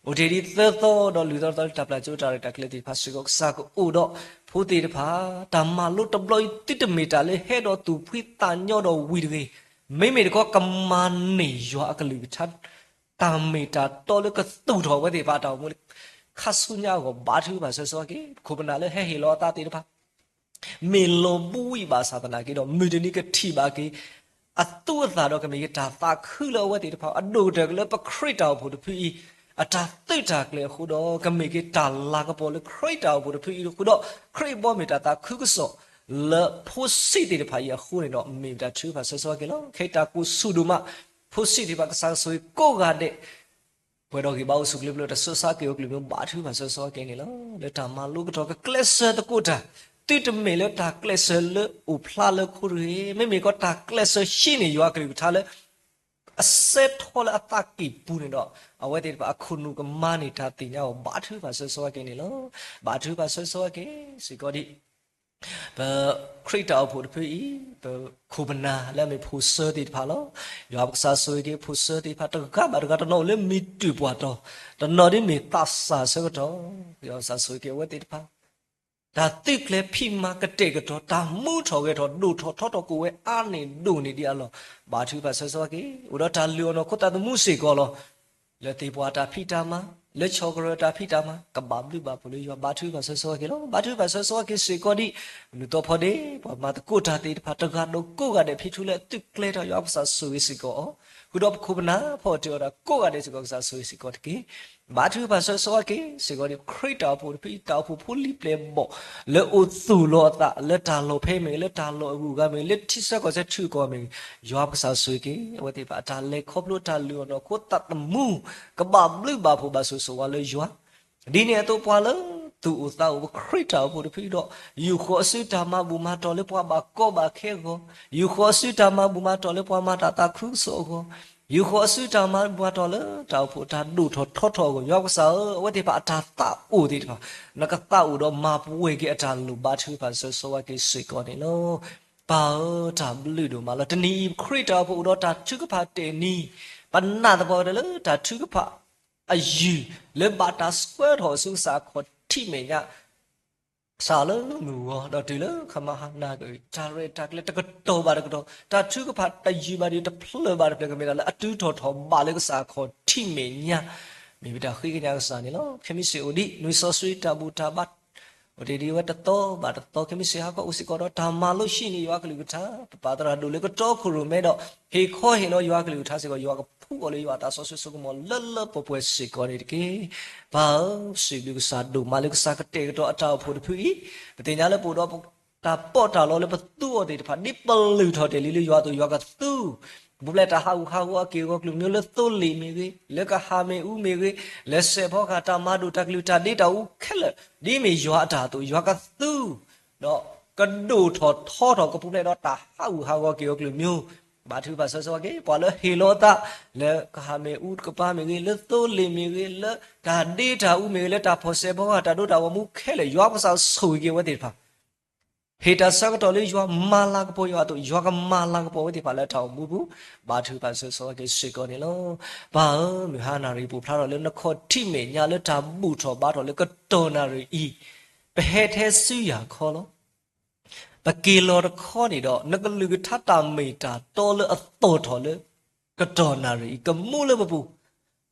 အိၣ်တ့ၢ်ဒ်သၢသီဒီးလုၢ်သီသီလၢတၢ်ပျၢ်ကၠိတၢ်ရဲၣ်တၢ်ကျဲၤသ့ၣ်တဖၣ်စ့ၢ်ကီး ကစၢ်ကအိၣ်ဒီးဖိသ့ၣ်တဖၣ် တၢ်မၤလိတဘျီအံၤ သုတမ့ၢ်တၢ်လၢဟဲဒီးသူၣ်ဖှံသးညီဒီးဝံၤတဂ့ၤ, မ့မ့ၢ်တခီကမၤန့ၢ်ယွၤအကလုၢ်ကထါ တၢ်မ့ၢ်တၢ်တီလၢကသူၣ်ထီၣ်ဝဲသ့ၣ်တဖၣ်အတၢ်အိၣ်မူလၢ ခါဆူညါအဂီၢ် ဘါထုကဖၣ်ဆၢစီက့ၤ ပခိၣ်ပနၢ်လၢဟဲဟ့ၣ်လီၤအသးသ့ၣ်တဖၣ် မ့ၢ်လီၤဘှံးဝံၤဘၣ်ဆၣ်သနာ်က့ဒီး မုၢ်တနံၤကထံၣ်ဘၣ်က့ၤ အသူအသၣ်ဒီးကမ့ၢ်က့ၤတၢ်သးခုလၢအဝဲသ့ၣ်တဖၣ် အဒိၣ်ကတၢၢ်လၢပခရံာ်တၢ်အိၣ်ဖှိၣ်တဖုအံၤ အတၢ်သုးတၢ်ကျဲၤအဃိဒီး ကမ့ၢ်က့ၤတၢ်လၤကပီၤလၢခရံာ်တၢ်အိၣ်ဖှိၣ်တဖုအံၤအဃိဒီး ခရံာ်အဘီအမုၢ်တၢ်သးခုကစီၣ်လၢဖိဆံးသ့ၣ်တဖၣ်အံၤအဃိန့ၣ်ဒီး မ့ၢ်ပတၢ်ထုကဖၣ်ဆၢစီက့ၤလီၤ. ခဲအံၤတၢ်ကိၢ်ဆူၣ်ဒိၣ်မး ဖိဆံးသ့ၣ်တဖၣ်ကစၢ်ကဆိၣ်ဂ့ၤကိးဂၤဒဲး ပှဲၤဒီးဂံၢ်ဘါအိၣ်ဆူၣ်အိၣ်ချ့ ပျၢၤတၢ်ဆူးဆါက့ၤအိၣ်ကလုာ်မ့ၢ် ဘါထုကဖၣ်ဆၢစီက့ၤန့ၣ်လီၤ. လၢတၢ်မၤလိကတီၢ်ကကျဲးစၢးသကိးတၢ် သုတမ့ၢ်လၢတၢ်ကျဲးစၢးလၢအိၣ်ဖျါလၢခိတဂ့ၤ, မ့မ့ၢ်ကီးတၢ်ကျဲးစၢးဟံးန့ၢ်ယွၤကလုၢ်ကထါလၢ အစဲထီလၢအသးကံၢ်ပူၤန့ၣ်ဒီး အဝဲသ့ၣ်တဖၣ်အခိၣ်နူာ်ကမၤန့ၢ်တၢ်သ့ၣ်ညါအီၤ ဘါထုကဖၣ်ဆၢဂ့ၤဆၢဝါက့ၤန့ၣ်လီၤ. ဘါထုကဖၣ်ဆၢဂ့ၤဆၢဝါက့ၤစ့ၢ်ကီးဒံး ပခရံာ်တၢ်အိၣ်ဖှိၣ်တဖုအံၤ ပခိၣ်ပနၢ်လၢအမ့ၢ်ဖိၣ်စၢၤသ့ၣ်တဖၣ်လီၤ. ယွၤပကစၢ်ဆိၣ်ဂ့ၤက့ၤဖိၣ်စၢၤသ့ၣ်တဖၣ် တဂၤဘၣ်တဂၤ တနီၤအိၣ်လၢမံၤတုၢ်ပှၢ်တီၤ, တနီၤဒ်မ့ၢ်သးစၢ်ဆၢကတီၢ်, ယွၤပကစၢ်ဆိၣ်ဂ့ၤက့ၤအဝဲသ့ၣ်တဖၣ် တၢ်သုးကျဲၤဖံးမၤကတဲာ်ကတီၤ တၢ်မူထီၣ်ဂဲၤထီၣ် ဒိၣ်ထီၣ်ထီထီၣ်ကအိၣ်ဝဲအါန့ၢ်ဒိၣ်န့ၢ်ဒံးအလီၢ်, ဘါထုကဖၣ်ဆၢဂ့ၤဆၢဝါက့ၤ အိၣ်ဒီးတၢ်လုၢ်အီၣ်နီၢ်ခိသးသမူစ့ၢ်ကီးလီၤ. လၢသ့ၣ်ပှၢ်တၢ်ဖံးတၢ်မၤ, လၢဆီၣ်ကရၢၢ်တၢ်ဖံးတၢ်မၤ ကဘၣ်ဘျုးဘၣ်ဖှိၣ်လၢယွၤ ဘါထုကဖၣ်ဆၢဂ့ၤဆၢဝါက့ၤလီၤ. ဘါထုကဖၣ်ဆၢဂ့ၤဆၢဝါက့ၤစ့ၢ်ကီးဒံး မုၢ်နုာ်သီဖီဒ့ၣ် ပှၤမၤသကိးတၢ်သ့ၣ်တဖၣ် တဂၤဒီးကိးဂၤဒဲး ဖံထူလၢအသုးကျဲၤထီၣ် ယွၤပကစၢ်ဆိၣ်ဂ့ၤစ့ၢ်ကီးအီၤ, ဃုာ်ဒီးပခိၣ်ပနၢ်ဖီၣ်တ့ၢ်အီၤဒၣ်ကိးဂၤဒဲးစ့ၢ်ကီး ကစၢ်ဆိၣ်ဂ့ၤစ့ၢ်ကီးတက့ၢ်. ဘါထုကဖၣ်ဆၢဂ့ၤဆၢဝါက့ၤစ့ၢ်ကီးဒံး ခရံာ်တၢ်အိၣ်ဖှိၣ်တဖုအံၤ တၢ်အိၣ်ဖှိၣ်ဖိလံၤပျဲၢ်ဘီၣ် လၢအိၣ်သူၣ်လီၤအသး လၢတၢ်လီၢ်ဖဲမ့ၢ်ဂ့ၤ လၢတၢ်လီၢ်အဂုၤအဂၤမ့ၢ်ဂ့ၤ လၢထံဆၢကီၢ်ဆၢထံဂုၤကီၢ်ဂၤမ့ၢ်ဂ့ၤ, ယွၤပကစၢ်ဆိၣ်ဂ့ၤက့ၤ အဝဲသ့ၣ်တဖၣ်အတၢ်လဲၤခီဖျိတၢ်လုၢ်အီၣ်နီၢ်ခိသးသမူ ကဘၣ်ဘျုးဘၣ်ဖှိၣ်ဘၣ်ဆိၣ်ဂ့ၤဆိၣ်ဝါလၢယွၤ ဒ်န့ၣ်အသိးပှၤလၢသူၣ်အိၣ်သးအိၣ် ပခရံာ်တၢ်အိၣ်ဖှိၣ်တဖုဒီး ယူာ်ဃီၤအစုတၢ်မၤဘူၣ်မၤတီၢ်လၢပှၤဘၣ်ကီဘၣ်ခဲအဂီၢ်, ယူာ်ဃီၤအစုတၢ်မၤဘူၣ်မၤတီၢ်လၢပှၤမၤတၢ်သးခုကစီၣ်အဂီၢ်, ယူာ်ဃီၤအစုတၢ်မၤဘူၣ်မၤတီၢ်လၢတၢ်အိၣ်ဖှိၣ်တၢ်ဒိၣ်ထီၣ်ထီထီၣ်အဂီၢ်, ယွၤပကစၢ်ဧၢ, အဝဲသ့ၣ်တဖၣ်အတၢ်သးအိၣ်သ့ၣ်တဖၣ် နကသးအိၣ်ဒီးမၤပှဲၤက့ၤအတၢ်လိၣ် ဘါထုကဖၣ်ဆၢဂ့ၤဆၢဝါက့ၤစ့ၢ်ကီးန့ၣ်လီၤ. ပၢ်ဧၢ, တၢ်ဘျုးဒိၣ်မးလီၤ. တနံၤအံၤ ပခရံာ်တၢ်အိၣ်ဖှိၣ်အိၣ်ဒီးတၢ်ထုကဖၣ်တ့ၢ်နံၤ, ပနာ်သပှၢ်ကတၢၢ်လၢတၢ်ထုကဖၣ် အယုၢ်လၢဘၣ်တၢ်ဆှၢထီၣ်အဆူကစၢ်အခီၣ်ထံးမဲာ်ညါ, စးလၢမုၢ်ဂီၤဒီးတုၤလၢခမဟါနၤက့ၤ တၢ်ရဲၣ်တၢ်ကျဲၤတကတီၢ်ဘၣ်တကတီၢ်, တၢ်ထုကဖၣ်တယုၢ်ဘၣ်ဒီးတဖျၢၣ်ဘၣ်တဖျၢၣ် ကမ့ၢ်တၢ်လၢအတုၤထီၣ်ထီၣ်ဘးလၢကစၢ်အခီၣ်ထံးမဲာ်ညါ, မ့ၢ်ပတၢ်ဃ့ကညးကစၢ်န့ၣ်လီၤ. ခဲမုၢ်ဆ့ၣ်အိၣ်ဒံး နွံစီဆှံတၢ်ဘူၣ်တၢ်ဘါ အိၣ်တ့ၢ်ဒံးဝဲတသီဘၣ်တသီ, ခဲမုၢ်ဆ့ၣ်ဟါခီအိၣ်စ့ၢ်ကီးဒီးတၢ်မၤလိဟံးန့ၢ်ယွၤကလုၢ်ကထါ, ပပၢ်သရၣ်ဒိၣ်လၢကတီခိၣ်ရိၣ်မဲဒီး ဟ့ၣ်ခီဟ့ၣ်နီၤယွၤကလုၢ်ကထါစ့ၢ်ကီး, ယွၤကဖှူအီၤလၢယွၤအသးစီဆှံစိကမီၤလၢလၢပှဲၤပှဲၤစ့ၢ်ကီးန့ၣ်တက့ၢ်. ပၢ်ဧၢ, စံးဘျုးကစၢ်ဒိၣ်မးလၢကစၢ်ကတဲာ်ကတီၤအတၢ်အိၣ်ဖှိၣ်တဖုအံၤ, ပသ့ၣ်ညါလၢပအိၣ်ဒီးတၢ်ပီးတၢ်လီလၢပသူအီၤသ့ၣ်တဖၣ် ဒ်ပလုၢ်ထီၣ်တဲာ်လံလၢယွၤအသိး ယွၤကသူ ပူၤဖျဲးတၢ်ဟးဂူာ်ဟးဂီၤအက့ၢ်အဂီၤကလုာ်မံၤ လၢသိလ့ၣ်မ့ၢ်ဂ့ၤ, လၢကဟၣ်မ့ၣ်အူမ့ၢ်ဂ့ၤ, လၢစဲးဖီကဟၣ် တၢ်မၤဒိၣ်တၢ်ကလုၢ်တၢ်ဒ့တၢ်အူခဲလၢာ်, ဒ်မ့ၢ်ယွၤအတၢ်အသိး ယွၤကသူ, ဒီးကဒိၣ်ထီၣ်ထီထီၣ်ကပူၤဖျဲးဒီးတၢ်ဟးဂူာ်ဟးဂီၤက့ၢ်အဂီၤကလုာ်မံၤ, ဘါထုကဖၣ်ဆၢဂ့ၤဆၢဝါက့ၤ ပှၤလၢဟ့ၣ်လီၤအသး လၢကဟၣ်မ့ၣ်အူတကပၤမ့ၢ်ဂ့ၤ, လၢသိလ့ၣ်မ့ၢ်ဂ့ၤ, လၢတၢ်ဒ့တၢ်အူမ့ၢ်ဂ့ၤ, လၢတၢ်ဖီၣ်စဲးဖီကဟၣ် တၢ်ဒိတၢ်ဂီၤမူခဲလၢာ် ယွၤကစၢ်ဆိၣ်ဂ့ၤက့ၤအဝဲသ့ၣ်တဖၣ် ဟ့ၣ်တၢ်ဆၢကတီၢ်လၢယွၤမၤလၤကပီၤယွၤအသိး ယွၤကမၤလၤကပီၤအဝဲသ့ၣ်တဖၣ်လၢတၢ်အိၣ်မူပူၤ, ဘါထုကဖၣ်ဆၢဂ့ၤဆၢဝါက့ၤစ့ၢ်ကီးန့ၣ်လီၤ. ပၢ်ဧၢ, မုၢ်ဟါနၣ်ရံၣ်ပူၤဖျါထီၣ်လၢနခီၣ်ထံးမဲာ်ညါလၢတၢ်ဘူၣ်ထီၣ်ဘါထီၣ်လၢကတီၢ်နၣ်ရံၣ်အံၤ, ပဟဲထဲဆူယၤခီလီၤ. ပက့ၤလီၤတခီန့ၣ်ဒီး နကလုၢ်ကထါတၢ်မ့ၢ်တၢ်တီလၢအသီၣ်ထီၣ်လၢ ကတီၢ်နၣ်ရံၣ်အံၤ ကမူလၢပပူၤ,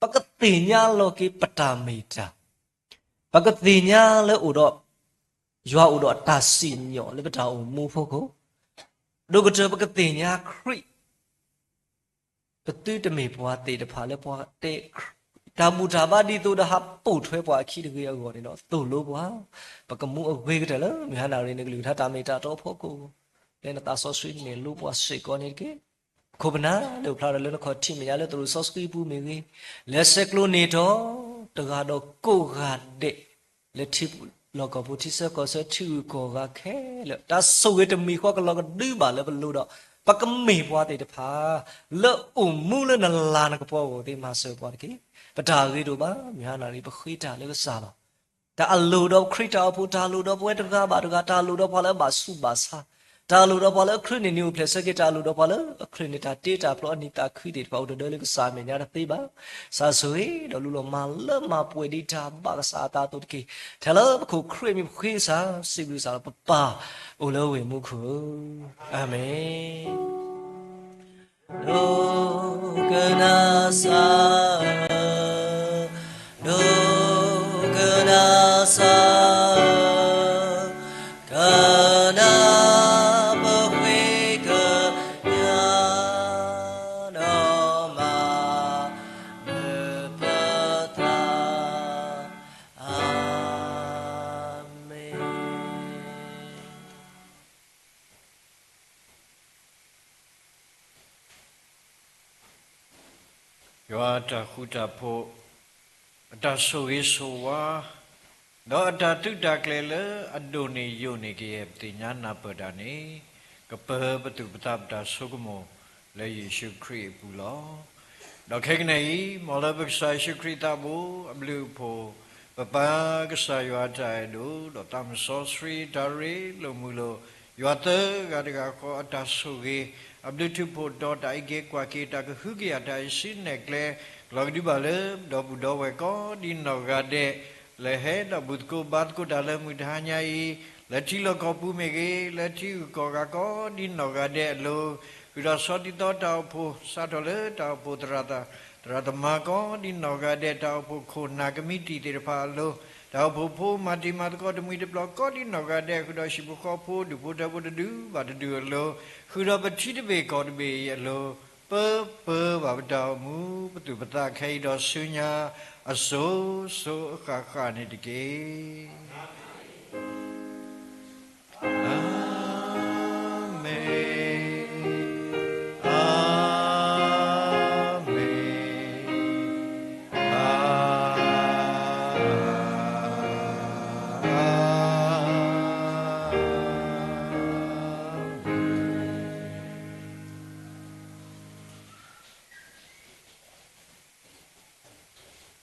ပကသ့ၣ်ညါလီၤက့ၤပတၢ်မ့ၢ်တၢ် ပကသ့ၣ်ညါလၢအိၣ်ဒီး ယွၤအိၣ်ဒီးတၢ်စံၣ်ညီၣ်လၢပတၢ်အိၣ်မူအဖီခိၣ်, ဒိၣ်ကတၢၢ်ပကသ့ၣ်ညါခရံာ်, ပသုတမ့ၢ်ပှၤသ့ၣ်တဖၣ်လၢပှၤတဲ တၢ်ဘူၣ်တၢ်ဘါဒ်သိးဒီးဟးပိာ်ထွဲပှၤအခံတဂ့ၤအဂီၢ်န့ၣ်ဒီး သိၣ်လိပှၤ, ပကမူအဂ့ၤကတၢၢ်လၢ မုၢ်ဟါနၣ်ရံၣ်န့ၣ် ကလုၢ်ကထါတၢ်မ့ၢ်တၢ်တီအဖီခိၣ်, လၢနသးစီဆှံန့ၣ်လိပှၤစ့ၢ်ကီးန့ၣ်တက့ၢ်. ခိၣ်ပနၢ်လၢပဖျါထီၣ်လၢနခီၣ်ထံးမဲာ်ညါလၢသရိာ်စီဆှံပူၤမ့ၢ်ဂ့ၤ, လၢဆဲးကျိးန့ၢ်တီၤ တဂၤဒီးကိးဂၤဒဲး လၢထံလီၢ်ကီၢ်ပူၤ ထံဆၢကီၢ်ဆၢ ထံဂုၤကီၢ်ဂၤခဲလၢာ် တၢ်ဆိၣ်ဂ့ၤတမံၤဃီကလီၤကဒုဘၣ်လၢပလိၤဒီး ပကမ့ၢ်ပှၤသ့ၣ်တဖၣ် လၢအိၣ်မူလၢနလၤနကပီၤအဂီၢ်သ့ၣ် မၤစၢၤပှၤတက့ၢ်. ပတၢ်ဂ့ၤဒိၣ်ဘၣ် မုၢ်ဟါနၣ်ရံၣ် ပဃ့တၢ်လၢကစၢ်လီၤ. တၢ်အလိၣ်ဒီးခရံာ်တၢ်အိၣ်ဖှိၣ် တၢ်လိၣ်ဒီးပဝဲတဂၤဘၣ်တဂၤ တၢ်လိၣ်ဒီးပှၤလၢအဘၣ်ဆူးဘၣ်ဆါ, တၢ်လိၣ်ဒီးပှၤလၢအခရံာ်န့ၣ် နံၤအိၣ်ဖျဲၣ်ဆၢက့ၤ, တၢ်လိၣ်ဒီးပှၤလၢအခရံာ်န့ၣ် တၢ်တ့တၢ်ဖျီအနံၣ်သးခုသ့ၣ်တဖၣ် အိၣ်တဒၢလၢကစၢ်အမဲာ်ညါတသ့ဘၣ်. ကစၢ်ဆိၣ်ဂ့ၤဒီးလူလီၤမၤလၢမၤပှဲၤဒံးတၢ်ဘၣ်ကစၢ်အသးအသိးတက့ၢ်. ထဲလၢပခိၣ်ခရံာ်မံၤပဃ့ကစၢ်, စံးဘျုးကစၢ်လီၤ ပပၢ်အိၣ်လၢဝ့ၢ်မူခိၣ်ဧၢ, အၤမ့ၣ်. ဒိကနၣ်စၢ်ဧၢ, ဒိကနၣ်စၢ်ဧၢ, ကနၣ်ပဃ့ကညး ဒီးမၤနၢၤပသး, အၤမ့ၣ်. ယွၤအတၢ်ဃူတၢ်ဖိး, အတၢ်ဆိၣ်ဂ့ၤဆိၣ်ဝါ, ဒီးအတၢ်သုးတၢ်ကျဲၤလၢအဒိၣ်န့ၢ်ယိာ်န့ၢ်ကယဲၢ်ပသ့ၣ်ညါနၢ်ပၢၢ်တၢ်န့ၣ်, ကပၢၤပသူၣ်ပသးပတၢ်ဆိကမိၣ်လၢယ့ၣ်ၡူးခရံာ်အပူၤလီၤ. ဒီးခဲကနံၣ်အံၤ, မ်လၢပကစၢ်ယ့ၣ်ၡူးခရံာ်သးဘိအဘျုးအဖှိၣ်, ပပၢ်ကစၢ်ယွၤအတၢ်အဲၣ်ဒိၣ်, ဒီးသးစီဆှံတၢ်ရ့လိာ်မုာ်လိာ်, ယွၤသၢဂၤတဂၤဃီအတၢ်ဆိၣ်ဂ့ၤ, အဘျုးထူးဖှိၣ်ဒီးတၢ်အံးက့ၤကွၢ်က့ၤတၢ်ကဟုကယာ်တၢ်အံးဆံနဲၣ်ကျဲ, လီၤကဒုဘၣ်လၢပဒီပုၢ်ဝဲၢ်ကိးဒ်နီၢ်ဂၤဒဲး လၢဟဲဒီးဘူၣ်သကိးဘါသကိးတၢ်လၢမုၢ်တဟါညါအံၤ, လၢထံလီၢ်ကီၢ်ပူၤမ့ၢ်ဂ့ၤ, လၢထံဂုၤကီၢ်ဂၤကိးဒ်နီၢ်ဂၤဒဲးအလိၤ, ဃုာ်ဒီးဆီဒၣ်တံၢ်တၢ်အိၣ်ဖှိၣ်, စးထီၣ်လၢတၢ်အိၣ်ဖှိၣ်သရၣ်သမါကိးဒ်နီၢ်ဂၤဒဲး, တၢ်အိၣ်ဖှိၣ်ခိၣ်နၢ်ကမံးတံာ်သ့ၣ်တဖၣ်အလိၤ, တၢ်အိၣ်ဖှိၣ်ဖိမၤတံၤမၤသကိးတမှံၤတပျီၤကိးဒ်နီၢ်ဂၤဒဲး, ဃုာ်ဒီးဟံၣ်ဖိဃီဖိဒူၣ်ဖိထၢဖိတဒူဘၣ်တဒူအလိၤ, ဃုာ်ဒီးပထံတဘ့ၣ်ကီၢ်တဘ့ၣ်အံၤအလိၤ, ပၢပၢဘၣ်ပတၢ်အိၣ်မူပသူၣ်ပသးခဲအံၤဒီးဆူညါ အစိၤစိၤအဃၣ်ဃၣ်န့ၣ်တက့ၢ်. အၤမ့ၣ်.